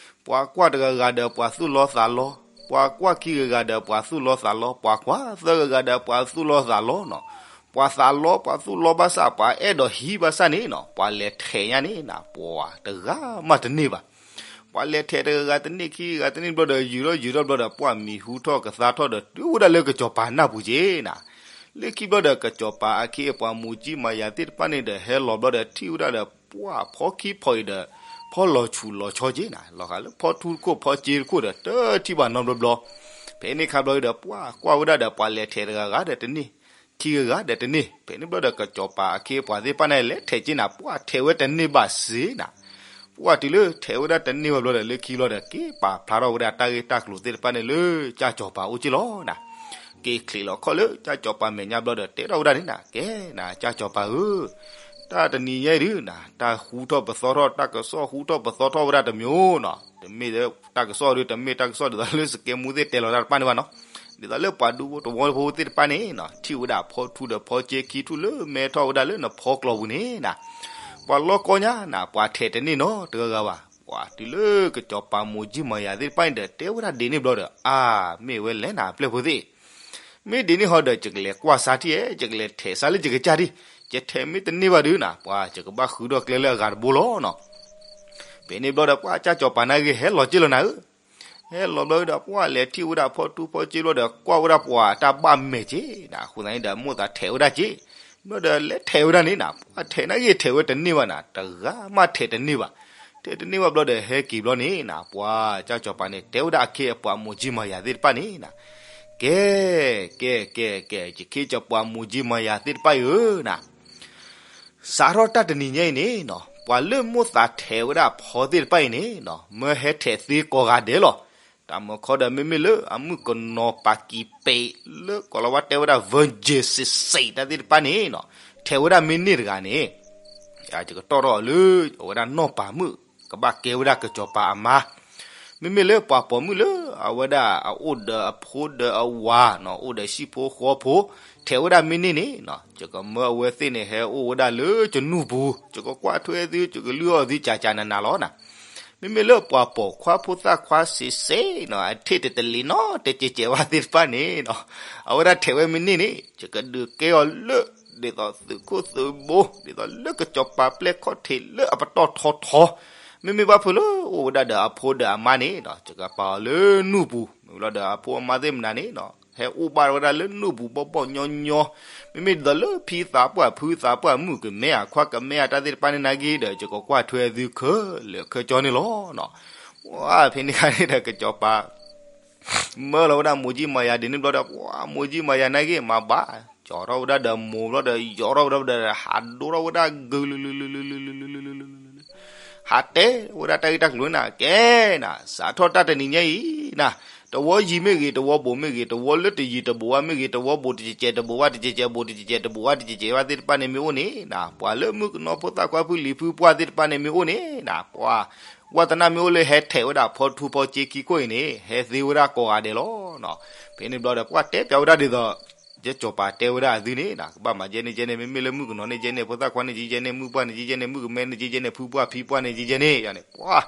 ပှၤကွၢ်တဂၤဂၤဒီးပှၤသူၣ်လီသးလီ, ပှၤကွၢ်ခံဂၤဂၤဒီးပှၤသူၣ်လီသးလီ, ပှၤခွါသၢဂၤဂၤဒီးပှၤသူၣ်လီသးလီနီၤ, ပှၤသးလီ ပှၤသူၣ်လီဘၣ်ဆၣ် ပှၤအဲၣ်ဒိးဟံးဘၣ်ဆၣ်န့ၣ်နီၤ, ပှၤလဲၤထဲးညါန့ၣ်နၤ ပှၤတဂၤမးတန့ၢ်ဘၣ်. ပှၤလဲၤထဲးတဂၤဂၤတန့ၢ် ခံဂၤဂၤတန့ၢ်ဘျီဒီး ယုာ်ထီၣ်ယုာ်ထီၣ်ဘျီဒီး ပှၤမံၤဟူထီၣ်ကသါထီၣ်ဒီး တုၤဝဲဒၣ်လၢကစီၤပၤနၢ်ပူၤက့နၤ, လၢခံဘျီဒီး ကစီၤပၤအခ့အပှၤမိၢ်ကၠံမၤယၤသ့ၣ်တဖၣ်န့ၣ်ဒီး ဟဲလီၤဘျီဒီးထံၣ်ဝဲဒၣ်ဒီး ပှၤဖီခံဖီအံၤဒီး ဖီလီၤဆူၣ်လီၤဆီက့နၤ, လီၤဂာ်လၢဖီထူတခိၣ်ဖီကၠ့တခိၣ်ဒီး တထံၣ်ဘၣ်နီတဘျီဘျီ. ဖဲန့ၣ်ခါဘျီဒီး ပှၤကွၢ်ဝဲဒၣ်ဒီး ပှၤလဲၤထဲးတဂၤဂၤဒီးတန့ၢ် ခံဂၤဂၤဒီးတန့ၢ်, ဖဲန့ၣ်ဘျီဒီး ကစီၤပၤအခ့အပှၤသ့ၣ်တဖၣ်န့ၣ် လဲၤထဲးက့နၤ ပှၤထဲးဝဲတန့ၢ်ဘၣ်စ့နၤ. ပှၤတုၤလၢထဲးဝဲဒၣ်တန့ၢ်ဘၣ်ဘျီဒီး လၢခံဘျီဒီး က့ၤပာ်ဖျါထီၣ်ဝဲဒၣ်တၢ်ဂ့ၢ်တၢ်ကျိၤသ့ၣ်တဖၣ်န့ၣ်လၢ ကၠၢ်စီၤပၤအိၣ်က့လီၤနၤ. က့ၤချံးလီၤခီၣ်လၢကၠၢ်စီၤပၤမဲာ်ညါဘျီဒီး တဲထီၣ်ဝဲဒၣ်န့ၣ်နၤ, ကဲနၤ ကၠၢ်စီၤပၤဧၢ, တၢ်တနံၤညါအံၤဒုနၤ တၢ်ဟူထီၣ်ပသီထီၣ် တၢ်ကစီၣ်ဟူထီၣ်ပသီထီၣ်ဝဲဒၣ်တမံၤနီၤ, တမ့ၢ်တၢ်ကစီၣ်ဒု တမ့ၢ်တၢ်ကစီၣ်ဒ်သိးလၢစကဲမူသ့ၣ်တဲလီၤတၢ်တဖၣ်န့ၣ်ဘၣ်နီၤ, ဒ်သိးလၢပှၤဒူဖိတဝီဖိသ့ၣ်တဖၣ်န့ၣ်နီၤ ထံၣ်ဝဲဒၣ်ဖီထူဒီးဖီကၠ့ခံထူၣ်လၢမဲထီၣ်ဝဲဒၣ်လၢနဖီကျိးပူၤန့ၣ်နၤ, ပှၤလီၢ်ကီညါနၤ ပှၤထဲးတန့ၢ်နီတဂၤဂၤဘၣ်. ပှၤတုၤလၢကစီၤပၤမိၢ်ကၠံမၤယၤသ့ၣ်တဖၣ်န့ၣ်ဒီး တဲဝဲဒၣ်ဒ်န့ၣ်ဘျီဒီး အါ မ့ၢ်ဝဲလဲၣ်နၤ ပျဲၢ်ဖိသ့ၣ် မ့ၢ်ဒ်န့ၣ်ဟီဒီး ယကလဲၤကွၢ်ဆါထံၣ်ဧါ, ယကလဲၤထဲးဆါလၢယကစၢ်ထံၣ်, ယထဲးမ့ၢ်တန့ၢ်ဘၣ်ဒုနၤ ပှၤယကဘၣ်ဃုထီၣ်ကျဲလၢအဂၤတဘိလီၤနီၤ. ဖဲန့ၣ်ဘျီဒီး ပှၤကၠၢ်စီၤပၤနာ်က့ ဟဲလီၤက့လီၤနၤဧၢ, ဟဲလီၤဘျီဒီး ပှၤလဲၤထံၣ်ဝဲဒၣ်ဖီထူဖီကၠ့ဘျီဒီး ကွၢ်ဝဲဒၣ်ပှၤတၢ်ဘၣ်မဲာ်က့နၤ, အဃိသတးန့ၣ်ဒီး မိၣ်သးထဲးဝဲဒၣ်က့, ဘျီဒီးလဲၤထဲးဝဲဒၣ်န့ၣ်နၤ ပှၤထဲးနာ်က့ ထဲးဝဲတန့ၢ်ဘၣ်နၤ တဂၤမးထဲးတန့ၢ်ဘၣ်. ထဲးတန့ၢ်ဘၣ်ဘျီဒီး ဟဲက့ၤဘျီန့ၣ်နၤ ပှၤကၠၢ်စီၤပၤန့ၣ် တဲဝဲဒၣ်အခ့အပှၤမိၢ်ကၠံမၤယၤသ့ၣ်တဖၣ်န့ၣ်နၤ, ကဲ ကဲ ကဲ ကဲ ယခ့ယပှၤမိၢ်ကၠံမၤယၤသ့ၣ်တဖၣ်အံၤဧၢနၤ, စးထီၣ်တၢ်တနံၤညါအံၤန့ၣ်နီၤ ပှၤလၢမိၣ်သးထဲးဝဲဒၣ်ဖီသ့ၣ်တဖၣ်အံၤန့ၣ်နီၤ မၢဟဲထဲးသ့ကိးဂၤဒဲးလီၤ. တၢ်မၢခီဒီး မ့မ့ၢ်လၢအမုၣ်ကနီၤပာ်ကံၤပ့း လၢကိးလီၤဝဲတဲဝဲဒၣ် virgin စ့ၢ်စ့ၢ်တၢ်သ့ၣ်တဖၣ်န့ၣ်နီၤ ထဲးဝဲဒၣ်မ့ၢ်န့ၢ်တဂၤန့ၣ် ယကတီၢ်ထီၣ်အီၤလၢ အဝဲဒၣ်နီၢ်ပၤမုၣ် ကဘၣ်ကဲဝဲဒၣ်ကစီၤပၤအမါ, မ့မ့ၢ်လၢပှၤပိာ်မုၣ်လၢအဝဲဒၣ်အအိၣ်ဒီးအဖိဒီးအဝၤနီၤ အိၣ်ဒီးဟံၣ်ဖိဃီဖိ ထဲးဝဲဒၣ်မ့ၢ်န့ၢ်န့ၣ်နီၤ ယကမၢအဝဲသ့ၣ်န့ၣ် ဟဲအိၣ်ဝဲဒၣ်လၢယနူၢ်ပူၤ ယကကွၢ်ထွဲသု ယကလုၢ်အီၣ်သုကၠးကၠးနးနးလီၤနၤ. မ့မ့ၢ်လၢပှၤပိာ်ခွါဖိသၣ်ခွါစ့ၢ်စ့ၢ်နီၤ အထံၣ်တတလံၤနီတကဲးကဲးဘၣ်သ့ၣ်တဖၣ်န့ၣ်နီၤ အဝဲဒၣ်ထဲးဝဲမ့ၢ်န့ၢ်န့ၣ် ယကဒုးကဲအီၤလၢ ဒ်သိးသုးခိၣ်သုးဘိ ဒ်သိးလၢကစီၤပၤပျဲၢ်ခီၣ်ထံးလၢအပတီၢ်ထီထီ, မ့မ့ၢ်ဘၣ်ဖုးလၢအိၣ်ဝဲဒၣ်ဒီးအဖိဒီးအမါန့ၣ်နီၤ ယကပာ်အီၤလၢနူၢ်ပူၤ မ့ၢ်လီၤဒီးအဖိအမါသ့ၣ်မနုၤန့ၣ်နီၤ ဟဲအိၣ်ဘၣ်ဝဲဒၣ်လၢနူၢ်ပူၤဘီၣ်ဘီၣ်ညီညီ, မ့မ့ၢ်ဒ်သိးလၢဖံသးပှၢ်ဖုသးပှၢ်မုၣ်ကမဲအခွါကမဲအတၢ်သ့ၣ်တဖၣ်န့ၣ် နာ်က့ဒီး ယကကွၢ်ထွဲသုခဲလၢာ်ခဲဆ့န့ၣ်လီၤနီၤ. ဝဲဖဲန့ၣ်ခါန့ၣ်ဒီး ကစီၤပၤ မၢလီၤဝဲဒၣ်မိၢ်ကၠံမၤယၤဒ်န့ၣ်ဘျီဒီး ပှၤမိၢ်ကၠံမၤယၤနာ်က့ မၤဘၣ် ကၠီထီၣ်ဝဲဒၣ်ဒီးမိၢ်ဘျီဒီး ယီၤထီၣ်ဝဲဒၣ်ဒီး ဟးဒိထီၣ်ဝဲဒၣ်ဂုာ် ဟးတဲဝဲဒၣ်တၢ်ဂ့ၢ်တၢ်ကျိၤန့ၣ် ကဲနၤ စးထီၣ်တၢ်တနံၤညါအံၤနၤ တဝီယံၤမ့ၢ်ဂ့ၤ တဝီဘူးမ့ၢ်ဂ့ၤ တဝီလၢတယံၤတဘူးဘၣ်မ့ၢ်ဂ့ၤ တဝီဘူးတကဲးကဲးတဘူးဘၣ်တကဲးကဲးဘူးတကဲးကဲးတဘူးဘၣ်တကဲးကဲးဘၣ်သ့ၣ်တဖၣ်န့ၣ်မ့ၢ်အိၣ်န့ၣ်နၤ ပှၤလၢမုၣ်ကနီၤဖိသၣ်ခွါဖုလံၤဖုပှၢ်သ့ၣ်တဖၣ်န့ၣ်မ့ၢ်အိၣ်န့ၣ်နၤ ပှၤ ဝးသနၣ်မ့ၢ်အိၣ်လၢဟဲထဲးဝဲဒၣ်ဖီထူဖီကၠ့ခံခိၣ်အံၤန့ၣ် ဟဲသ့ဝဲဒၣ်ကိးဂၤဒဲးလီၤနီၤ. ဖဲန့ၣ်ဘျီဒီး ပှၤတဲပျးဝဲဒၣ်ဒ်သိး ယကစီၤပၤတဲဝဲဒၣ်အသုန့ၣ်နၤ ကဘၣ်မၤကဲန့ၣ်ကဲန့ၣ် မ့မ့ၢ်လၢမုၣ်ကနီၤန့ၣ်ကဲန့ၣ် ဖိသၣ်ခွါန့ၣ်ကဲန့ၣ် မုၣ်ပှၢ်န့ၣ်ကဲန့ၣ် မုၣ်ကမဲန့ၣ်ကဲန့ၣ် ဖုပှၢ်ဖံပှၢ်န့ၣ်ကဲန့ၣ် ယၤန့ၣ် ပှၤ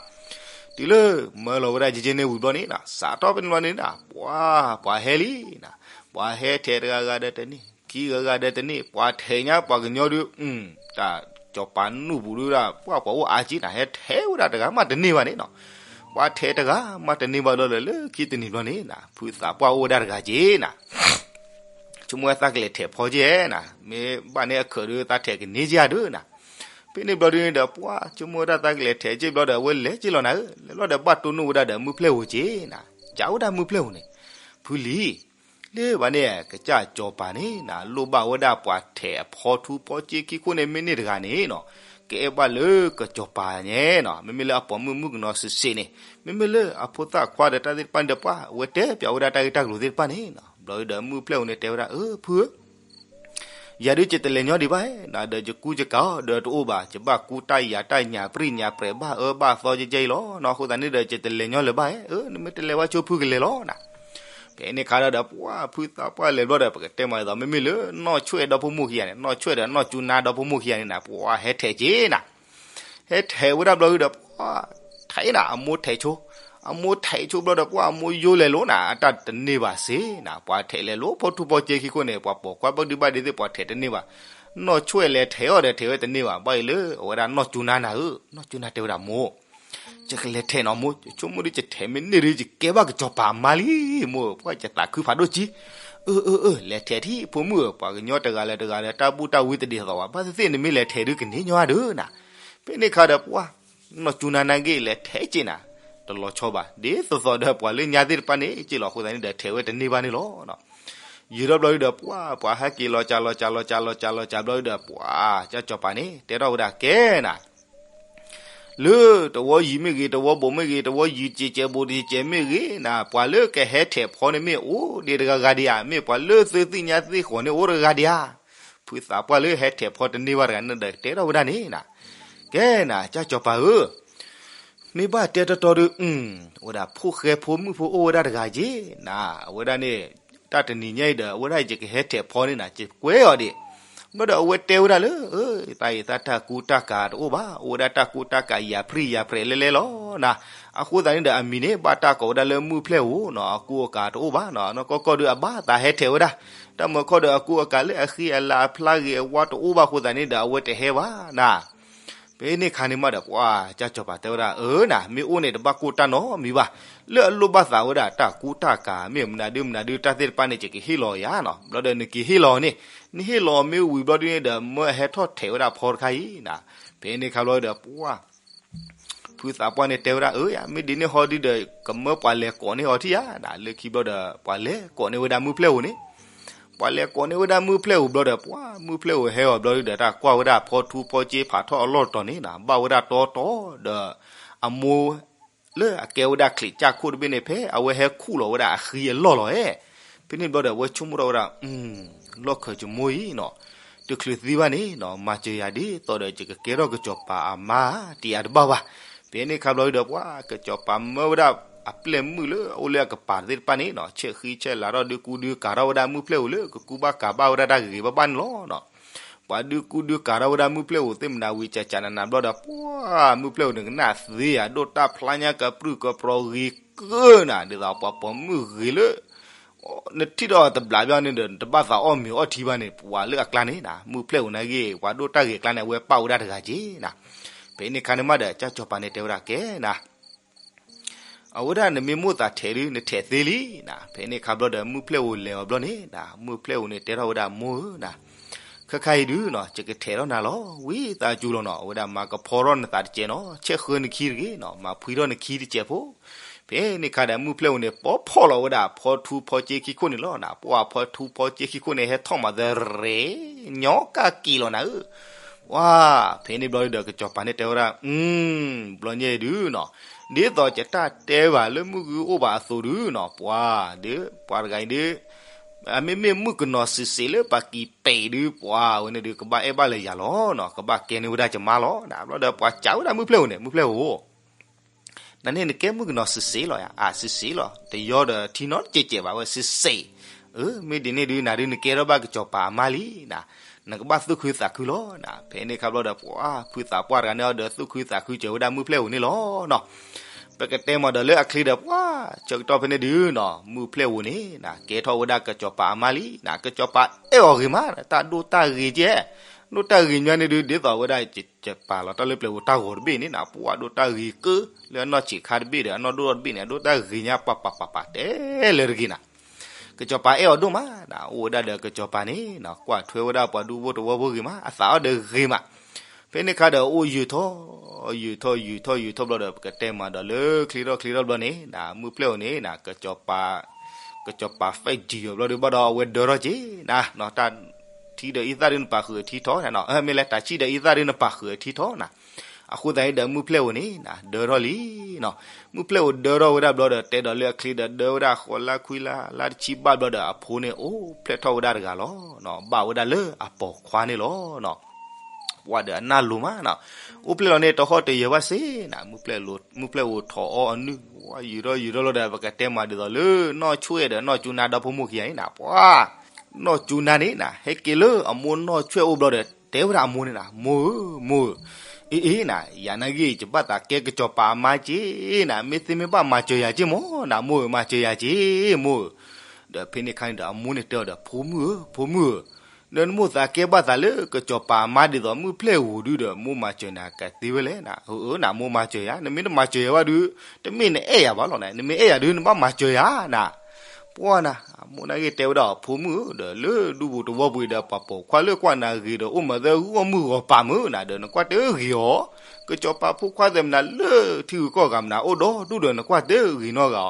တုၤလၢ မၢလီၤဝဲဒၣ်ကဲကဲန့ၣ်ဝံၤဘျီန့ၣ်နၤ စးထီၣ်ဖဲန့ၣ်ဘျီန့ၣ်နၤ ပှၤ ပှၤဟဲလံနၤ ပှၤဟဲထဲးတဂၤဂၤဒီးတန့ၢ် ခံဂၤဂၤဒီးတန့ၢ် ပှၤထဲးညါပှၤကညီဒုး တၢ်စီၤပၤနူၢ်ပူၤဒုးဒၣ် ပှၤကွၢ်အိၣ်အါက့နၤ ဟဲထဲးဝဲဒၣ်တဂၤမးတန့ၢ်ဘၣ်န့ၣ်နီၤ ပှၤထဲးတဂၤမးတန့ၢ်ဘၣ်လီၤလၢလၢခံတနံၤဘျီန့ၣ်နၤ ဖုသးပှၢ်အိၣ်ဝဲဒၣ်တဂၤက့နၤ ဆိကမိၣ်ဝဲသးကလဲၤထဲးဖီက့နၤ မ့ၢ်ဘၣ်န့ၣ်အခၢးဒုးသးထဲးကန့ၢ်က့ဧါဒုးနၤ ဖဲန့ၣ်ဘျီဒုးန့ၣ်ဒီး ပှၤဆိကမိၣ်ဝဲဒၣ်သးကလဲၤထဲးက့ဘျီဒီး အဝဲလဲၤက့လီၤနၤဧၢ လဲၤလီၤဒီး ဘၣ်တိၢ်နီၣ်ဝဲဒၣ်ဒီးမုၢ်ဖျၢၣ်ဧိၤက့နၤ ကးဝဲဒၣ်မုၢ်ဖျၢၣ်ဧိၤန့ၣ် ဖုလံၤ လၢဘၣ်န့ၣ် ကစၢ်စီၤပၤန့ၣ်နၤ လိၣ်ဘၣ်ဝဲဒၣ်ပှၤထဲးအဖီထူဖီကၠ့ခံခိၣ်န့ၣ် မ့ၢ်န့ၢ်တဂၤန့ၣ်နီၤ ကအဲၣ်ဘၣ်လၢကစီၤပၤန့ၣ်နီၤ မ့မ့ၢ်လၢအပိာ်မုၣ်မုၣ်ကနီၤစ့ၢ်စ့ၢ်န့ၣ် မ့မ့ၢ်လၢအဖိသၣ်ခွါဒီးတၢ်သ့ၣ်တဖၣ်န့ၣ်ဒီး ပှၤအဝဲတဲပျးဝဲဒၣ်တၢ်ဂ့ၢ်တၢ်ကျိၤသ့ၣ်တဖၣ်န့ၣ်နီၤ ဘျီဒီးမုၢ်ဖျၢၣ်ဧိၤန့ၣ် တဲဝဲဒၣ် အၢ ဖုဧၢ ယၤဒုးယတလဲၤညီဒံးဘၣ်ဧါနၤ, ဒီးယကူယကၤအီၤဒီးတအိၣ်ဘၣ်, ယဘၣ်ကူတၢ်ယၤတၢ်ညၣ်ပြံၣ်ညၣ်ပြဲးဘၣ်အၢဘၣ်သီကဲကဲအံၤလီၤနၤ. အဃိသတးန့ၣ်ဒီး ယတလဲၤညီလၢၤဘၣ်ဧါ, အၢ နမ့ၢ်တလဲၤဝဲဆိဖုကလဲၤလီၤနၤ. ဖဲန့ၣ်ခါဒီး ပှၤဖုသးပှၢ်လဲၤဘျီဒီး ပကတဲမၤအသး မ့မ့ၢ်လၢနီၢ်ဆွဲၣ်ဒီဖိမိၢ်ခံဂၤန့ၣ်, နီၢ်ဆွဲၣ်ဒီးနီၢ်ကၠူနါဒီဖိမိၢ်ခံဂၤန့ၣ်နၤ, ပှၤဟဲထဲးက့ၤနၤ ဟဲထဲးဝဲဒၣ်ဘျီဒုဒီး ပှၤထဲးနၤ အမိၢ်ထဲးဆိ, အမိၢ်ထဲးဆိဘျီဒီး ပှၤအမိၢ်ယိလဲၤလိၤနၤ, အတၢ်တန့ၢ်ဘၣ်စ့နၤ, ပှၤထဲးလဲၤလိၤ ဖီထူဖီက့ခံခိၣ်န့ၣ် ပှၤပိာ်ခွါဘၣ်ဒုဘၣ်ဒ့သ့ၣ် ပှၤထဲးတန့ၢ်ဘၣ်. နီၢ်ဆွဲၣ်လဲၤထဲးအီၤဒီး ထဲးဝဲတန့ၢ်ဘၣ်, ဘၣ်အံၤလၢအဝဲဒၣ်နီၢ်ကၠူနါနၤဧၢ, နီၢ်ကၠူနါတဲဝဲဒၣ်မိၢ်, ယကလဲၤထဲးနီၤမိၢ်, ဆိကမိၣ်ဒုးယထဲးမ့ၢ်န့ၢ်ဒုး ယကဲဘၣ်ကစီၤပၤအမါလံ, မိၢ် ပှၤယသးခုဖးဒိၣ်ကံ. အၢ အၢ အၢ လဲၤထဲးထံဖိမုၣ်ဧၢ, ပှၤကညီတဂၤလၢတဂၤဒီး တၢ်ဘူၣ်တၢ်ဝံတဒ်သိးဘၣ်, ဘၣ်သ့ၣ်သ့ၣ်နမ့ၢ်လဲၤထဲးဒုးကန့ၢ်ညီဒုးနၤ. ဖဲန့ၣ်ခါဒီး ပှၤနီၢ်ကၠူနါနၤဂ့ၢ်လဲၤထဲးက့ၤနၤ, တလီၤဆီဘၣ်, ဒ်သိးသိးဒီးပှၤလၢညါသ့ၣ်တဖၣ်န့ၣ်က့ၤလီၤ. အဃိသတးန့ၣ်ဒီး ထဲးဝဲတန့ၢ်ဘၣ်န့ၣ်လီၤ. ယံာ်ထီၣ်ဘျီဒုဒီး ပှၤ ပှၤဟဲက့ၤလီၤကးလီၤကးလီၤကးလီၤကးလီၤကးဘျီဒုဒီး ပှၤကၠီၤကၠီၤပၤန့ၣ် တဲထီၣ်ဝဲဒၣ်ကဲနၤ လၢတဝီယံၤမ့ၢ်ဂ့ၤ, တဝီဘိးမ့ၢ်ဂ့ၤ, တဝီယံၤစဲးစဲးဘိးတစဲးစဲးမ့ၢ်ဂ့ၤနၤ, ပှၤလၢကဟဲထဲးဖီန့ၣ်မ့ၢ်အိၣ်ဒံးတဂၤဂၤဒံးဧါ, မ့ၢ်ပှၤလၢသုသ့ၣ်ညါသ့ၣ်ဃီၤန့ၣ်အိၣ်တဂၤဂၤဒံးဧါ. ဖုသးပှၢ်လၢဟဲထဲးဖီတန့ၢ်ဘၣ်တဂၤန့ၣ်ဒီး တဲထီၣ်ဝဲဒၣ်န့ၣ်နၤ, ကဲနၤ ကၠီၤကၠီၤပၤဧၢ မ့ၢ်ဘၣ်တဲတီတီဒုး အဝဲဒၣ်ဖိၣ်ဃဲဖိမုၣ်ဖိအိၣ်ဝဲဒၣ်တဂၤက့ၤနၤ, အဝဲဒၣ်န့ၣ် တၢ်တနံၤညါအံၤဒီး အဝဲဒၣ်ယကဟဲထဲးဖီန့ၣ်နၤ ယကွဲအီၤဒံး. ဘျီဒီးအဝဲတဲဝဲဒၣ်လၢ အၢ တၢ်အံၤတၢ်ကူတၢ်ကၤတအိၣ်ဘၣ်, အိၣ်ဝဲဒၣ်တၢ်ကူတၢ်ကၤယၤဖျံယၤဖျဲးလဲလဲလီၤနၤ. အဃိသတးန့ၣ်ဒီး အမံၤန့ၣ် ဘၣ်တၢ်ကိးဝဲဒၣ်လၢမုၢ်ဖျဲၣ်ဧိၤနၤ, အကူအကၤတအိၣ်ဘၣ်နၤ, နီၢ်ကီၢ်ကီၢ်ဒုးအဘၣ်သးဟဲထဲးဝဲဒၣ်, တၢ်မၢခီၣ်ဒီးအကူအကၤလၢအဃံအလၤအဖျါဂ့ၤအဝါတအိၣ်ဘၣ်အဃိသတးန့ၣ်ဒီး အဝဲတဟဲဘၣ်နၤ. ဖဲန့ၣ်ခါန့ၣ်မးဒီး ပှၤကၠီၤကၠီၤပၤတဲဝဲဒၣ် အၢနၤ မ့ၢ်အိၣ်န့ၣ် တဘၣ်ကိၢ်တၢ်နီတမံၤဘၣ်, လၢအလိၣ်ဘၣ်သးဝဲဒၣ်တၢ်ကူတၢ်ကၤ မ့ၢ်မနုၤဒုမနုၤဒုတၢ်သ့ၣ်တဖၣ်န့ၣ် ယကဟ့ၣ်လီၤယၤနၤ. ဘျီဒီးနက့ၤဟ့ၣ်လီၤန့ၣ် နဟ့ၣ်လီၤမ့ၢ်ဝံၤဘျီဒုန့ၣ်ဒီး မၢအဟဲထီၣ်ထဲးဝဲဒၣ်ဖီတခါအံၤနၤ. ဖဲန့ၣ်ခါဘျီဒီး ပှၤ ဖုသးပှၢ်န့ၣ်တဲဝဲဒၣ် အၢယၤ မ့ၢ်ဒ်န့ၣ်ဟီဒုဒီး ကမၢပှၤလဲၤကိးန့ၢ်အီၤထံၣ်ဧါနၤ. လၢခံဘျီဒီး ပှၤလဲၤကိးန့ၢ်ဝဲဒၣ်မုၢ်ဖျဲၣ်ဧိၤန့ၣ်, ပှၤလဲၤကိးန့ၢ်ဝဲဒၣ်မုၢ်ဖျဲၣ်ဧိၤဘျီဒီး ပှၤမုၢ်ဖျဲၣ်ဧိၤဟဲအီၤဘျီဒုဒီး တၢ်ကွၢ်ဝဲဒၣ်ဖီထူဖီက့ဖးထီၣ်အလီၢ်တတီၤန့ၣ်နၤ ဘၣ်ဝဲဒၣ်တီတီဒီး အမိၢ် လၢအကဲဝဲဒၣ်ချံးကၢ်ခိၣ်တဘ့ၣ်န့ၣ် ဖဲအဝဲဟဲခူၣ်လီၤဝဲဒၣ်အဃံအလီၢ်လီၤဧဲ. ဖဲန့ၣ်ဘျီဒီး အဝဲဆိကမိၣ်ထီၣ်ဝဲဒၣ် လီၢ်ခၢၣ်ယမိၢ်အံၤနၤ, တချုးသံဘၣ်န့ၣ်နၤ မၤစၢၤယၤဒ်သိးဒီး ယကကဲထီၣ်ကစီၤပၤအမါ တယၤတဘၣ်ဘၣ်. ဖဲန့ၣ်ခါဘျီဒီး ပှၤကစီၤပၤမၢဝဲဒၣ်အပျဲၢ်မုၣ်လၢအအိၣ်လၢအကပၤသ့ၣ်တဖၣ်န့ၣ်နၤ ဆဲးဃံဆဲးလၤထီၣ်ဒုးကူဒုးကၤထီၣ်ဝဲဒၣ်မုၢ်ဖျဲၣ်ဧိၤလၢကကူဘၣ်ကၤဘၣ်ဝဲဒၣ်တၢ်ဂ့ၤဂ့ၤဘၣ်ဘၣ်န့ၣ်လီၤ. ပှၤဒုးကူဒုးကၤထီၣ်ဝဲဒၣ်မုၢ်ဖျဲၣ်ဧိၤသ့ၣ်မနၤဝံၤ ကကနနၤဘျီဒီး ပှၤမုၢ်ဖျဲၣ်ဧိၤန့ၣ် ကနၣ်သ့ယၤ ဒိၣ်တၢ်ဖျါညါကပြုၢ်ကပြီၤဂ့ၤကၢနၤ ဒ်သိးပှၤပိာ်မုၣ်ဂ့ၤလၢ နထံၣ်ဒီးတဘျးဘျီန့ၣ်ဒီး နတဘၣ်သးအီၣ်မ့ၤအီထံဘၣ်န့ၣ် ပှၤလၢအကျါန့ၣ်နၤ မုၢ်ဖျဲၣ်ဧိၤန့ၣ်ဂ့ၤ ပှၤဒိၣ်တၢ်ဂ့ၤအကျါန့ၣ် အဝဲပာ်ဝဲဒၣ်တဂၤက့နၤ. ဖဲန့ၣ်ခါန့ၣ်မးဒီး ကၠီၤကၠီၤပၤန့ၣ်တဲဝဲဒၣ်ကဲနၤ အဝဲဒၣ်နမ့ၢ်မိၣ်သးထဲးဒုး နထဲးသ့လံနၤ. ဖဲန့ၣ်ခါဘျီဒီး မုၢ်ဖျဲၣ်ဧိၤလဲၤအီၤဘျီန့ၣ်နၤ မုၢ်ဖျဲၣ်ဧိၤန့ၣ်တဲထီၣ်ဝဲဒၣ် မိၢ်ဧၢနၤ ခဲခါအံၤဒုးနၤ ယကထဲးထီၣ်နၤလီၤ ဝံသးစူၤလီၤနၤ အဝဲဒၣ်မၤကဖီထီၣ်နသးတစဲးနီၤ ဆဲးဃၢနခံတဂ့ၤနီၤ မၤဖှံထီၣ်နခံတစဲးဖိ. ဖဲန့ၣ်ခါဒီး မုၢ်ဖျဲၣ်ဧိၤန့ၣ် ပိာ်ဖီၣ်လီၤဝဲဒၣ် ဖီထူဖီက့ခံခိၣ်န့ၣ်လီၤနၤ ပှၤဖီထူဖီက့ခံခိၣ်န့ၣ် ဟဲထီၣ်မၤသရ့ ညီကၢ်က့ၤလီၤနၤဧၢ ပှၤ ဖဲန့ၣ်ဘျီဒုဒီး ကစီၤပၤန့ၣ်တဲဝဲဒၣ် ဘျီညါအံၤဒုနီၤ, ဒ်သိးယတၢ်တဲဘၣ်လၢမုၢ်ဂုၢ်အိၣ်ဘၣ်အသိးဒုနီၤ, ပှၤဒုး ပှၤတဂၤအံၤဒု အမ့မ့ၢ်မုၣ်ကနီၤစံးစ့းလၢပှၤကံးပဲာ်ဒု ပှၤဝဲန့ၣ်ဒု ကဘၣ်အဲၣ်ဘၣ်လၢယၤလီၤနီၤ, ကဘၣ်ကဲန့ၢ်ဝဲဒၣ်ယမါလီၤ. ဘျီဒီး ပှၤစံးဝဲဒၣ်မုၢ်ဖျဲၣ်ဧိၤန့ၣ်, မုၢ်ဖျဲၣ်ဧိၤ နန့ၣ်နကဲမုၣ်ကနီၤစံးစ့းလီၤဧါ, အစံးစ့းလီၤ, တယီဒီးထံနီတစဲးစဲးဘၣ်ဝဲစံးစ့း, အမ့ၢ်ဒ်န့ၣ်ဒု နၤဒု နကဲထီၣ်ဘၣ်ကစီၤပၤအမါလံနၤ, နကဘၣ်သူၣ်ခုသးခုလီၤနၤ. ဖဲန့ၣ်ခါဘျီဒီး ပှၤဖုသးပှၢ်တဂၤန့ၣ်အီၤဒီး သူၣ်ခုသးခုစၢၤဝဲဒၣ်မုၢ်ဖျဲၣ်ဧိၤန့ၣ်လီၤနီၤ. ပကတဲမးဒီးလၢအချ့ဒီး ပှၤဆၢကတီၢ်ဖဲန့ၣ်ဒုနီၤ, မုၢ်ဖျဲၣ်ဧိၤန့ၣ်နၤ ကဲထီၣ်ဝဲဒၣ်ကစီၤပၤအမါလံနၤ, ကစီၤပၤအဲၣ်အီၤဂ့ၤမး, တၢ်ဒိၣ်တၢ်ဂ့ၤကဲ, ဒိၣ်တၢ်ဂ့ၤညီန့ၣ်ဒု ဒ်သိးဝဲဒၣ် ကစီၤပၤလီၤတၢ်လၢပျဲၢ်ဧိၤတၢ်ဂီၤတဘ့ၣ်န့ၣ်နၤ, ပှၤဒိၣ်တၢ်ဂ့ၤကၢလၢအနီၢ်ဆံးခါတဘ့ၣ်ဒီး အနီၢ်ဒိၣ်တဘ့ၣ်န့ၣ် အဒိၣ်တၢ်ဂ့ၤညါပၤပၤပၤပၤတဲလၢတဂ့ၤနၤ. ကစီၤပၤအဲၣ်အီၤဒိၣ်မးနၤ, အိၣ်ဝဲဒၣ်ဒီးကစီၤပၤန့ၣ်နၤ ကွၢ်ထွဲဝဲဒၣ်ပှၤဒူဖိတဝီဖိဂ့ၤမး, အသးအီၤဒီးဂ့ၤမး. ဖဲန့ၣ်ခါဒီးအိၣ်ယုာ်ထီၣ် ယုာ်ထီၣ် ယုာ်ထီၣ် ယုာ်ထီၣ်ဘျီဒီး ပကတဲမးဒီးလၢချ့ထီၣ်ချ့ထီၣ်ဘျီန့ၣ်နၤ, မုၢ်ဖျဲၣ်ဧိၤန့ၣ်နၤ ကစီၤပၤ ကစီၤပၤ five G အီၤဘျီဒု ဘၣ်ဒီးအဝဲဒၢထီၣ်က့ၤနၤ, တၢ်ထံဒီးအံသၣ်ဒု နပာ်ဃုာ်အထံထီၣ်နၤ, မ့ၢ်လၢတၢ်ဆံၣ်ဒီးအံသၣ်ဒု နပာ်ဃုာ်အထံထီၣ်နၤ. အဃိသတးန့ၣ်ဒီး မုၢ်ဖျဲၣ်ဧိၤန့ၣ်နၤ ဒၢထီၣ်လံနီၤ. မုၢ်ဖျဲၣ်ဧိၤဒၢထီၣ်ဝဲဒၣ်ဘျီဒီး တဲဒီးလၢအချံဒီး ဒၢဝဲဒၣ်ဃီလါခွံလါ လါတဆံဘၣ်ဘျီဒီး အဖိန့ၣ်အိၣ်ဖျဲၣ်ထီၣ်ဝဲဒၣ်တဂၤလီၤ. ဘၣ်ဝဲဒၣ်လၢအပိာ်ခွါန့ၣ်လီၤ. ပှၤဒီးအနၢ်လိၤမးနီၤ, အိၣ်ဖျဲၣ်လီၤန့ၣ် တဟီၣ်တယၢၤဘၣ်စ့ၢ်နၤ, မုၢ်ဖျဲၣ်ဧိၤထိးအီအနုၢ်, ယုၤထီၣ်ယုၤထီၣ်လီၤဒီး ပကတဲမးဒ်သိးလၢ နီၢ်ဆွဲၣ်ဒီးနီၢ်ကၠူနါဒီဖိမိၢ်ခံဂၤန့ၣ်နၤ, ပှၤ နီၢ်ကၠူနါန့ၣ်နၤ ဟဲက့ၤလၢအမိၢ်နီၢ်ဆွဲၣ်အိၣ်ဘျီဒီး တဲဝဲဒၣ်အမိၢ်န့ၣ်နၤ, မိၢ်ဧၢ, မိၢ်ဧၢ, အ့အ့နၤ ယၤနာ်ဂ့ၢ် ယဘၣ်သးကဲကစီၤပၤအမါက့ၢ်နၤ, မ့ၢ်သ့မ့ၢ်ဘၣ်မၤစၢၤယၤက့ၢ်မၢ်နၤ, မိၢ်ဧၢ မၤစၢၤယၤက့ၢ် မိၢ်ဧၢ. ဒီးဖဲန့ၣ်အခါန့ၣ်ဒီး အမိၢ်န့ၣ်တဲအီၤဒီး ဖိမုၣ်ဧၢ, ဖိမုၣ်ဧၢ, ဒီးနမိၢ်သးကဲဘၣ်သးလၢကစီၤပၤအမါဒ်သိး မုၢ်ဖျဲၣ်ဧိၤဒုဒီး မိၢ်မၤစၢၤနၤကသ့ဝဲလဲၣ်နၤ, အၢ နၤ မိၢ်မၤစၢၤယၤ, နမ့ၢ်တမၤစၢၤယၤဘၣ်ဒု တမ့ၢ်နအဲၣ်ယၤဘၣ်လီၤနၤ, နမ့ၢ်အဲၣ်ယၤဒု နဘၣ်မၤစၢၤယၤနၤ. ပှၤနၤ အမိၢ်နာ်ဂ့ၢ်တဲဝဲဒၣ်အဖိမုၣ်ဧၢ, ဒီးလၢဒူပူၤတဝီပူၤအံၤဒီး ပှၤပိာ်ခွါလၢကွၢ်နၤဂ့ၤဒီး အိၣ်မၤသၢဂီၢ်မုၢ်ဂီၤပၤမုၢ်နၤ, ဒီးနကွၢ်တဂ့ၤအီၤ, ကစီၤပၤဖိခွါသဲးမနၤလၢထံဂုၤကီၢ်ဂၤမနၤ အိၣ်ဒီဒူၣ်ဒီး နကွၢ်တဂ့ၤနီတဂၤအီၤ.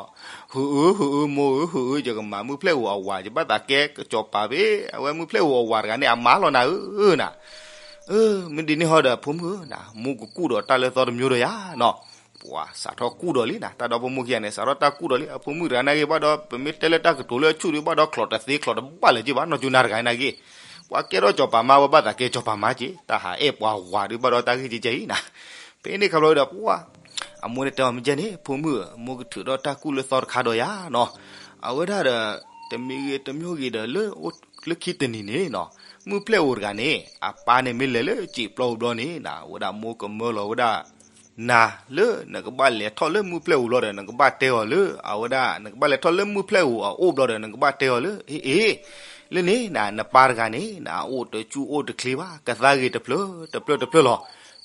ဟုးဧၢ ဟုးဧၢ မိၢ်ဧၢ ဟုးဧၢ ယကမၤမုၢ်ဖျဲၣ်ဧိၤအဝၤ, ယဘၣ်သးကဲကစီၤပၤဖဲ အဝဲမုၢ်ဖျဲၣ်ဧိၤအဝၤတဂၤန့ၣ် အမါလီၤနၤဧၢနၤ. အၢ မ့ၢ်ဒ်န့ၣ်ဟီဒီး ဖိမုၣ်ဧၢနၤ, မိၢ်ကကူၣ်ဒီးတၢ်လၢသီတမျိုးဒီးယၤနီၤ. ပှၤစးထီၣ်ကူၣ်ဒီးလံနၤ, တၢ်ဒီဖိမိၢ်ခံဂၤန့ၣ် စးထီၣ်တၢ်ကူၣ်ဒီးလံ. အဖိမုၣ်တဂၤနာ်ဂ့ၢ်ဘၣ်ဒီး ပမ့ၢ်တဲလၢတၢ်ကတိၤလၢအဆူၣ်ဒုး ဘၣ်ဒီးချီးတသ့ချီးတဘၣ်လၢၤက့ဘၣ်, နီၢ်ကၠူနါတဂၤနာ်ဂ့ၢ်, ပှၤကဲထီၣ်စီၤပၤမါဝဲ ဘၣ်သးကဲစီၤပၤမါက့ၢ်, တၢ်ဟးအဲၣ်ပှၤဝၤဒုးဘၣ်ဒီးတၢ်ဂ့ၢ်ကဲကဲအံၤနၤ. ဖဲန့ၣ်ခါဘျီဒီး ပှၤ အမိၢ်န့ၣ်တဲအီၤ မ့ၢ်ကဲန့ၣ် ဖိမုၣ်ဧၢ, မိၢ်ကထုးထီၣ်တၢ်ကူၣ်လၢသီတခါဒီးယၤနီၤ. အဝဲဒၣ်ဒီး တမံၤဂ့ၤတမံၤဂ့ၤဒီး လၢခံတနံၤန့ၣ်နီၤ, မုၢ်ဖျဲၣ်ဧိၤတဂၤန့ၣ် အပၢ်န့ၣ်မ့ၢ်လဲၤလၢစံာ်ပျီပူၤဘျီန့ၣ်နၤ, အဝဲဒၣ်မိၢ်ကမၢလီၤဝဲဒၣ် နၤလၢနကဘၣ်လဲၤထီၣ်လၢမုၢ်ဖျဲၣ်ဧိၤဘျီဒီး နကဘၣ်တဲအီၤလၢ အဝဲဒၣ် နကဘၣ်လဲၤထီၣ်လၢမုၢ်ဖျဲၣ်ဧိၤအအိၣ်ဘျီဒီး နကဘၣ်တဲအီၤလၢ အ့အ့ လၢန့ၣ်နၤ နပၢ်တဂၤန့ၣ်နၤ အအိၣ်တဆူၣ်အိၣ်တချ့ဘၣ်, ကသါဂ့ၤတဖျၢၣ်တဖျၢၣ်တဖျၢၣ်လီၤ.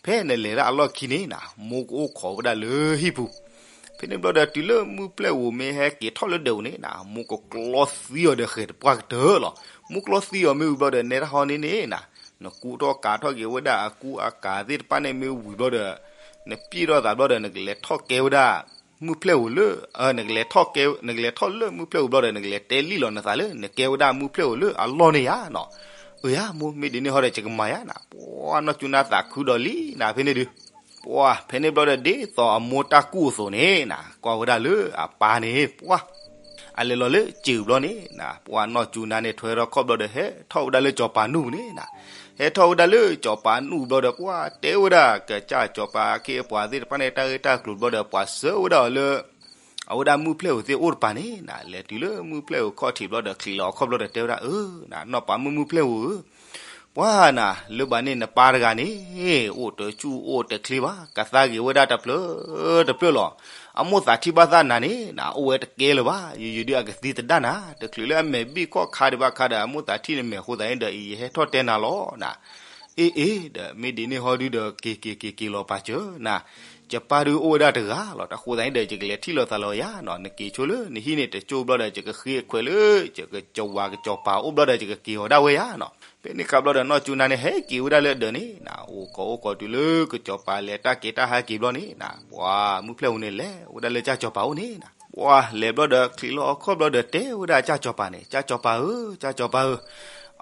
ဖဲနလဲၤဒၣ်အလီၢ်ခံန့ၣ်နၤ မိၢ်ကအိၣ်ခိးဝဲဒၣ်လၢဟံၣ်ပူၤ. ဖဲန့ၣ်ဘျီဒီး တုၤလၢမုၢ်ဖျဲၣ်ဧိၤမ့ၢ်ဟဲက့ၤထီၣ်လၢဒၢးပူၤန့ၣ်နၤ မိၢ်ကကျီသံအီၤဒီးဃဲၤတပှၢ်ကတၢၢ်လီၤ. မိၢ်ကျီသံအီၤမ့ၢ်ဝံၤဘျီဒီး နဲဒၣ်ဟီန့ၣ်န့ၣ်နၤ နကူထီၣ်ကၤထီၣ်က့ၤဝဲဒၣ်အကူအကၤသ့ၣ်တဖၣ်န့ၣ်မ့ၢ်ဝံၤဘျီဒီး နပျံၢ်ထီၣ်သးဘျီဒီး နကလဲၤထီၣ်ကဲဝဲဒၣ် မုၢ်ဖျဲၣ်ဧိၤလၢ နကလဲၤထီၣ်ကဲ နကလဲၤထီၣ်လၢမုၢ်ဖျဲၣ်ဧိၤဘျီဒီး နကလဲၤတဲလံၣ်လီၤနသးလၢ နကဲဝဲဒၣ်မုၢ်ဖျဲၣ်ဧိၤလၢအလီၢ်န့ၣ်ယၤနီၤ. အၢ ယၤမိၢ် မ့ၢ်ဒ်န့ၣ်ဟီဒီး ယကမၤယၤနၤ. ပှၤနီၢ်ကၠူနါသးခုဒီးလံနၤ ဖဲန့ၣ်ဒုး ပှၤဖဲန့ၣ်ဘျီဒီး ဒ်သိးအမိၢ်တၢ်ကူၣ်အသိးန့ၣ်နၤ ကွၢ်ဝဲဒၣ်လၢအပၢ်န့ၣ် ပှၤ အလဲၤလီၤလၢစံာ်ဘျီန့ၣ်နၤ ပှၤနီၢ်ကၠူနါန့ၣ် ထွဲထီၣ်ခီၣ်ဘျီဒီး ဟဲထီၣ်ဝဲဒၣ်လၢစီၤပၤနူၢ်ပူၤန့ၣ်နၤ. ဟဲထီၣ်ဝဲဒၣ်လၢစီၤပၤနူၢ်ဘျီဒီး ပှၤတဲဝဲဒၣ်ကစၢ်စီၤပၤအခ့အပှၤသ့ၣ်တဖၣ်န့ၣ် တၢ်ဂ့ၢ်တၢ်ကျိၤဘျီဒီး ပှၤစၢၤဝဲဒၣ်အီၤလၢ အဝဲဒၣ်မုၢ်ဖျဲၣ်ဧိၤသ့ၣ်အိၣ်တပၤန့ၣ်နၤ လဲၤတုၤလၢမုၢ်ဖျဲၣ်ဧိၤခီၣ်ထံးဘျီဒီး ချံးလီၤအခီၣ်ဘျီဒီး တဲဝဲဒၣ် အၢ နၤ နီၢ်ပၤမုၣ်မုၢ်ဖျဲၣ်ဧိၤဧၢ ပှၤနၤ လၢဘၣ်န့ၣ်နပၢ်တဂၤန့ၣ် အိၣ်တဆူၣ်အိၣ်တချ့ဘၣ် ကသါဂ့ၤဝဲဒၣ်တဖျၢၣ်တဖျၢၣ်လီၤ. အမိၢ်သးထံၣ်ဘၣ်သးနၤန့ၣ်နၤ အိၣ်ဝဲတကဲလၢၤဘၣ် ယံာ်ယံာ်ဒုးအကသံတဒၣ်နၤ တချုးလၢအမဲာ်ဘံၣ်ခီၣ်ခါဒံးဘၣ်ခါဒီး အမိၢ်သးထံၣ်နမဲာ်အဃိသတးန့ၣ်ဒီး ယဟဲထီၣ်တဲနၤလီၤနၤ. အ့အ့ ဒီးမ့ၢ်ဒ်န့ၣ်ဟီဒုးဒီး က့ၤက့ၤက့ၤက့ၤလီၤပာ်စၢၤနၤ ယပၢ်ဒုးအိၣ်ဝဲဒၣ်တဂၤလီၤ တၢ်ဃိသတးန့ၣ်ဒီး ယကလဲၤထံၣ်လိာ်သးလီၤယၤနီၤ နက့ၤဆိလၢနဟံၣ်န့ၣ်တကၠိဘျီဒီး ယကဃ့အခွဲးလၢ ယကဝၤကစီၤပၤအိၣ်ဘျီဒီး ယကက့ၤအီၤဒၣ်ဝဲယၤနီၤ. ဖဲန့ၣ်ခါဘျီဒီး နီၢ်ကၠူနါန့ၣ် ဟဲက့ၤဝဲဒၣ်လၢဒၢးန့ၣ်နၤ အိၣ်ကီးအိၣ်ကီးတုၤလၢကစီၤပၤလဲၤတၢ်က့ၤတၢ်ဟးက့ၤဘျီန့ၣ်နၤ ပှၤမုၢ်ဖျဲၣ်ဧိၤန့ၣ် လဲၤဝဲဒၣ်လၢကစၢ်စီၤပၤအိၣ်န့ၣ်နၤ ပှၤလဲၤဘျီဒီး ချံးလီၤအခီၣ်ဘျီဒီး တဲဝဲဒၣ်ကစၢ်စီၤပၤန့ၣ် ကစၢ်စီၤပၤဧၢ ကစၢ်စီၤပၤဧၢ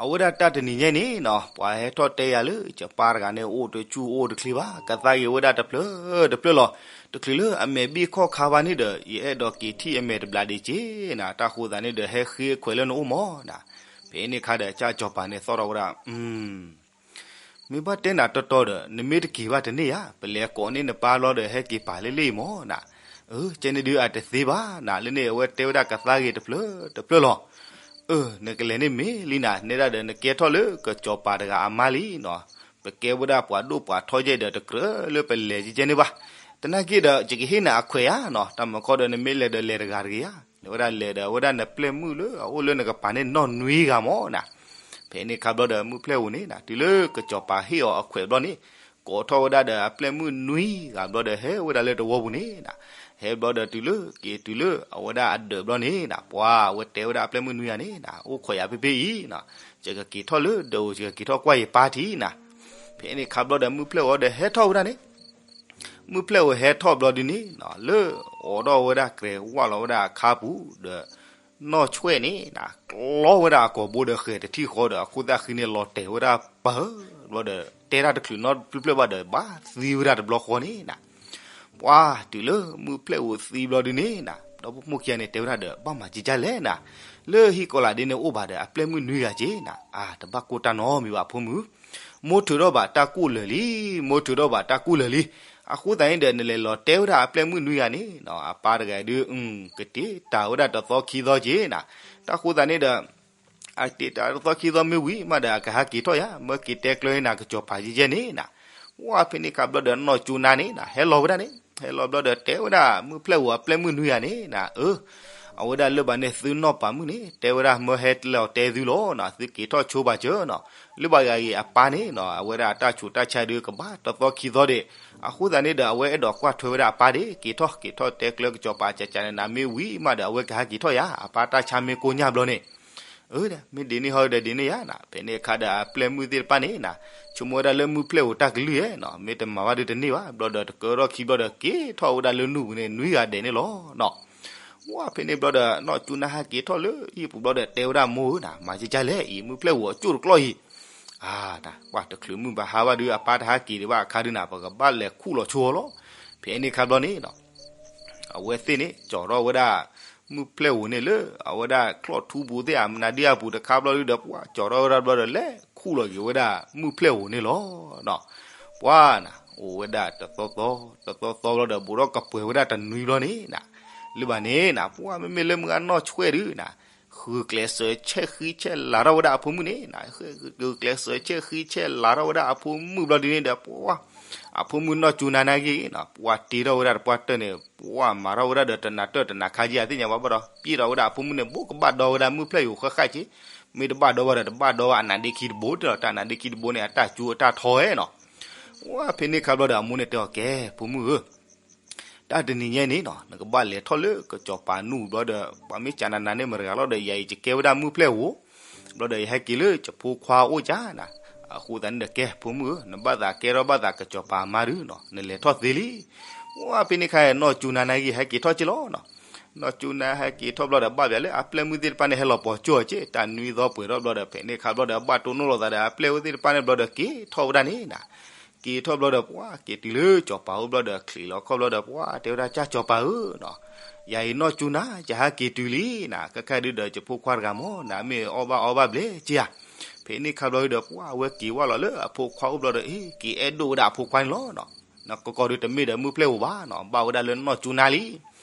အဝဲဒၣ်တၢ်တနံၤညါန့ၣ်နီၤ ပှၤဟဲထီၣ်တဲယၤလၢ ယပၢ်တဂၤန့ၣ် အိၣ်တဆူၣ်အိၣ်တချ့ဘၣ် ကသါဂ့ၤဝဲဒၣ်တဖျၢၣ်တဖျၢၣ်လီၤ. တချုးလၢအမဲာ်ဘံၣ်ခီၣ်ခါဘၣ်န့ၣ်ဒီး ယအဲၣ်ဒိးက့ၤထံၣ်အမဲာ်တဘျးဒံးက့ၤနၤ တၢ်ဃိသတးန့ၣ်ဒီး ဟဲဃ့ခွဲးလၢနအိၣ်မးနၤ. ဖဲန့ၣ်ခါဒီး ကစၢ်စီၤပၤန့ၣ်သီၣ်ထီၣ်ဝဲဒၣ် မ့ၢ်ဘၣ်တဲနၤတီတီဒီး နမ့ၢ်တက့ၤဘၣ်တန့ၢ်ဧါ ပလဲၤကိးန့ၢ်နပၢ်ဘျီဒီး ဟဲက့ၤပာ်လၢလ့ၣ်မးနၤ. အၢ ကဲန့ၣ်ဒုးအတသ့ဘၣ်နၤ လၢန့ၣ်အဝဲတဲဝဲဒၣ်ကသါဂ့ၤတဖျၢၣ်တဖျၢၣ်လီၤ. အၢ နကလဲၤန့ၣ်မ့ၢ်လံနၤ နဲဒၣ်ဒီးနကဲထီၣ်လၢကစီၤပၤတဂၤအမါလံနီၤ. ပကဲဝဲဒၣ်ပှၤဒိၣ်ပှၤထီယဲၢ်ဒီး တကြၢးလၢပလဲၤကဲန့ၣ်ဘၣ်. သနာ်က့ဒီး ယကဟ့ၣ်နၤအခွဲးဧါနီၤ တၢ်မၤခီဒီး နမ့ၢ်လဲၤဒီးလဲၤတဂၤတဂ့ၤဧါ နဝဲဒၣ်လဲၤဒီး အဝဲဒၣ်နပျဲၢ်မုၣ်လၢအအိၣ်လၢနကပၤန့ၣ်နီၢ်နွံဂၤမးနၤ. ဖဲန့ၣ်ခါဘျီဒီး မုၢ်ဖျဲၣ်ဧိၤန့ၣ်နၤ တုၤလၢကစီၤပၤဟ့ၣ်အီၤအခွဲးဘျီန့ၣ် ကိးထီၣ်ဝဲဒၣ်ဒီးအပျဲၢ်မုၣ်နွံဂၤဘျီဒီး ဟဲဝဲဒၣ်လၢတဝီပူၤန့ၣ်နၤ. ဟဲဘျီဒီးတုၤလၢ က့ၤတုၤလၢအဝဲဒၣ်အဒၢးဘျီန့ၣ်နၤ ပှၤအဝဲတဲဝဲဒၣ်အပျဲၢ်မုၣ်နွံဂၤန့ၣ်နၤ အိၣ်ခိးယၤဖဲဖဲအံၤနၤ ယကက့ၤထီၣ်လၢဒၢးဧိၤ ယကက့ၤထီၣ်ကွၢ်ယပၢ်ထံၣ်နၤ. ဖဲန့ၣ်ခါဘျီဒီး မုၢ်ဖျဲၣ်ဧိၤဒီးဟဲထီၣ်ဝဲဒၣ်န့ၣ် မုၢ်ဖျဲၣ်ဧိၤဟဲထီၣ်ဘျီဒုန့ၣ်နၤ လၢအိးထီၣ်ဝဲဒၣ် ကြဲၤဝၣ်လီၤဝဲဒၣ်အခါပူၤဒီး နီၢ်ဆွဲၣ်န့ၣ်နၤ ကျီဝဲဒၣ်အကိာ်ဘိဒီး ဃဲၤတထံၣ်ဃီဒီး အခိၣ်သၣ်ဃံန့ၣ်လီၤတဲာ်ဝဲဒၣ်ပၢၢ်ဘျီဒီး တဲတၢ်တချုးနီတဖျၢၣ်ဘၣ်ဒီး ဘၣ်သံဝဲဒၣ်တဘျီဃီန့ၣ်နၤ. ပှၤတုၤလၢမုၢ်ဖျဲၣ်ဧိၤသံဘျီဒုန့ၣ်နၤ ဒီဖိမိၢ်ခံဂၤန့ၣ် တဲဝဲဒၣ်ဒီး ဘၣ်မၤက့ၤကၢ်လဲၣ်နၤ, လၢဟံၣ်ကီၤလးဒ့န့ၣ်အိၣ်ဘၣ်ဒီး အပျဲၢ်မုၣ်နွံဂၤက့ၤနၤ, အါ တဘၣ်ကိၢ်တၢ်နီတမံၤဘၣ် ဖိမုၣ်, မိၢ်ထုးထီၣ်ဘၣ်တၢ်ကူၣ်လၢာ်လံ, မိၢ်ထုးထီၣ်ဘၣ်တၢ်ကူၣ်လၢာ်လံ. အဃိသတးန့ၣ်ဒီး နလဲၤလီၤတဲဝဲဒၣ်အပျဲၢ်မုၣ်နွံဂၤန့ၣ် အပၢ်တဂၤဒုး ကတ့တၢ်ဝဲဒၣ်တသီခံသီက့ၤနၤ. တၢ်ဃိသတးန့ၣ်ဒီး အကတ့တၢ်တသီခံသီမ့ၢ်ဝံၤမးဒီး အကဟးက့ၤထီၣ်ယၤ, မၢက့ၤတဲကျၢၤနၤ ကစီၤပၤယဲယဲန့ၣ်နၤ. ဝဲဖဲန့ၣ်ခါဘျီဒီး နီၢ်ကၠူနါန့ၣ်နၤ ဟဲလီၤဝဲဒၣ်န့ၣ်, ဟဲလီၤဘျီဒီး တဲဝဲဒၣ်မုၢ်ဖျဲၣ်ဧိၤအပျဲၢ်မုၣ်နွံဂၤန့ၣ်နၤ, အၢ အဝဲဒၣ်လၢဘၣ်န့ၣ် သုနီၢ်ပၤမုၣ်န့ၣ် တဲဝဲဒၣ် မၢဟဲလီၤတဲသုလီၤနၤ, သုက့ၤထီၣ်ဆိဘၣ်စၢၤနၤ, လၢဘၣ်ဂၤဂ့ၤအပၢ်န့ၣ်နၤ အဝဲဒၣ်အတၢ်ဆူးတၢ်ဆါဒုးကဘၣ်တသီခံသီဒံး. အဃိသတးန့ၣ်ဒီး အဝဲအဲၣ်ဒိးကွၢ်ထွဲဝဲဒၣ်အပၢ်ဒံး, က့ၤထီၣ်က့ၤထီၣ်တဲကျၢၤကစီၤပၤကကန့ၣ်နၤ, မ့ၢ်ဝံၤမးဒီး အဝဲကဟးက့ၤထီၣ်ယၤ, အပၢ်တၢ်ဆါမ့ၢ်ကိညၢ်ဘျီန့ၣ် အၢ မ့ၢ်ဒ်န့ၣ်ဟီဒီးဒ်န့ၣ်ယါနၤ. ဖဲန့ၣ်အခါဒီးအပျဲၢ်မုၣ်သ့ၣ်တဖၣ်န့ၣ်နၤ ဆိကမိၣ်ဝဲဒၣ်လၢမုၢ်ဖျဲၣ်ဧိၤတၢ်ကလုၢ်ဧဲနၤ, မ့ၢ်တမၤဘၣ်ဒုးတန့ၢ်ဘၣ်. ဘျီဒီးတကၢထီၣ်ခံဘျီဒီး က့ၤထီၣ်ဝဲဒၣ်လၢနူၢ်ပူၤန့ၣ် နွံဂၤဒဲးန့ၣ်လီၤနၤ. ဝဲဖဲန့ၣ်ဘျီဒီး နီၢ်ကၠူနါဟဲက့ၤထီၣ်လၢဟံၣ်ပူၤဘျီဒီး တဲဝဲဒၣ်မိၢ်ဧၢနၤ, မၤက့ၤကၢ်လဲၣ်အံၤ မုၢ်ဖျဲၣ်ဧိၤအကၠိၣ်တကျီၢ်အံၤ အါ ပှၤတချုးမုၢ်ဘၣ်ဟါဘၣ်ဒုး အပၢ်တဟးက့ၤဒံးဘၣ်အခါဒုးနၤ ပကဘၣ်လဲၤခူၣ်လီၤဆိအီၤလီၤ. ဖဲန့ၣ်ခါဘျီန့ၣ် အဝဲသ့ၣ်န့ၣ် ကၠီထီၣ်ဝဲဒၣ် မုၢ်ဖျဲၣ်ဧိၤန့ၣ်လၢ အဝဲဒၣ်ကျီၢ်ထူပူၤသ့ၣ် အမနုၤဒုအပူၤတခါဘျီဒုဒီး ပှၤကၠီထီၣ်ဝဲဒၣ်ဘျီဒီး လဲၤခူၣ်လီၤက့ၤဝဲဒၣ်မုၢ်ဖျဲၣ်ဧိၤန့ၣ်လီၤနၤ. ပှၤနၤ အိၣ်ဝဲဒၣ်တသီသီ တသီသီဘျီဒီး ဘူးထီၣ်ကပှဲၤဝဲဒၣ်တနွံဘျီန့ၣ်နၤ, လၢဘၣ်န့ၣ်နၤ ပှၤမ့မ့ၢ်လၢမုၢ်ဂၤနီၢ်ဆွဲၣ်ဒုးနၤ ဂုာ်ကျဲးစၢးဆဲးဃံဆဲးလၤထီၣ်ဝဲဒၣ်အဖိမုၣ်န့ၣ်နၤ, ဂုာ်ကျဲးစၢးဆဲးဃံဆဲးလၤထီၣ်ဝဲဒၣ်အဖိမုၣ်ဘျီဒုန့ၣ်ဒီး ပှၤ အဖိမုၣ်နီၢ်ကၠူနါနာ်က့ၤနၤ ပှၤတ့ထီၣ်ဝဲဒၣ်တပှၢ်တၢၢ်န့ၣ် ပှၤမၤထီၣ်ဝဲဒၣ်ဒီးတနၤတၢၢ်တနၤခါက့ၤ အသ့ၣ်ညါဘၣ်ဘၣ်ဒီး ပ့ၣ်ထီၣ်ဝဲဒၣ်အဖိမုၣ်န့ၣ် ဘူးကဘၣ်ဒီဝဲဒၣ်မုၢ်ဖျဲၣ်ဧိၤဃၣ်ဃၣ်က့ၤ, မ့ၢ်တဘၣ်ဒီဘၣ်ဒီး တဘၣ်ဒီဘၣ်အနါဒ့ခံတဘိတလီၤ, တၢ်နါဒ့ခံတဘိန့ၣ် အတၢ်ကၠူအတၢ်ထီဝဲနၤ. ဝဲဖဲန့ၣ်ခါဘျီဒီး အမိၢ်န့ၣ်တဲအီၤ ကဲ ဖိမုၣ်ဧၢ တၢ်တနံၤညါန့ၣ်နၤ နကဘၣ်လဲၤထီၣ်လၢကစီၤပၤနူၢ်ဘျီဒီး ပှၤမ့ၢ်ကနၤနၤန့ၣ်မတၤတဂၤလီၤဒီး ယၤအံၤယကဲဝဲဒၣ်မုၢ်ဖျဲၣ်ဧိၤ, ဘျီဒီးယဟဲက့ၤလၢယဖိခွါအိၣ်ကၢ်နၤ, အဃိသတးန့ၣ်ဒီး ကဲ ဖိမုၣ်ဧၢ နဘၣ်သးကဲထီၣ်ဘၣ်သးကစီၤပၤအမါဒုးနၤ နလဲၤထီၣ်သ့လံ. ဝဲဖဲန့ၣ်ခါ နီၢ်ကၠူနါနာ်က့ၤ ဟဲက့ၤထီၣ်က့ၤလီၤနၤ. နီၢ်ကၠူနါဟဲက့ၤထီၣ်ဘျီဒီး ဘၣ်ဘၣ်လၢအပျဲၢ်မုၣ်သ့ၣ်တဖၣ်န့ၣ် ဟဲလီၤပိာ်ကၠိအီၤက့ၤ တၢ်နွံသီပှဲၤထီၣ်ဘျီဒီး ဖဲန့ၣ်ခါဘျီဒီး ဘၣ်တိၢ်နီၣ်လိာ်သးဒီး အပျဲၢ်ဝဲသ့ၣ်တဖၣ်န့ၣ်ဘျီဒီး က့ၤထီၣ်ဝဲဒၣ်န့ၣ်နၤ က့ၤထီၣ်ဘျီဒီး ပှၤက့ၤတုၤလၢစီၤပၤအိၣ်ဘျီဒီး ချံးလီၤခီၣ်ဘျီဒီး ပှၤတဲဝဲဒၣ် ကၢ်စီၤပၤဧၢနၤ, ယၤအံၤနီၢ်ကၠူနါ ယဟဲက့ၤတုၤလံနၤ, ခဲခါဒုးဒီး ယဖိခွါတဂၤမ့ၢ်နၤ မ့ၢ်အီၣ်ဘၣ်အီဘၣ်ဘျဲၣ်က့ၤဧါ. ဖဲန့ၣ်ခါဘျီဒုးဒီး ပှၤဝဲက့ၤဝဲလီၤလၢအဖိခွါအိၣ်ဘျီဒီး အ့ က့ၤအဲၣ်ဒိၣ်ဝဲဒၣ်အဖိခွါန့ၣ်လီၤနၤ. နကကီဒုးတမ့ၢ်ဒီးမုၢ်ဖျဲၣ်ဧိၤဘၣ်နၤ, ဘၣ်ဝဲဒၣ်လၢနီၢ်ကၠူနါလံ.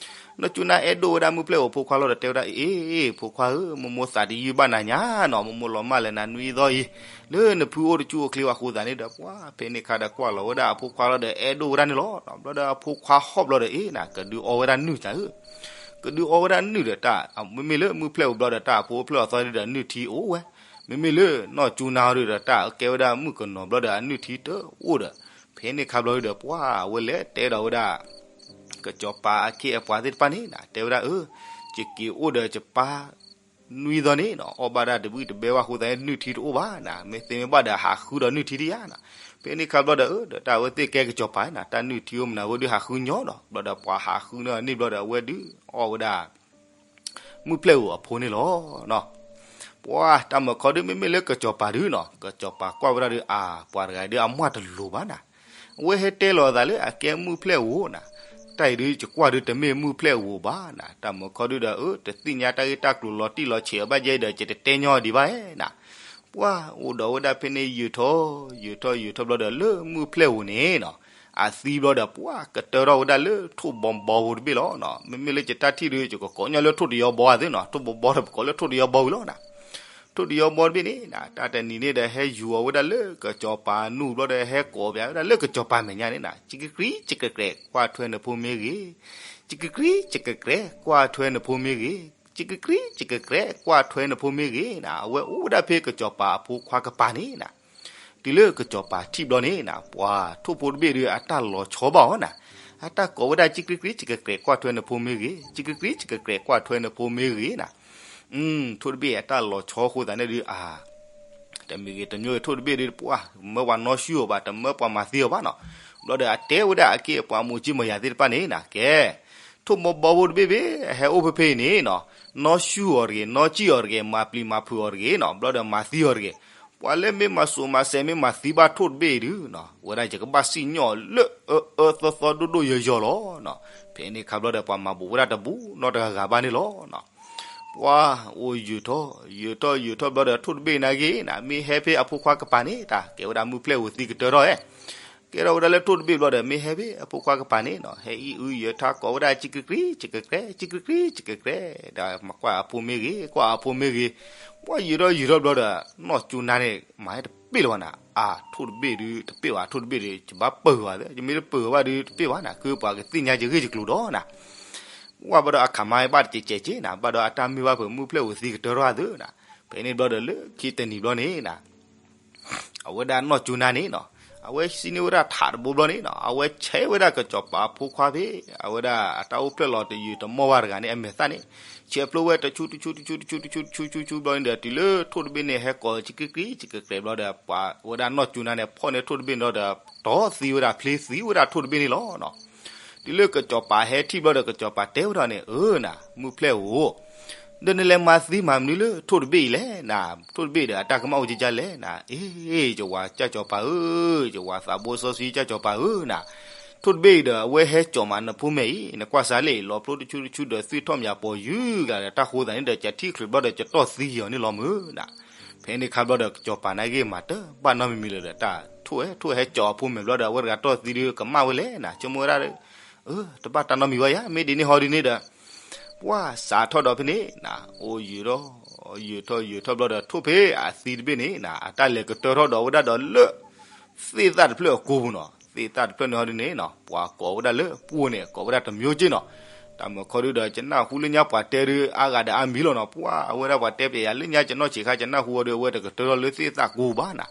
နီၢ်ကၠူနါအဲၣ်ဒိၣ်ဝဲဒၣ်မုၢ်ဖျဲၣ်ဧိၤအဖိခွါလီၤဒီး တဲဝဲဒၣ် အ့ ဖိခွါဧၢ မိၢ်မိၢ်သးတယုၢ်ဘၣ်နၤညါနၤ, မိၢ်မိၢ်လီၤမၢ်လၢနၤနွံသီအံၤ လၢနဖုအိၣ်တကၠူအိၣ်ချ့ဝဲအဃိသတးန့ၣ်ဒီး ပှၤဖဲန့ၣ်ခါဒီး ကွၢ်လီၤဝဲဒၣ်အဖိခွါလီၤဒီး အဲၣ်ဒိၣ်ဝဲဒၣ်န့ၣ်လီၤ. ဘျီဒီးအဖိခွါဟီၣ်ဘျီဒီး အ့နၤ ကဒုးအီဝဲဒၣ်နုၢ်တၢ်ဧၢ, ကဒုးအီဝဲဒၣ်နုၢ်ဒီးတၢ် မ့မ့ၢ်လၢမုၢ်ဖျဲၣ်ဧိၤဘျီဒီး တၢ်အဖိအိၣ်ဖျဲၣ်အသီဒုးဒီး နုၢ်ထံအိၣ်ဝဲ, မ့မ့ၢ်လၢနီၢ်ကၠူနါဒုးဒီး တၢ်ကဲဝဲဒၣ်မုၣ်ကနီၤဘျီဒီး အနုၢ်ထံတအိၣ်ဒီး ဖဲန့ၣ်ခါဘျီဒုးဒီး ပှၤဝဲလဲၤတဲဒီးဝဲဒၣ် ကစီၤပၤအခ့အပှၤသ့ၣ်တဖၣ်န့ၣ်နၤ တဲဝဲဒၣ် အၢ ယက့ၤအိၣ်ဒီးယပၢ်နွံသီန့ၣ်နၤ အီၣ်ဘၣ်ဒၣ်တဘျုးတဘဲဘၣ်အဃိသတးန့ၣ် နုၢ်ထံတအိၣ်ဘၣ်နၤ, မ့ၢ်သ့မ့ၢ်ဘၣ်ဒီး ဟးဃုဒီးနုၢ်ထံတယါနၤ. ဖဲန့ၣ်ခါဘျီဒီး အၢ ဒီးတၢ်အဝဲသ့ၣ်ကဲကစီၤပၤနၤ တၢ်နုၢ်ထံအိၣ်မနုၤဝဲဒုးဟးဃုညီဒီး ဘျီဒီးပှၤဟးဃုန့ၢ်န့ၣ်ဘျီဒီး အဝဲဒုးအီၣ်ဝဲဒၣ် မုၢ်ဖျဲၣ်ဧိၤအဖိန့ၣ်လီၤနၤ. ပှၤတၢ်မၢခီဒုး မ့မ့ၢ်လၢကစီၤပၤဒုးနၤ ကစီၤပၤကွၢ်ဝဲဒၣ်ဒုး အါ ပှၤတဂၤဒုးအမၢ်တလိၤဘၣ်နၤ, အဝဲဟဲတဲလီၤအသးလၢအကဲမုၢ်ဖျဲၣ်ဧိၤနၤ, တၢ်အံၤဒုးယကွၢ်ဒုးတမ့ၢ်မုၢ်ဖျဲၣ်ဧိၤဘၣ်နၤ. တၢ်မၢခီဒုးဒီး အၢ တသ့ၣ်ညါတၢ်ဂ့ၢ်တၢ်ကျိၤလီၤတံၢ်လီၤဆဲးအဘၣ်ယဲဒီး ယတတဲညီဒံးဘၣ်ဧါနၤ. ပှၤအိၣ်ဒီးဝဲဒၣ်ဖဲန့ၣ် ယုာ်ထီၣ် ယုာ်ထီၣ် ယုာ်ထီၣ်ဘျီဒီး လၢမုၢ်ဖျဲၣ်ဧိၤန့ၣ်နၤ အသံဘျီဒီး ပှၤကတၢထီၣ်ဝဲဒၣ်လၢထိၣ်ဘီဘီဖိတဘ့ၣ်လီၤနၤ. မ့မ့ၢ်လၢယတၢ်ထံၣ်ဒုး ယကကိးညီလၢထိၣ်တယီဘီအသ့နၤ, ထိၣ်ဘီဘီဒီး ပကိးလၢထိၣ်တယီဘီဝံၤလီၤနၤ. ထိၣ်တယီဘီတဘ့ၣ်န့ၣ်နၤ တၢ်တနံၤန့ၣ်ဒီး ဟဲယူၤအီၤဝဲဒၣ်လၢကစီၤပၤနူၢ်ဘျီဒီး ဟဲကိးပၠးဝဲဒၣ်လၢကစီၤပၤမဲာ်ညါန့ၣ်နၤ, စကကြံးစကကြဲး ကွၢ်ထွဲနဖိမ့ၢ်ဂ့ၤ, စကကြံးစကကြဲး ကွၢ်ထွဲနဖိမ့ၢ်ဂ့ၤ, စကကြံးစကကြဲး ကွၢ်ထွဲနဖိမ့ၢ်ဂ့ၤနၤ. အဝဲအိၣ်ဝဲဒၣ်ဖဲကစီၤပၤအဖိခွါကပၤန့ၣ်နၤ တုၤလၢကစီၤပၤထံၣ်ဘျီန့ၣ်နၤ ပှၤထိၣ်ဖိတဘ့ၣ်ဒုး အတၢ်လီၤဆီဘၣ်အီၤနၤ, အတၢ်ကိးဝဲဒၣ် စကကြံးစကကြဲး ကွၢ်ထွဲနဖိမ့ၢ်ဂ့ၤ, စကကြံးစကကြဲး ကွၢ်ထွဲနဖိမ့ၢ်ဂ့ၤနၤ. ထိၣ်တဘ့ၣ်အတၢ်လီၤဆီအဃိသတးန့ၣ်ဒုး အါ တမ့ၢ်ဂ့ၤတမ့ၢ်ဂ့ၤ ထိၣ်တဘ့ၣ်ဒုး ပှၤမၢပှၤနီၣ်ဆူၣ်အီၤဘၣ်, တမၢပှၤမၤသံအီၤဘၣ်နၤ. ဘျီဒီးအတဲဝဲဒၣ်အခ့အပှၤ မိၢ်ကၠံမိၢ်ယၤသ့ၣ်တဖၣ်န့ၣ်နၤ ကဲ ထိၣ်ဘီဘီဖိတဘ့ၣ်ဘ့ၣ် ဟဲအိၣ်ဖဲဖဲအံၤန့ၣ်နီၤ, နီၢ်ဆူၣ်အီၤတဂ့ၤ, နီၢ်စံၣ်အီၤတဂ့ၤ, မၤပျံၤမၤဖုးအီၤတဂ့ၤနီၤ, ဘျီဒီးမၤသံအီၤတဂ့ၤ. ပှၤလၢမ့ၢ်မၤစိာ်မၤစဲးမ့ၢ်မၤသံဘၣ်ထိၣ်တဘ့ၣ်ဒုးနီၤ, ဝဲဒၣ်ယကဘၣ်စံၣ်ညီၣ်လၢအအၢသီသီဒိၣ်ဒိၣ်ယီၤယီၤလီၤနီၤ. ဖဲန့ၣ်အခါဘျီဒီး ပှၤမၤဘူးဝဲဒၣ်တဘူးနီတဂၤဂၤဘၣ်န့ၣ်လီၤနီၤ. ပှၤအိၣ်ယုာ်ထီၣ် ယုာ်ထီၣ်ယုာ်ထီၣ်ဘျီဒီး ထိၣ်တဘ့ၣ်နာ်က့နီၤ မ့ၢ်ဟဲဖဲအဖိခွါကပၤန့ၣ် တၢ်ကဲဝဲဒၣ်မုၢ်ဖျဲၣ်ဧိၤသံကတၢၢ်ထီၣ်ဧဲ ကဲထီၣ်ဝဲဒၣ်လၢထိၣ်တဘ့ၣ်ဘျီဒီး မ့ၢ်ဟဲဖဲအဖိခွါကပၤန့ၣ်နီၤ ဟဲအံၣ်အုယဲၤထါကိးဝဲဒၣ် ကံကရံ ကံကရံ ကံကရံ ကံကရံ ဒီးမၤကွၢ်အဖိမ့ၢ်ဂ့ၤ ကွၢ်အဖိမ့ၢ်ဂ့ၤ, ပှၤယုာ်ထီၣ်ယုာ်ထီၣ်ဘျီဒီး နီၢ်ကၠူနါန့ၣ် မၤဟဲတပ့ၢ်လၢၤဘၣ်နၤ, အါ ထိၣ်တဘ့ၣ်ဒုး တပ့ၢ်ဘၣ် ထိၣ်တဘ့ၣ်ဒုး ယဘၣ်ပၢၤဘၣ်သ့ ယမ့ၢ်တပၢၤဘၣ်ဒုး တပ့ၢ်ဘၣ်နၤ ကပှၤကသ့ၣ်ညါယဂ့ၢ်ယကျိၤဒီးနၤ ပှၤဘၣ်ဒီးအခါမါဘၣ်တကဲးကဲးက့နၤ ဘၣ်ဒီးအတၢ်မ့ၢ်ဘၣ်ဖုးမုၢ်ဖျဲၣ်ဧိၤသံကတၢၢ်ထီၣ်အသိးနၤ, ဖဲန့ၣ်ဘျီဒီးလၢခံတနံၤဘျီန့ၣ်နၤ အဝဲဒၣ်နီၢ်ကၠူနါန့ၣ်နီၤ, အဝဲစံးန့ၢ်ဝဲဒၣ်ထးတဘိဘျီန့ၣ်နီၤ အဝဲဆဲးဝဲဒၣ်ကစီၤပၤအဖိခွါဖဲ အဝဲဒၣ်အတၢ်အိၣ်ဖျဲၣ်လီၤတယုာ်တမီၢ်ဘၣ်တဂၤန့ၣ် အမဲာ်သၣ်န့ၣ်, ဆဲးဖျိဝဲတဆူတဆူတဆူတဆူတဆူတဆူတဆူဘျီန့ၣ်ဒီး တုၤလၢထိၣ်တဘ့ၣ်န့ၣ် ဟဲကိးကံကရံကံကရံဘျီဒီး ပှၤဝဲဒၣ်နီၢ်ကၠူနါန့ၣ် ဖီၣ်န့ၢ်ထိၣ်တဘ့ၣ်န့ၣ်ဒီး တီၢ်သံဝဲဒၣ်ဖျ့သံဝဲဒၣ်ထိၣ်တဘ့ၣ်န့ၣ်လီၤနီၤ. တုၤလၢကစီၤပၤဟဲထံၣ်ဘျီဒီး ကစီၤပၤတဲဝဲဒၣ်န့ၣ် အၢနၤ မုၢ်ဖျဲၣ်ဧိၤ ဒီးနလဲၤမၤသံမၤမနုၤလၢထိၣ်တဘ့ၣ်အံၤလဲၣ်နၤ, ထိၣ်တဘ့ၣ်ဒီးအတၢ်ကမၣ်အိၣ်ကကလဲၣ်နၤ, အ့ ယဝၤကၢ်ကစီၤပၤဧၢ, ယဝၤသးဘိစီဆှံကၢ်ကစီၤပၤဧၢနၤ, ထိၣ်တဘ့ၣ်အံၤဒီးအဝဲဟဲကၠီၤမးနဖိမဲာ်အံၤ နကွၢ်စးလၢအံၤ လီၤဖျိတဆူတဆူဒီးသွံၣ်ထီၣ်မးပိာ်ယုၢ်ဂၤဒီး တၢ်ဃိသးန့ၣ်ဒီး ကထံၣ်ချုးဘျီဒီး ကတီၢ်သံယီၤန့ၣ်လီၤမုၢ်နၤ. ဖဲန့ၣ်ခါဘျီဒီး ကစီၤပၤနာ်က့မၤတဘၣ်နီတမံၤမံၤလၢၤဒီး တၢ်ထိၣ်ဟဲထိၣ်ဟဲကၠီၤအဖိမဲာ်ဘျီဒီး အဝဲတဂၤတီၢ်သံဒုးကမၣ်ဝဲလဲၣ်နၤ, ဆိကမိၣ်ဝဲဒၣ် အၢ တဘၣ်တၢ်နီတမံၤဘၣ်ယါ မ့ၢ်ဒ်န့ၣ်ဟီဒ်န့ၣ်ဒီး ပှၤစးထီၣ်ဒီးဖဲန့ၣ်နၤ အိၣ်ယုာ်ထီၣ် ယုာ်ထီၣ်ယုာ်ထီၣ်ဘျီဒီး ထိၣ်ဖဲအသံတဘ့ၣ်န့ၣ်နၤ အတၢ်လဲၤကတၢၢ်ထီၣ်ဒီးဝဲဒၣ်ဒီးလၢ သ့ၣ်သၣ်တဖျၢၣ်အကိပူၤနီၤ, သ့ၣ်သၣ်တဖျၢၣ်န့ၣ်ဟီဒ်န့ၣ်နီၤ ပှၤကိးဝဲဒၣ်လၢပှိၢ်န့ၣ် ကိးဝဲဒၣ်တမျိုးက့နီၤ, တၢ်မုၢ်ခီဒုဒီး ကနၢ်ဟူလၢညါပှၤတဲဒုး အါဂၤဒီးအါမံၤလီၤနီၤ, ပှၤအဝဲဒၣ်ပှၤတဲပျဲယၤလၢညါ ကနီၢ်ဆံးခါ ကနၢ်ဟူအီၤဒီး အဝဲတကတၢၢ်ထီၣ်လၢသ့ၣ်သၣ်ကိပူၤဘၣ်နၤ,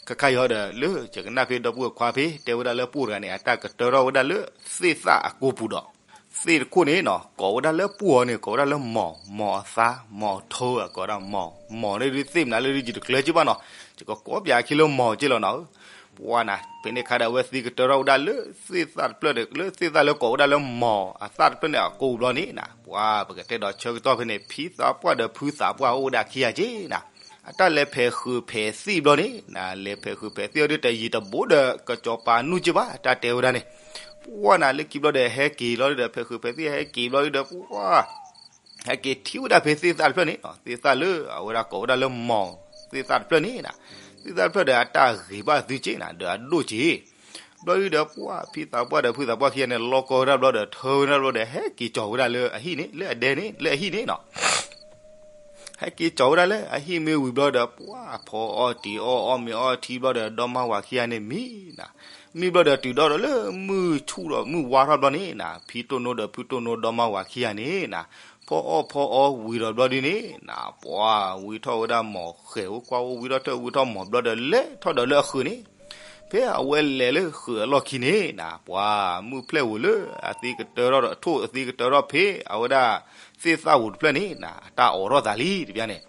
ခဲခါအံၤဒီးလၢယကနၣ်ဖဲဒီပုၢ်ဝဲၢ်ခွါဖဲ တဲဝဲဒၣ်လၢပှိၢ်တဂၤန့ၣ် အတၢ်ကတၢၢ်ထီၣ်ဝဲဒၣ်လၢသ့ၣ်သၣ်အကိပူၤဒီး သ့ၣ်တခိၣ်န့ၣ်နီၤ ကိးဝဲဒၣ်လၢပှိၢ်အီၤန့ၣ် ကိးဝဲဒၣ်လၢမီၢ်, မီၢ်အသါ, မီၢ်အထိ အကိးဒၣ်မီၢ်, မီၢ်န့ၣ်ဒုးသ့ၣ်မနုၤလၢဒုးယတကျၢၤက့ဘၣ်နီၤ, ယကကိးပျဲအခံလၢမီၢ်က့လီၤနီၤ, ပှၤနၤ ဖဲန့ၣ်ခါဒီးအဝဲသံကတၢၢ်ထီၣ်ဝဲဒၣ်လၢသ့ၣ်သၣ်တဖျၢၣ်ဒီး လၢသ့ၣ်သၣ်လၢကိးဝဲဒၣ်လၢမီၢ်အသၣ်တဖျၢၣ်န့ၣ် အကိပူၤဘျီန့ၣ်နၤ, ပှၤပကတဲဒီးဆၢကတီၢ်ဖဲန့ၣ် ဖံသးပှၢ်ဒီးဖုသးပှၢ်အိၣ်ဝဲဒၣ်ခံဂၤက့နၤ အတၢ်လဲၤဖဲးဃုာ်ဖဲးသံၣ်ဘျီန့ၣ်နၤ လဲၤဖဲးဃုာ်ဖဲးသံၣ်အီၤဒုးတယံာ်တဘူးဒီး ကစီၤပၤနုာ်က့ဘၣ် တၢ်တဲဝဲဒၣ်န့ၣ်, ပှၤနၤလၢခံဘျီဒီး ဟဲက့ၤလီၤဒီး ဖဲးဃုာ်ဖဲးသံၣ်ဟဲက့ၤဘျီဒီး ပှၤ ဟဲက့ၤထံၣ်ဝဲဒၣ်ဖဲသ့ၣ်သၣ်တဖျၢၣ်န့ၣ်နီၤ သ့ၣ်သၣ်လၢအဝဲဒၣ်ကိးဝဲဒၣ်လၢမီၢ် သ့ၣ်သၣ်တဖျၢၣ်န့ၣ်နၤ, သ့ၣ်သၣ်တဖျၢၣ်ဒီးအတၢ်ဂ့ၤဘၣ်သုက့နၤ ဒီးအဒိၣ်က့ ဘျီဒုဒီး ပှၤဖံသးပှၢ်ဒီးဖုသးပှၢ်ခံဂၤန့ၣ် လီၤကီၢ်ဝဲဒၣ်ဘျီဒီး ထၢဝဲဒၣ်ဘျီဒီး ဟဲက့ၤကၠီၤဝဲဒၣ်လၢအဟံၣ်န့ၣ် လၢအဒဲန့ၣ် လၢအဟံၣ်န့ၣ်နီၤ ဟဲက့ၤကၠီၤဝဲဒၣ်လၢအဟံၣ်မ့ၢ်ဝံၤဘျီဒီး ပှၤဖီအီၣ်တံၤအီၣ်အီၣ်မ့ၤအီထံဘျီဒီး ဒီမါဝၤခံဂၤန့ၣ်မံနၤ, မံဘျီဒီးတုၤဒီးလၢမုၢ်ဆူၣ်ဒီးမုၢ်ဝါထီၣ်ဘျီန့ၣ်နၤ ဖံတိၢ်နိဒီးဖုတိၢ်နိဒီမါဝၤခံဂၤန့ၣ်နၤ ဖီအီၣ်ဖီအီဝံၤဒီးဘျီဒုန့ၣ်နၤ ပှၤဝံထီၣ်ဝဲဒၣ်မီၢ်ဃဲၤအိၣ်ကွၢ်အိၣ်ဝံထီၣ်တၢ်ဝံထီၣ်မီၢ်ဘျီဒီးလဲၤထီၣ်ဒီးလၢအဃုာ်န့ၣ် ဖဲအဝဲလဲၤလၢဃုာ်အလီၢ်ခံန့ၣ်နၤ ပှၤမုၢ်ဖျဲၣ်ဧိၤလၢအသံကတၢၢ်ထီၣ်ဒီး ထိၣ်အသံကတၢၢ်ထီၣ်ဖဲအဝဲဒၣ်သ့ၣ်သၣ်ဧိၤတဖျၢၣ်န့ၣ်နၤ အတၢ်အိးထီၣ်သးလံတဘျီန့ၣ်,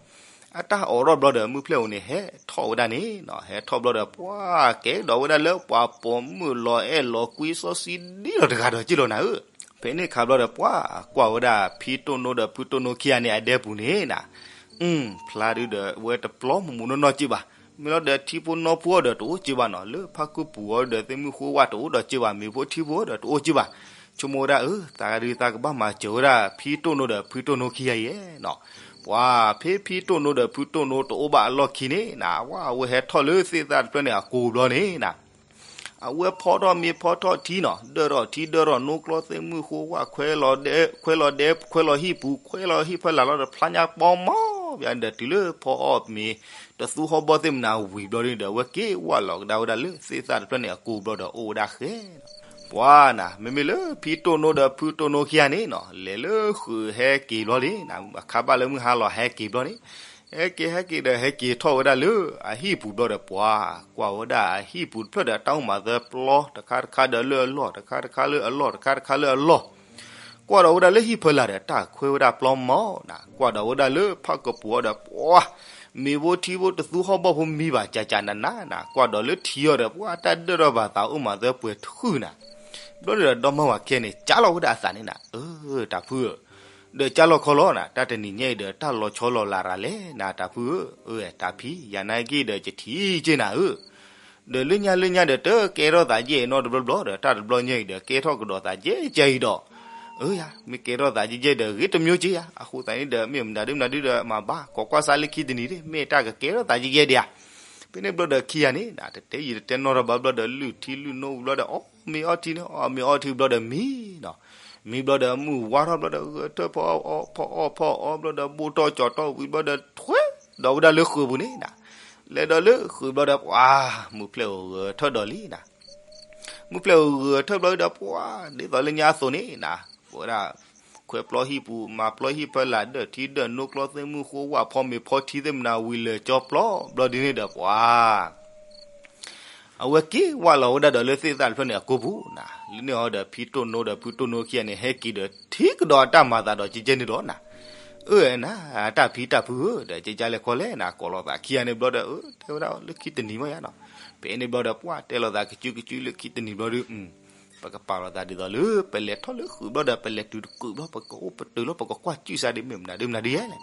အတၢ်အိးထီၣ်ဘျီဒီး မုၢ်ဖျဲၣ်ဧိၤန့ၣ် ဟဲထီၣ်ဝဲဒၣ်န့ၣ်နၤ ဟဲထီၣ်ဘျီဒီးပှၤကဲဒီးဝဲဒၣ်လၢပှၤပိာ်မုၣ်လီၤအဲၣ်လီၤကွံစီဆှံဒ်လီၤတဂၤဒီးက့လီၤနၤဧၢ, ဖဲန့ၣ်ခါဘျီဒီးပှၤကွၢ်ဝဲဒၣ်ဖံတိၢ်နိဒီးဖုတိၢ်နိခံဂၤန့ၣ်အဒဲပူၤန့ၣ်နၤ ဖျါဒုဒီး အဝဲတပျီမုာ်မုာ်နီၢ်နီၢ်က့ဘၣ်. မ့ၢ်လီၤဒီးထံဖိနီၢ်ဖိအီၤဒီးတအိၣ်က့ဘၣ်နီၤ, လၢဖၣ်ကုၢ်ပူၤအီၤဒီးသ့ၣ်မုၣ်ဃိဝၣ်တအိၣ်ဒီးက့ဘၣ်, မ့ၤဖိထံဖိအီၤဒီးတအိၣ်က့ဘၣ်. ဆိကမိၣ်ဝဲဒၣ် အၢ သးဒုသးကဘၣ်မၤစၢၤဝဲဒၣ် ဖံတိၢ်နိဒီးဖုတိၢ်နိခံဂၤအံၤနီၤ. ပှၤဖဲဖံတိၢ်နိဒီးဖုတိၢ်နိတအိၣ်ဘၣ်အလီၢ်ခံန့ၣ်နၤ, ဝဲအဝဲဟဲထီၣ်လၢသ့ၣ်သၣ်တဖျၢၣ်န့ၣ်အကိာ်ဘျီန့ၣ်နၤ အဝဲဖီထီၣ်မ့ၤဖီထီၣ်ထံနီၤ, ဒၢထီၣ်ထံဒၢထီၣ်နိကျီသ့ၣ်မုၣ်ဃိဝၣ် ခွဲးလီၤဒဲ ခွဲးလီၤဟံၣ်ပူၤ ခွဲးလီၤဟံၣ်ဖီလာ်လီၤဒီး ဖျါညါပီမီၤ ပှၤဒီးတုၤလၢဖီအီၣ်မ့ၤ တသူဟီၣ်ဘီၣ်သ့ၣ်မနၤဝံၤဘျီန့ၣ်ဒီး အဝဲက့ၤဝၢ်လီၤကဒါဝဲဒၣ်လၢသ့ၣ်သၣ်တဖျၢၣ်န့ၣ်အကိာ်ဘျီဒီးအိၣ်ဝဲဒၣ်ဃဲနီၤ. ပှၤနၤ မ့မ့ၢ်လၢဖံတိၢ်နိဒီးဖုတိၢ်နိခံဂၤန့ၣ်နီၤ လဲၤလၢဃုာ်ဟဲက့ၤဘျီန့ၣ်နၤ, အခါဘၣ်လၢမုၢ်ဟါလီၤဟဲက့ၤဘျီန့ၣ် ဟဲက့ၤဟဲက့ၤဒီးဟဲက့ၤထီၣ်ဝဲဒၣ်လၢအဟံၣ်ပူၤဘျီဒီး ပှၤကွၢ်ဝဲဒၣ်အဟံၣ်ပူၤတဖျၢၣ်ဒီးတၢ်အိၣ်မၤသၢပျီ တခါတခါဒီးလၢအလီၢ် တခါတခါလၢအလီၢ် တခါတခါလၢအလီၢ် ကွၢ်ဒီးဝဲဒၣ်လၢဟံၣ်ဖီလာ်ဒီးတၢ်ခွဲးဝဲဒၣ်ပျီမီၤနၤ, ကွၢ်ဒီးဝဲဒၣ်လၢဖၣ်ကပူၤအီၤဒီး ပှၤ မ့ၤဖိထံဖိတသူဟီၣ်ဘီၣ်ဖိမံဘၣ် ကကနးနးနၤ, ကွၢ်ဒီးလၢထံအီၤဒီး ပှၤတၢ်ဒၢထီၣ်ဘၣ်သးအိၣ်မၤသၢပှဲၤတဃုာ်နၤ. ဘျီဒီးဒီမါဝၤခံဂၤန့ၣ် ကၠၢ်လီၤဝဲဒၣ်အသးန့ၣ်နၤ, အၢ တၢ်ဖုဧၢ, ဒီးကၠၢ်လီၤခီလီၤနၤ, တၢ်တနံၤညါအံၤဒီး တၢ်လီၤဆီလီၤလးရၤလဲၣ်နၤ တၢ်ဖုဧၢ, အၢ တၢ်ဖံ ယၤနာ်က့ဒီး ယထံၣ်က့နၤဧၢ, ဒီးလၢညါလၢညါဒီး တကဲထီၣ်သးယဲၢ်နီတဘျီဘျီဒီး တၢ်တဘျီညါအံၤဒီး ကဲထီၣ်ကဒီးသးယဲၢ်ကဲအံၤဒီး, အၢယၤ မ့ၢ်ကဲထီၣ်သးယဲၢ်ယဲၢ်ဒီး ဂ့ၤတမျိုးက့ယၤ, အဃိသတးန့ၣ်ဒီး မ့ၢ်မနုၤဒုမနုၤဒုဒီး မၤဘၣ် ကိးကွၢ်စးလၢခံတနံၤဒၣ် မ့ၢ်တၢ်ကကဲထီၣ်သးယဲၢ်ယဲၢ်ဒံးဧါ. ဖဲန့ၣ်ဘျီဒီးခံဂၤန့ၣ်နၤ တတဲယံာ်တတဲနီၢ်ထီၣ်ဘၣ်ဘျီဒီး လုၢ်ထံလုၢ်နိဘျီဒီး အီၣ်မ့ၤအီထံန့ၣ် အီၣ်မ့ၤအီထံဘျီဒီးမံနီၤ, မံဘျီဒီးမုၢ်ဝါထီၣ်ဘျီဒီး ဂဲၤထၢၣ်ဖီအီၣ်ဖီအီၣ်ဖီအီၣ်ဘျီဒီး ဘိၣ်ထီၣ်ကၠီၤထီၣ်ဝံၤဘျီဒီး ထွဲဒီးဝဲဒၣ်လၢဃုာ်ပူၤန့ၣ်နၤ, လဲၤဒီးလၢဃုာ်ဘျီဒီး ပှၤ မုၢ်ဖျဲၣ်ဧိၤဂဲၤထၢၣ်ဒီးလံနၤ, မုၢ်ဖျဲၣ်ဧိၤဂဲၤထၢၣ်ဘျီဒီး ပှၤ ဒ်သိးလၢညါအသိးန့ၣ်နၤ, ပဝဲဒၣ် ခွဲးပျီဟံၣ်ပူၤ မၤပျီဟံၣ်ဖဲလၢဒၢၣ်ထံဒၢၣ်နိကျီသ့ၣ်မုၢ်ဃိဝၣ်ဖီမ့ၤဖီထံသ့ၣ်မနၤဝံၤလၢာ်ကၠီပျီဘျီဒ်န့ၣ်ဒီး ပှၤ အဝဲက့ၤဝၢ်လီၤဝဲဒၣ်ဒီးလၢသ့ၣ်သၣ်တဖျၢၣ်န့ၣ်အကိပူၤနၤ, လၢန့ၣ်အီၤဒီးဖံတိၣ်နိဒီးဖုတိၣ်နိခံဂၤန့ၣ် ဟဲက့ၤဒီးထံၣ်ကဒီးအတၢ်မၤသးဒီးကဲကဲန့ၣ်ဒီးနၤ, အၢနၤ တၢ်ဖံတၢ်ဖုဧၢ ဒီးကဲကဲလဲၣ်ခီလဲၣ်နၤ ကိးလီၤသးခံဂၤန့ၣ်ဘျီဒီး အၢ တဲဝဲဒၣ်လၢခံတနံၤမ့ၢ်ယါနီၤ, ဖဲန့ၣ်ဘျီဒီး ပှၤတဲလီၤသးကစုကစုလၢခံတနံၤဘျီဒီး ပကပာ်လီၤသးဒ်သိးလၢ ပလဲၤထီၣ်လၢဃုာ်ဘျီဒီး ပလဲၤတုၤတကုာ်ဘျီ ပကအိၣ်ပတုာ်လီၤ ပကကွၢ်စုစးဒ်မ့ၢ်မနုၤဒ်မနုၤဒ်လဲၣ်.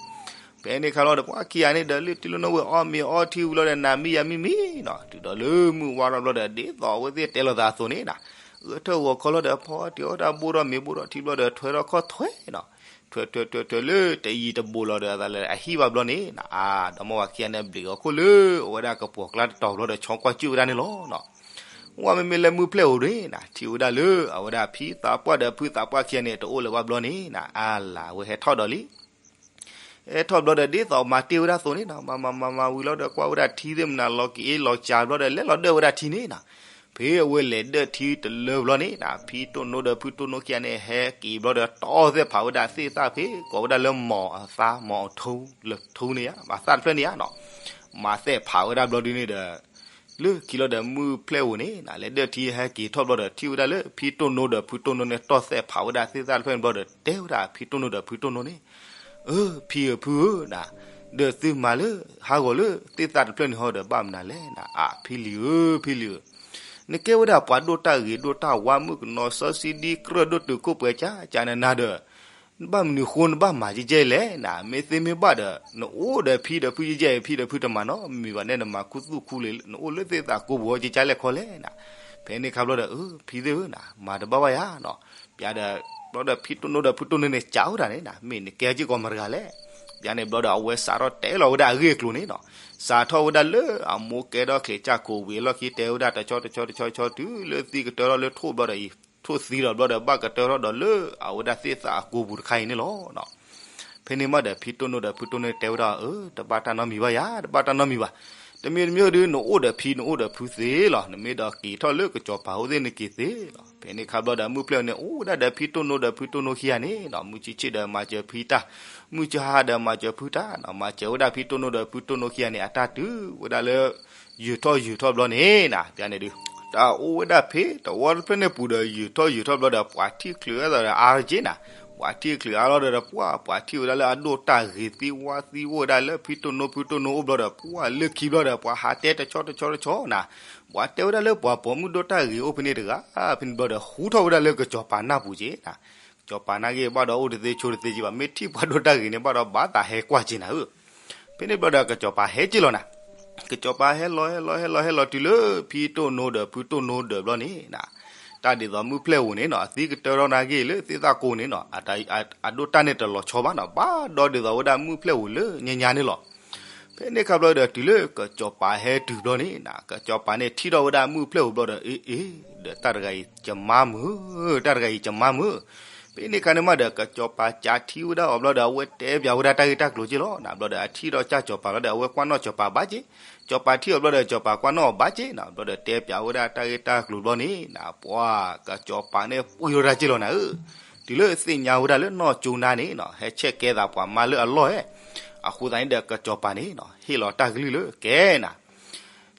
ဖဲန့ၣ်ခါဘျီဒီး ပှၤခံဂၤန့ၣ်ဒီး လၢထံလၢနိဝဲအီၣ်မ့ၤအီထံဝံၤလီၤဒီး နၤမံယၤမံမံနီၤ, တုၤဒီးလၢမုၢ်ဝါထီၣ်ဘျီဒီး ဒ်သိးအဝဲသ့ၣ်တဲလီၤသးအသိးန့ၣ်နၤ, ဂဲၤထၢၣ်ဂီၤခီလီၤဒီး ဖီတ့ၢ်အီၣ်တၢ်ဘိၣ်ထီၣ်မ့ၤဘိၣ်ထီၣ်ထံဘျီဒီး ထွဲထီၣ်ခီၣ်ထွဲနီၤ, ထွဲထွဲထွဲထွဲလၢတယံၤတဘူးလီၤဒီး အသးလၢအဟံၣ်ဘၣ်ဘျီန့ၣ်နၤ, အါ ဒီမါဝၤခံဂၤန့ၣ် ဘျံးဂီၤခိၣ်လၢအဝဲဒၣ်ကပှီၤကျါတတီၤဘျီဒီး ဆီကွၢ်စုဝဲဒၣ်န့ၣ်လီၤနီၤ. ဝဲမ့မ့ၢ်လၢမုၢ်ဖျဲၣ်ဧိၤဒၣ်နၤ ထံၣ်ဝဲဒၣ်လၢအဝဲဒၣ်ဖံသးပှၢ်ဒီးဖုသးပှၢ်ခံဂၤန့ၣ် တအိၣ်လၢၤဘၣ်ဘျီန့ၣ်နၤ, အါလၢ် အဝဲဟဲထီၣ်ဒီးလံ ဟဲထီၣ်ဘျီဒီး ဒ်သိးမၤတ့ၢ်ဝဲဒၣ်အသိးန့ၣ်နီၤ, မၤမၤမၤမၤဝံၤလီၤဒီး ကွၢ်ဝဲဒၣ်ထံသ့ၣ်မနၤ လီၤက့ၤအ့လီၤကၠၤဘျီဒီး လဲၤလီၤဒၢၣ်ဝဲဒၣ်ထံန့ၣ်နီၤ. ဖဲအဝဲလဲၤဒၢၣ်ထံတလၢဘျီန့ၣ်နၤ, ဖံတိၣ်နိဒီးဖုတိၣ်နိခံဂၤန့ၣ် ဟဲက့ၤဘျီဒီး တီၢ်သဲၣ်ဖးဝဲဒၣ်သ့ၣ်သၣ်ဖဲ ကိးဝဲဒၣ်လၢမီၤအသါ မီၤအထူလၢထူန့ၣ်ဧါ, အသၣ်တဖျၢၣ်န့ၣ်ဧါနီၤ, မၤသဲၣ်ဖးဝဲဒၣ်ဘျီဒ်န့ၣ်ဒီး လၢခံလီၤဒီးမုၢ်ဖျဲၣ်ဧိၤန့ၣ်နၤ လဲၤဒၢၣ်ထံဟဲက့ၤထီၣ်ဘျီဒီး ထံၣ်ဝဲဒၣ်လၢဖံတိၣ်နိဒီးဖုတိၣ်နိန့ၣ် တီၢ်သဲၣ်ဖးဝဲဒၣ်သ့ၣ်သၣ်တဖျၢၣ်န့ၣ်ဘျီဒီး တဲဝဲဒၣ်ဖံတိၣ်နိဒီးဖုတိၣ်နိန့ၣ်, အၢ ဖံဧၢဖုဧၢနၤ, ဒီးသုမၤလၢဟးဂီၤလၢသ့ၣ်သၣ်တဖျၢၣ်န့ၣ်ဟီဒီး ဘၣ်မနုၤလဲၣ်နၤ, အါ ဖံလံၤဧၢ ဖံလံၤဧၢ, နကဲဝဲဒၣ်ပှၤဒိၣ်တၢ်ဂ့ၤဒိၣ်တၢ်ဝါ မုၣ်ကနီၤစီဆှံဒ်ကြၢးဒိၣ်တုာ်ခိၣ်ပှဲၤကၠၢကၠၢနၤနၤဒီး နဘၣ်မနုၤဃိနဘၣ်မၤကဲကဲလဲၣ်နၤ, မ့ၢ်သ့မ့ၢ်ဘၣ်ဒီး နအိၣ်ဒီးဖံဒီးဖုကဲကဲ ဖံဒီးဖုတမၤနီတမံၤဘၣ်န့ၣ် နမၤခူသူၣ်ခူလံာ် နအိၣ်လၢသ့ၣ်သၣ်ကိးပူၤအီၤကဲကဲလဲၣ်ခီလဲၣ်နၤ. ဖဲန့ၣ်ခါဘျီဒီး အၢ ဖံသ့ၣ်ဧၢနၤ မၤတဘၣ်ဘၣ်ယၤနီၤ, ပျါဒီး ဘျီဒီးဖံတိၣ်နိဒီးဖုတိၣ်နိန့ၣ် ကးဝဲဒၣ်န့ၣ်နၤ မ့ၢ်နကဲက့ၤကီးမတၤတဂၤလဲၣ်. ပျါန့ၣ်ဘျီဒီး အဝဲစးထီၣ်တဲလီၤဝဲဒၣ်အဂ့ၢ်အကျိၤန့ၣ်နီၤ, စးထီၣ်ဝဲဒၣ်လၢအမိၢ်ကဲထီၣ်ချံးကၠၢ်ခိၣ်ဝံၤအလီၢ်ခံ တဲဝဲဒၣ်တဆီတဆီတဆီတဆီ တုၤလၢသံကတၢၢ်ထီၣ်လၢထိၣ်ဘျီဒီးအံၤ ထိၣ်သံဒီးဘျီဒီး ဘၣ်ကတၢၢ်ထီၣ်ဒီးလၢအဝဲဒၣ်သ့ၣ်သၣ်အကိးပူၤတခါအံၤန့ၣ်လီၤ. ဖဲန့ၣ်မးဒီး ဖံတိၣ်နိဒီးဖုတိၣ်နိတဲဝဲဒၣ် အၢ တဘၣ်တၢ်နီတမံၤဘၣ်ယၤ တဘၣ်တၢ်နီတမံၤဘၣ်. တမံၤတမံၤဒုး နအိၣ်ဒီးဖံနအိၣ်ဒီးဖုသ့လီၤ, နမ့ၢ်ဒီးက့ၤထီၣ်လၢကစီၤပၤအိၣ်သ့ၣ်နက့ၤသ့လီၤ. ဖဲန့ၣ်ခါဘျီဒီး မုၢ်ဖျဲၣ်ဧိၤန့ၣ် အိၣ်ဝဲဒၣ်ဒီးဖံတိၣ်နိဒီးဖုတိၣ်နိခံဂၤန့ၣ်နီၤ, မုၢ်ဆ့ၣ်ဆ့ၣ်ဒီးမၤစၢၤဖံတၢ်, မုၢ်ဆ့ၣ်ဟါဒီးမၤစၢၤဖုတၢ်နီၤ, မၤစၢၤဝဲဒၣ်ဖံတိၣ်နိဒီးဖုတိၣ်နိခံဂၤန့ၣ် အတၢ်တုၤဝဲဒၣ်လၢ ယုၢ်ထီၣ်ယုၢ်ထီၣ်ဘျီန့ၣ်နၤ, ပျါန့ၣ်ဒုး တၢ်အိၣ်ဝဲဒၣ်ဖဲတဝီတဖျၢၣ်န့ၣ်ပူၤဒီး ယုၢ်ထီၣ်ယုၢ်ထီၣ်ဘျီဒီး ပှၤထံၣ်ချုးအသးဒီးအါက့နၤ, ပှၤထံၣ်ချုးအါလီၤဒီး ပှၤ ပှၤထံၣ်ဝဲဒၣ်လၢအဒိၣ်တၢ်ဂ့ၤသံဝါသံအိၣ်ဝဲဒၣ်လၢဖံတိၣ်နိဖုတိၣ်နိအိၣ်ဘျီဒီး ပှၤလၢခံဘျီဒီး ပှၤဟးတဲတဆီတဆီတဆီနၤ, ပှၤတဲဝဲဒၣ်လၢပှၤပိာ်မုၣ်ဒိၣ်တၢ်ဂ့ၤအိၣ်ဖဲန့ၣ်တဂၤ, ဖဲန့ၣ်ဘျီဒီး ဟူထီၣ်ဝဲဒၣ်လၢကစီၤပၤနၢ်ပူၤက့နၤ, ကစီၤပၤနာ်က့ဘၣ်ဒီးအိၣ်တသ့ဆိတသ့က့ဘၣ်, မ့ၢ်ထံၣ်ပှၤဒိၣ်တၢ်ဂ့ၤန့ၣ်ဘၣ်ဒီး ဘၣ်သးဟဲကွၢ်က့နၤဧၢ. ဖဲန့ၣ်ဘျီဒီး ကစီၤပၤဟဲက့လီၤနၤ, ကစီၤပၤဟဲလီၤဟဲလီၤဟဲလီၤဟဲလီၤတုၤလၢ ဖံတိၣ်နိဒီးဖုတိၣ်နိဒီးဘျီန့ၣ်နၤ, တၢ်ဒ်သိးမုၢ်ဖျဲၣ်ဧိၤန့ၣ်နီၤ အသံကတၢၢ်ထီၣ်နာ်က့လၢသ့ၣ်သၣ်ကိးန့ၣ်နီၤ, အဒိၣ်တၢ်န့ၣ်တလီၤဆီဘၣ်နီၤ, ဘၣ်ဒီးဒ်သိးဝဲဒၣ်မုၢ်ဖျဲၣ်ဧိၤလၢညါညါန့ၣ်လီၤ. ဖဲန့ၣ်ခါဘျီဒီး တုၤလၢကစီၤပၤဟဲတုၤဘျီန့ၣ်နၤ, ကစီၤပၤန့ၣ်ထံၣ်ထီၣ်ဝဲဒၣ်မုၢ်ဖျဲၣ်ဧိၤဘျီဒီး အ့ အ့ ဒီးတၢ်တဂၤအံၤကမါမုာ်, တၢ်တဂၤအံၤကမါမုာ်. ဖဲန့ၣ်ခါန့ၣ်မးဒီး ကစီၤပၤကးထံဝဲဒၣ်အီၤဘျီဒီး အဝဲတဲပၠးဝဲဒၣ်တၢ်ဂ့ၢ်တၢ်ကျိၤက့လီၤနၤ, ဘျီဒီးအထံၣ်ထီၣ်ကၢ်ကစီၤပၤဘျီဒီး အဝဲကွၢ်နီၣ်ကစီၤပၤဘၣ်က့, ကစီၤပၤထံၣ်အီၤဘျီဒီး ကစီၤပၤကွၢ်နီၣ်အီၤဘၣ်က့နၤ, ဘျီဒီးတဲပၠးဝဲဒၣ်တၢ်ဂ့ၢ်တၢ်ကျိၤဘျီန့ၣ်နၤ, ပှၤကစီၤပၤန့ၣ်ပှံၤထီၣ်တၢ်က့လီၤနၤဧၢ, တုၤလၢသ့ၣ်ညါဝဲဒၣ်လၢနီၢ်ကၠိနါန့ၣ်နီၤ ဟဲဆဲးကဲသးပှၤမါလၢအလီၢ်ဧဲ, အဃိသတးန့ၣ်ဒီး ကစီၤပၤန့ၣ်နီၤ ဟ့ၣ်လီၤတၢ်ကလုၢ်လၢကဲနၤ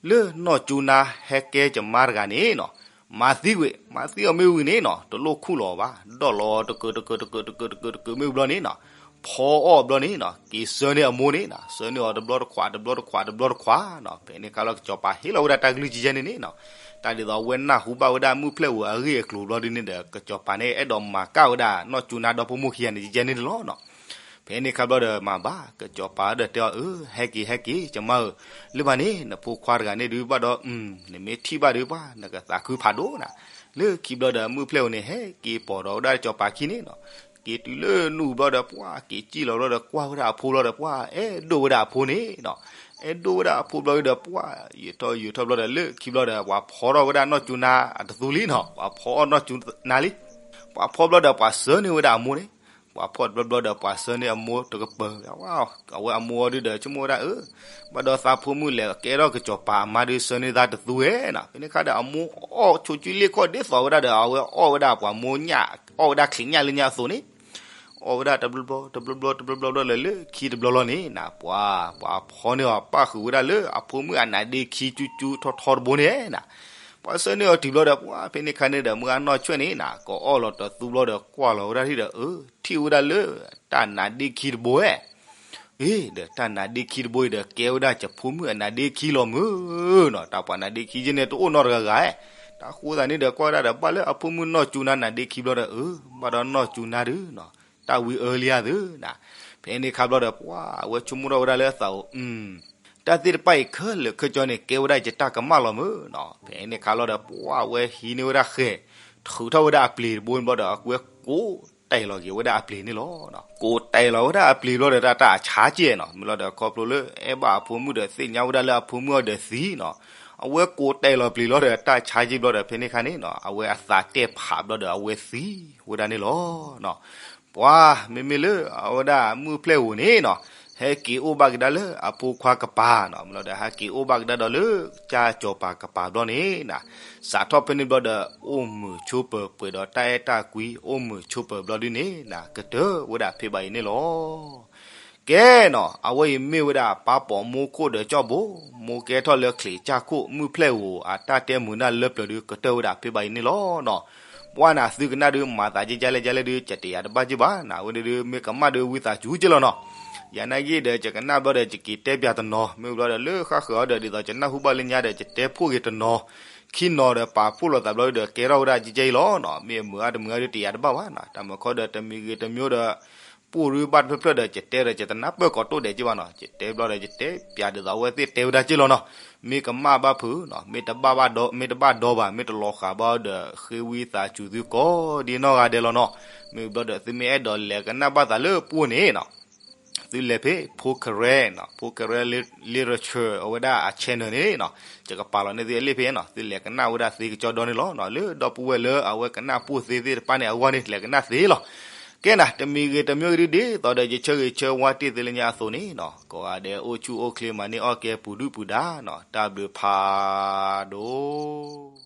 လၢနီၢ်ကၠိနါဟဲကဲကမါတဂၤန့ၣ်နီၤ, မၤသံကွံာ်, မၤသံအီၤမ့ၢ်ဝံၤန့ၣ်နီၤ တလိၣ်ခူၣ်လီၤအီၤဘၣ်, ဒီၣ်လီၤတကၢးတကၢးတကၢးတကၢးတကၢးတကၢးမ့ၢ်ဝံၤဘျီန့ၣ်နီၤ, ဖီအီၣ်ဘျီန့ၣ်နီၤ က့ၤဆှၢန့ၢ်အမိၢ်န့ၣ်နီၤ, ဆှၢန့ၢ်အီၤတဘျီတခွး တဘျီတခွး တဘျီတခွးနီၤ. ဖဲန့ၣ်ခါလီၤ ကစီၤပၤဟ့ၣ်လီၤဝဲဒၣ်တၢ်ကလုၢ်ကဲန့ၣ်န့ၣ်နီၤ, တၢ်ဒ်သိးအဝဲနၢ်ဟူဘၣ်ဝဲဒၣ်မုၣ်ဖျဲၣ်ဧိၤအဂ့ၢ်အကျိၤဘျီဒုန့ၣ်ဒီး ကစီၤပၤန့ၣ် အဲၣ်ဒိးမၤကၣ်ဝဲဒၣ်နီၢ်ကၠူနါဒီဖိမိၢ်ခံဂၤန့ၣ် ကဲန့ၣ်တလီၤနီၤ. ဖဲန့ၣ်ခါဘျီဒီးမၤဘၣ် ကစီၤပၤဒီးတဲအီၤ အၢ ဟဲက့ၤ ဟဲက့ၤ ကမါဧၢ, လၢဘၣ်န့ၣ် နဖိခွါတဂၤန့ၣ်ဒုးဘၣ်ဒီး နမ့ၢ်ထံၣ်ဘၣ်ဒုးပှၢ် နကသးခုဖးဒိၣ်နၤ. လၢခံဘျီဒီး မုၣ်ဖျဲၣ်ဧိၤန့ၣ် ဟဲက့ၤပိာ်ဒီးဝဲဒၣ်ကစီၤပၤခံန့ၣ်နီၤ. က့ၤတုၤလၢနူၢ်ဘျီဒီးပှၢ် က့ၤစံၣ်လီၤဘျီဒီးကွၢ်ဝဲဒၣ်အဖိဘျီဒီးပှၢ် အဲၣ်ဒိၣ်ဝဲဒၣ်အဖိန့ၣ်နီၤ. အဲၣ်ဒိၣ်ဝဲဒၣ်အဖိဘျီဒီးပှၢ် ယံာ်ထီၣ်ယံာ်ထီၣ်ဘျီဒီး လၢခံဘျီဒီး ပှၤဖီထီၣ်ဝဲဒၣ်နီၢ်ကၠူနါအတသူလံနီၤ, ပှၤဖီအီၣ်နီၢ်ကၠူနါလံ. ပှၤဖီဘျီဒီးပှၤဆှၢန့ၢ်ဝဲဒၣ်အမိၢ်န့ၣ်, ပှၤဖီတဘျီဘျီဒီးပှၤဆှၢန့ၢ်အမိၢ်တကပၤ, အဝဲအမိၢ်အီၤဒုဒီး ဆိကမိၣ်ဝဲဒၣ်အၢ ဘၣ်ဒီးသးဖိမုၣ်လဲၤကဲထီၣ်ကစီၤပၤအမါဒုးဆှၢန့ၢ်သးတသူဝဲနီၤ. ဖဲန့ၣ်ခါဒီးအမိၢ်အီၣ်ဆိးကၠံလ့ၣ်ခီၣ်ဒ်သိးဝဲဒၣ်ဒီး အဝဲအီၣ်ဝဲဒၣ်ပှၤမိၢ်ညၣ် အီၣ်ဝဲဒၣ်ချံးညၣ်လၢညၣ်အသိးန့ၣ် အီၣ်ဝဲဒၣ်တဘျီဘျီ တဘျီဘျီ တဘျီဘျီဒီး လၢခံတဘျီလီၤန့ၣ်နၤ ပှၤ ပှၤဖီန့ၢ်အီၤပၣ်ဃုာ်ဝဲဒၣ်လၢအဖိမုၣ်အနါဒ့ခံကၠူကၠူထီထီတဘိန့ၣ်နၤ. ပှၤဆှၢန့ၢ်အီၤတုၤဘျီဒီး ပှၤဖဲန့ၣ်ခါန့ၣ်ဒီး မုၢ်ဂၤနီၢ်ဆွဲၣ်န့ၣ်နၤ ကအီၣ်လီၤတသူဘျီဒီးကွၢ်လီၤဝဲဒၣ်ထံၣ်ဒီး အၢ ထံၣ်ဝဲဒၣ်လၢ တၢ်နါဒ့ခံတဘိဝဲ အ့ ဒီးတၢ်နါဒ့ခံတဘိအံၤဒီး ကဲဝဲဒၣ်ယဖိမုၣ်အနါဒ့ခံလီၤမုၢ်နီၤ. တၢ်ပှၤနါဒ့ခံယဲန့ၣ် တအိၣ်နီတဂၤဂၤဧါ. တၢ်ဃိသးန့ၣ်ဒီး ကွၢ်ဝဲဒၣ်ဒီး ဘၣ်လၢအဖိမုၣ်နီၢ်ကၠူနါနါဒ့ခံဘျီဒီး အၢ ဘၣ်ဒီးနီၢ်ကၠူနါဒုနီၤ တၢ်ဝံအၢလံဧါသုနီၤ. ဖဲန့ၣ်ခါဘျီဒီး ပှၤအဝဲဆိကမိၣ်ထီၣ်ဝဲဒၣ်လၢအသးအိၣ် တၢ်သ့ၣ်တဖၣ်အံၤခဲလၢာ်ခဲဆ့န့ၣ် ကဲဝဲဒၣ်ယတၢ်ကမၣ်လီၤမုၢ်နီၤ. ဖဲန့ၣ်ခါလီၤဒီး ပှၤအဝဲဟံးန့ၢ်ဝဲဒၣ်ဃဲၤ ထုးထီၣ်ဝဲဒၣ်အပျ့ၤတဘိန့ၣ်ဘျီဒီး အဝဲကိးတဲာ်လီၤက့ၤဝဲဒၣ်အပျ့ၤန့ၣ်လီၤ. ကိးတဲာ်လီၤဝဲဒၣ်အပျ့ၤဘျီဒီး တၢ်တၢ်အဆါကဲနီၤ. မ့ၢ်လီၤဒီးခီဖျိလၢအဲၣ်ဘၣ်အဖိမုၣ်ဒီး သ့ၣ်ညါဝဲဒၣ်လၢအဖိမုၣ်အီၤဒီးသံနီၤ. အဝဲကိးတဲာ်လီၤပျ့ၤလီၤဒီး တၢ်ဆါကဲဘျီဒီး ဖဲန့ၣ်ခါန့ၣ်နီၤ အဝဲအသးတဲဖးဘျီဒီး အဝဲသံဝဲဒၣ်န့ၣ်လီၤ. ပှၤမ့မ့ၢ်လၢအဝဲဒၣ်မုၣ်ဖျဲၣ်ဧိၤန့ၣ်နီၤ ဟဲက့ၤအိၣ်ဘၣ်ကဒါလၢအဖိခွါကပၤနီၤ. မ့ၢ်လီၤဒီး ဟဲက့ၤအိၣ်ဘၣ်ကဒါဒီးလၢ ကၠၢ်စီၤပၤကပၤဘျီန့ၣ်နၤ စးထီၣ်ဖဲန့ၣ်ဘျီဒီး အိၣ်မုာ်ဆိးပၢၤပှဲၤဒီးတၢ်အဲၣ်တၢ်ကွံ အိၣ်မုာ်ဆိးပၢၤဘျီဒုန့ၣ်နၤ ကတၢၢ်ဝဲဒၣ်ဖဲဘၣ်အံၤန့ၣ်လီၤ. ကဲနီၤ အဝဲအံၤမ့ၢ်ဝဲဒၣ်ပၢ်ပိာ်မူခိၣ်ဒီးကၠီၣ်ဘိ မိၢ်ကဲထီၣ်လၢချံးကၠၢ်ခိၣ် မုၣ်ဖျဲၣ်ဧိၤအတၢ်တဲမုာ်နၢ်လၢပျၢၤဒု ကတၢၢ်ဝဲဒၣ်ဖဲဘၣ်အံၤန့ၣ်လီၤနီၤ. ပှၤနၤသုကနၣ်ဒု မၤသးကဲကဲလဲၣ်ကဲလဲၣ်ဒု ယတယာ်တဘၣ်က့ဘၣ်နၤ အဝဲန့ၣ်ဒု မ့ၢ်ကမၣ်ဒုဝံသးစူၤက့လီၤနီၤ. ယနာ်က့ဒီး ယကနၣ်ဘျီဒီး ယက့ၤတဲပၠးတနီၤ မ့ၢ်ဘျီဒီး လၢဃၣ်ဃၢၤအီၤဒီး ဒ်သိးယနၢ်ဟူဘၣ်လၢညါဒီး ယတဲဖှိၣ်က့ၤတနီၤ ခံနီၤဒီး ပာ်ဖှိၣ်လိာ်သးဘျီဒီး ကဲထီၣ်ဝဲဒၣ်ကဲကဲအံၤလီၤနီၤ. မ့ၢ်အမုာ်အါတမုာ်အါဒု တယာ်တဘၣ်ဘၣ်နီၤ. တၢ်မုာ်ခီဒီး တမံၤဂ့ၤတမံၤဒီး ပိၢ်ဒုဘၣ်တဖျၢၣ်ဖျၢၣ်ဒီး ယတဲဒီး ယတနၢ်ပၢၢ်ကိးတိၢ်ဒဲးက့ဘၣ်နီၤ. ယတဲဘျီဒီး ယတဲပၠးဒ်သိးအဝဲသ့ၣ်တဲဝဲဒၣ်က့လီၤနီၤ. မ့ၢ်ကမၣ်ဘၣ်ဖုးနီၤ မ့ၢ်တဘၣ်ဘၣ်ဒီး မ့ၢ်တဘၣ်ဒီးဘၣ် မ့ၢ်တလီၤဃာ်ဘၣ်ဒီး ဃ့ဝံသးစူၤသုကိးဒ်နီၢ်ဂၤဒဲးလီၤနီၤ. မ့ၢ်ဘျီဒီး သုမ့ၢ်အဲၣ်ဒိးလဲၤကနၣ်ဘၣ်သးလၢပှိၢ်န့ၣ်နီၤ သုလဲၤဖဲ ဖိကရဲနီၤ ဖိကရဲ literature အဝဲဒၣ်အ channel န့ၣ်နီၤ ယကပာ်လီၤန့ၢ်သုအလံာ်ဖဲနီၤ သုလဲၤကနၣ်ဝဲဒၣ်သ့ကစီဒီန့ၣ်လီၤနီၤ. လၢဒီပုၢ်ဝဲၢ်လၢအဝဲကနၣ်ပှိၢ်သ့သ့ၣ်တဖၣ်န့ၣ် အဂီၢ်န့ၣ် လဲၤကနၣ်သ့လီၤ. ကဲနၤ တမံၤဂ့ၤတမံၤဂ့ၤဒု ဒ်သိးဒီးယဆၢဂ့ၤဆၢဝါတ့ၢ်သုလၢညါအသိးန့ၣ်နီၤ ကိးဂၤဒဲးအိၣ်ဆူၣ်အိၣ်ချ့ မၤန့ၢ်အီၣ်ကဲပူၤဒုၣ်ပူၤဒါနီၤ တၢ်ဘျုးဖးဒိၣ်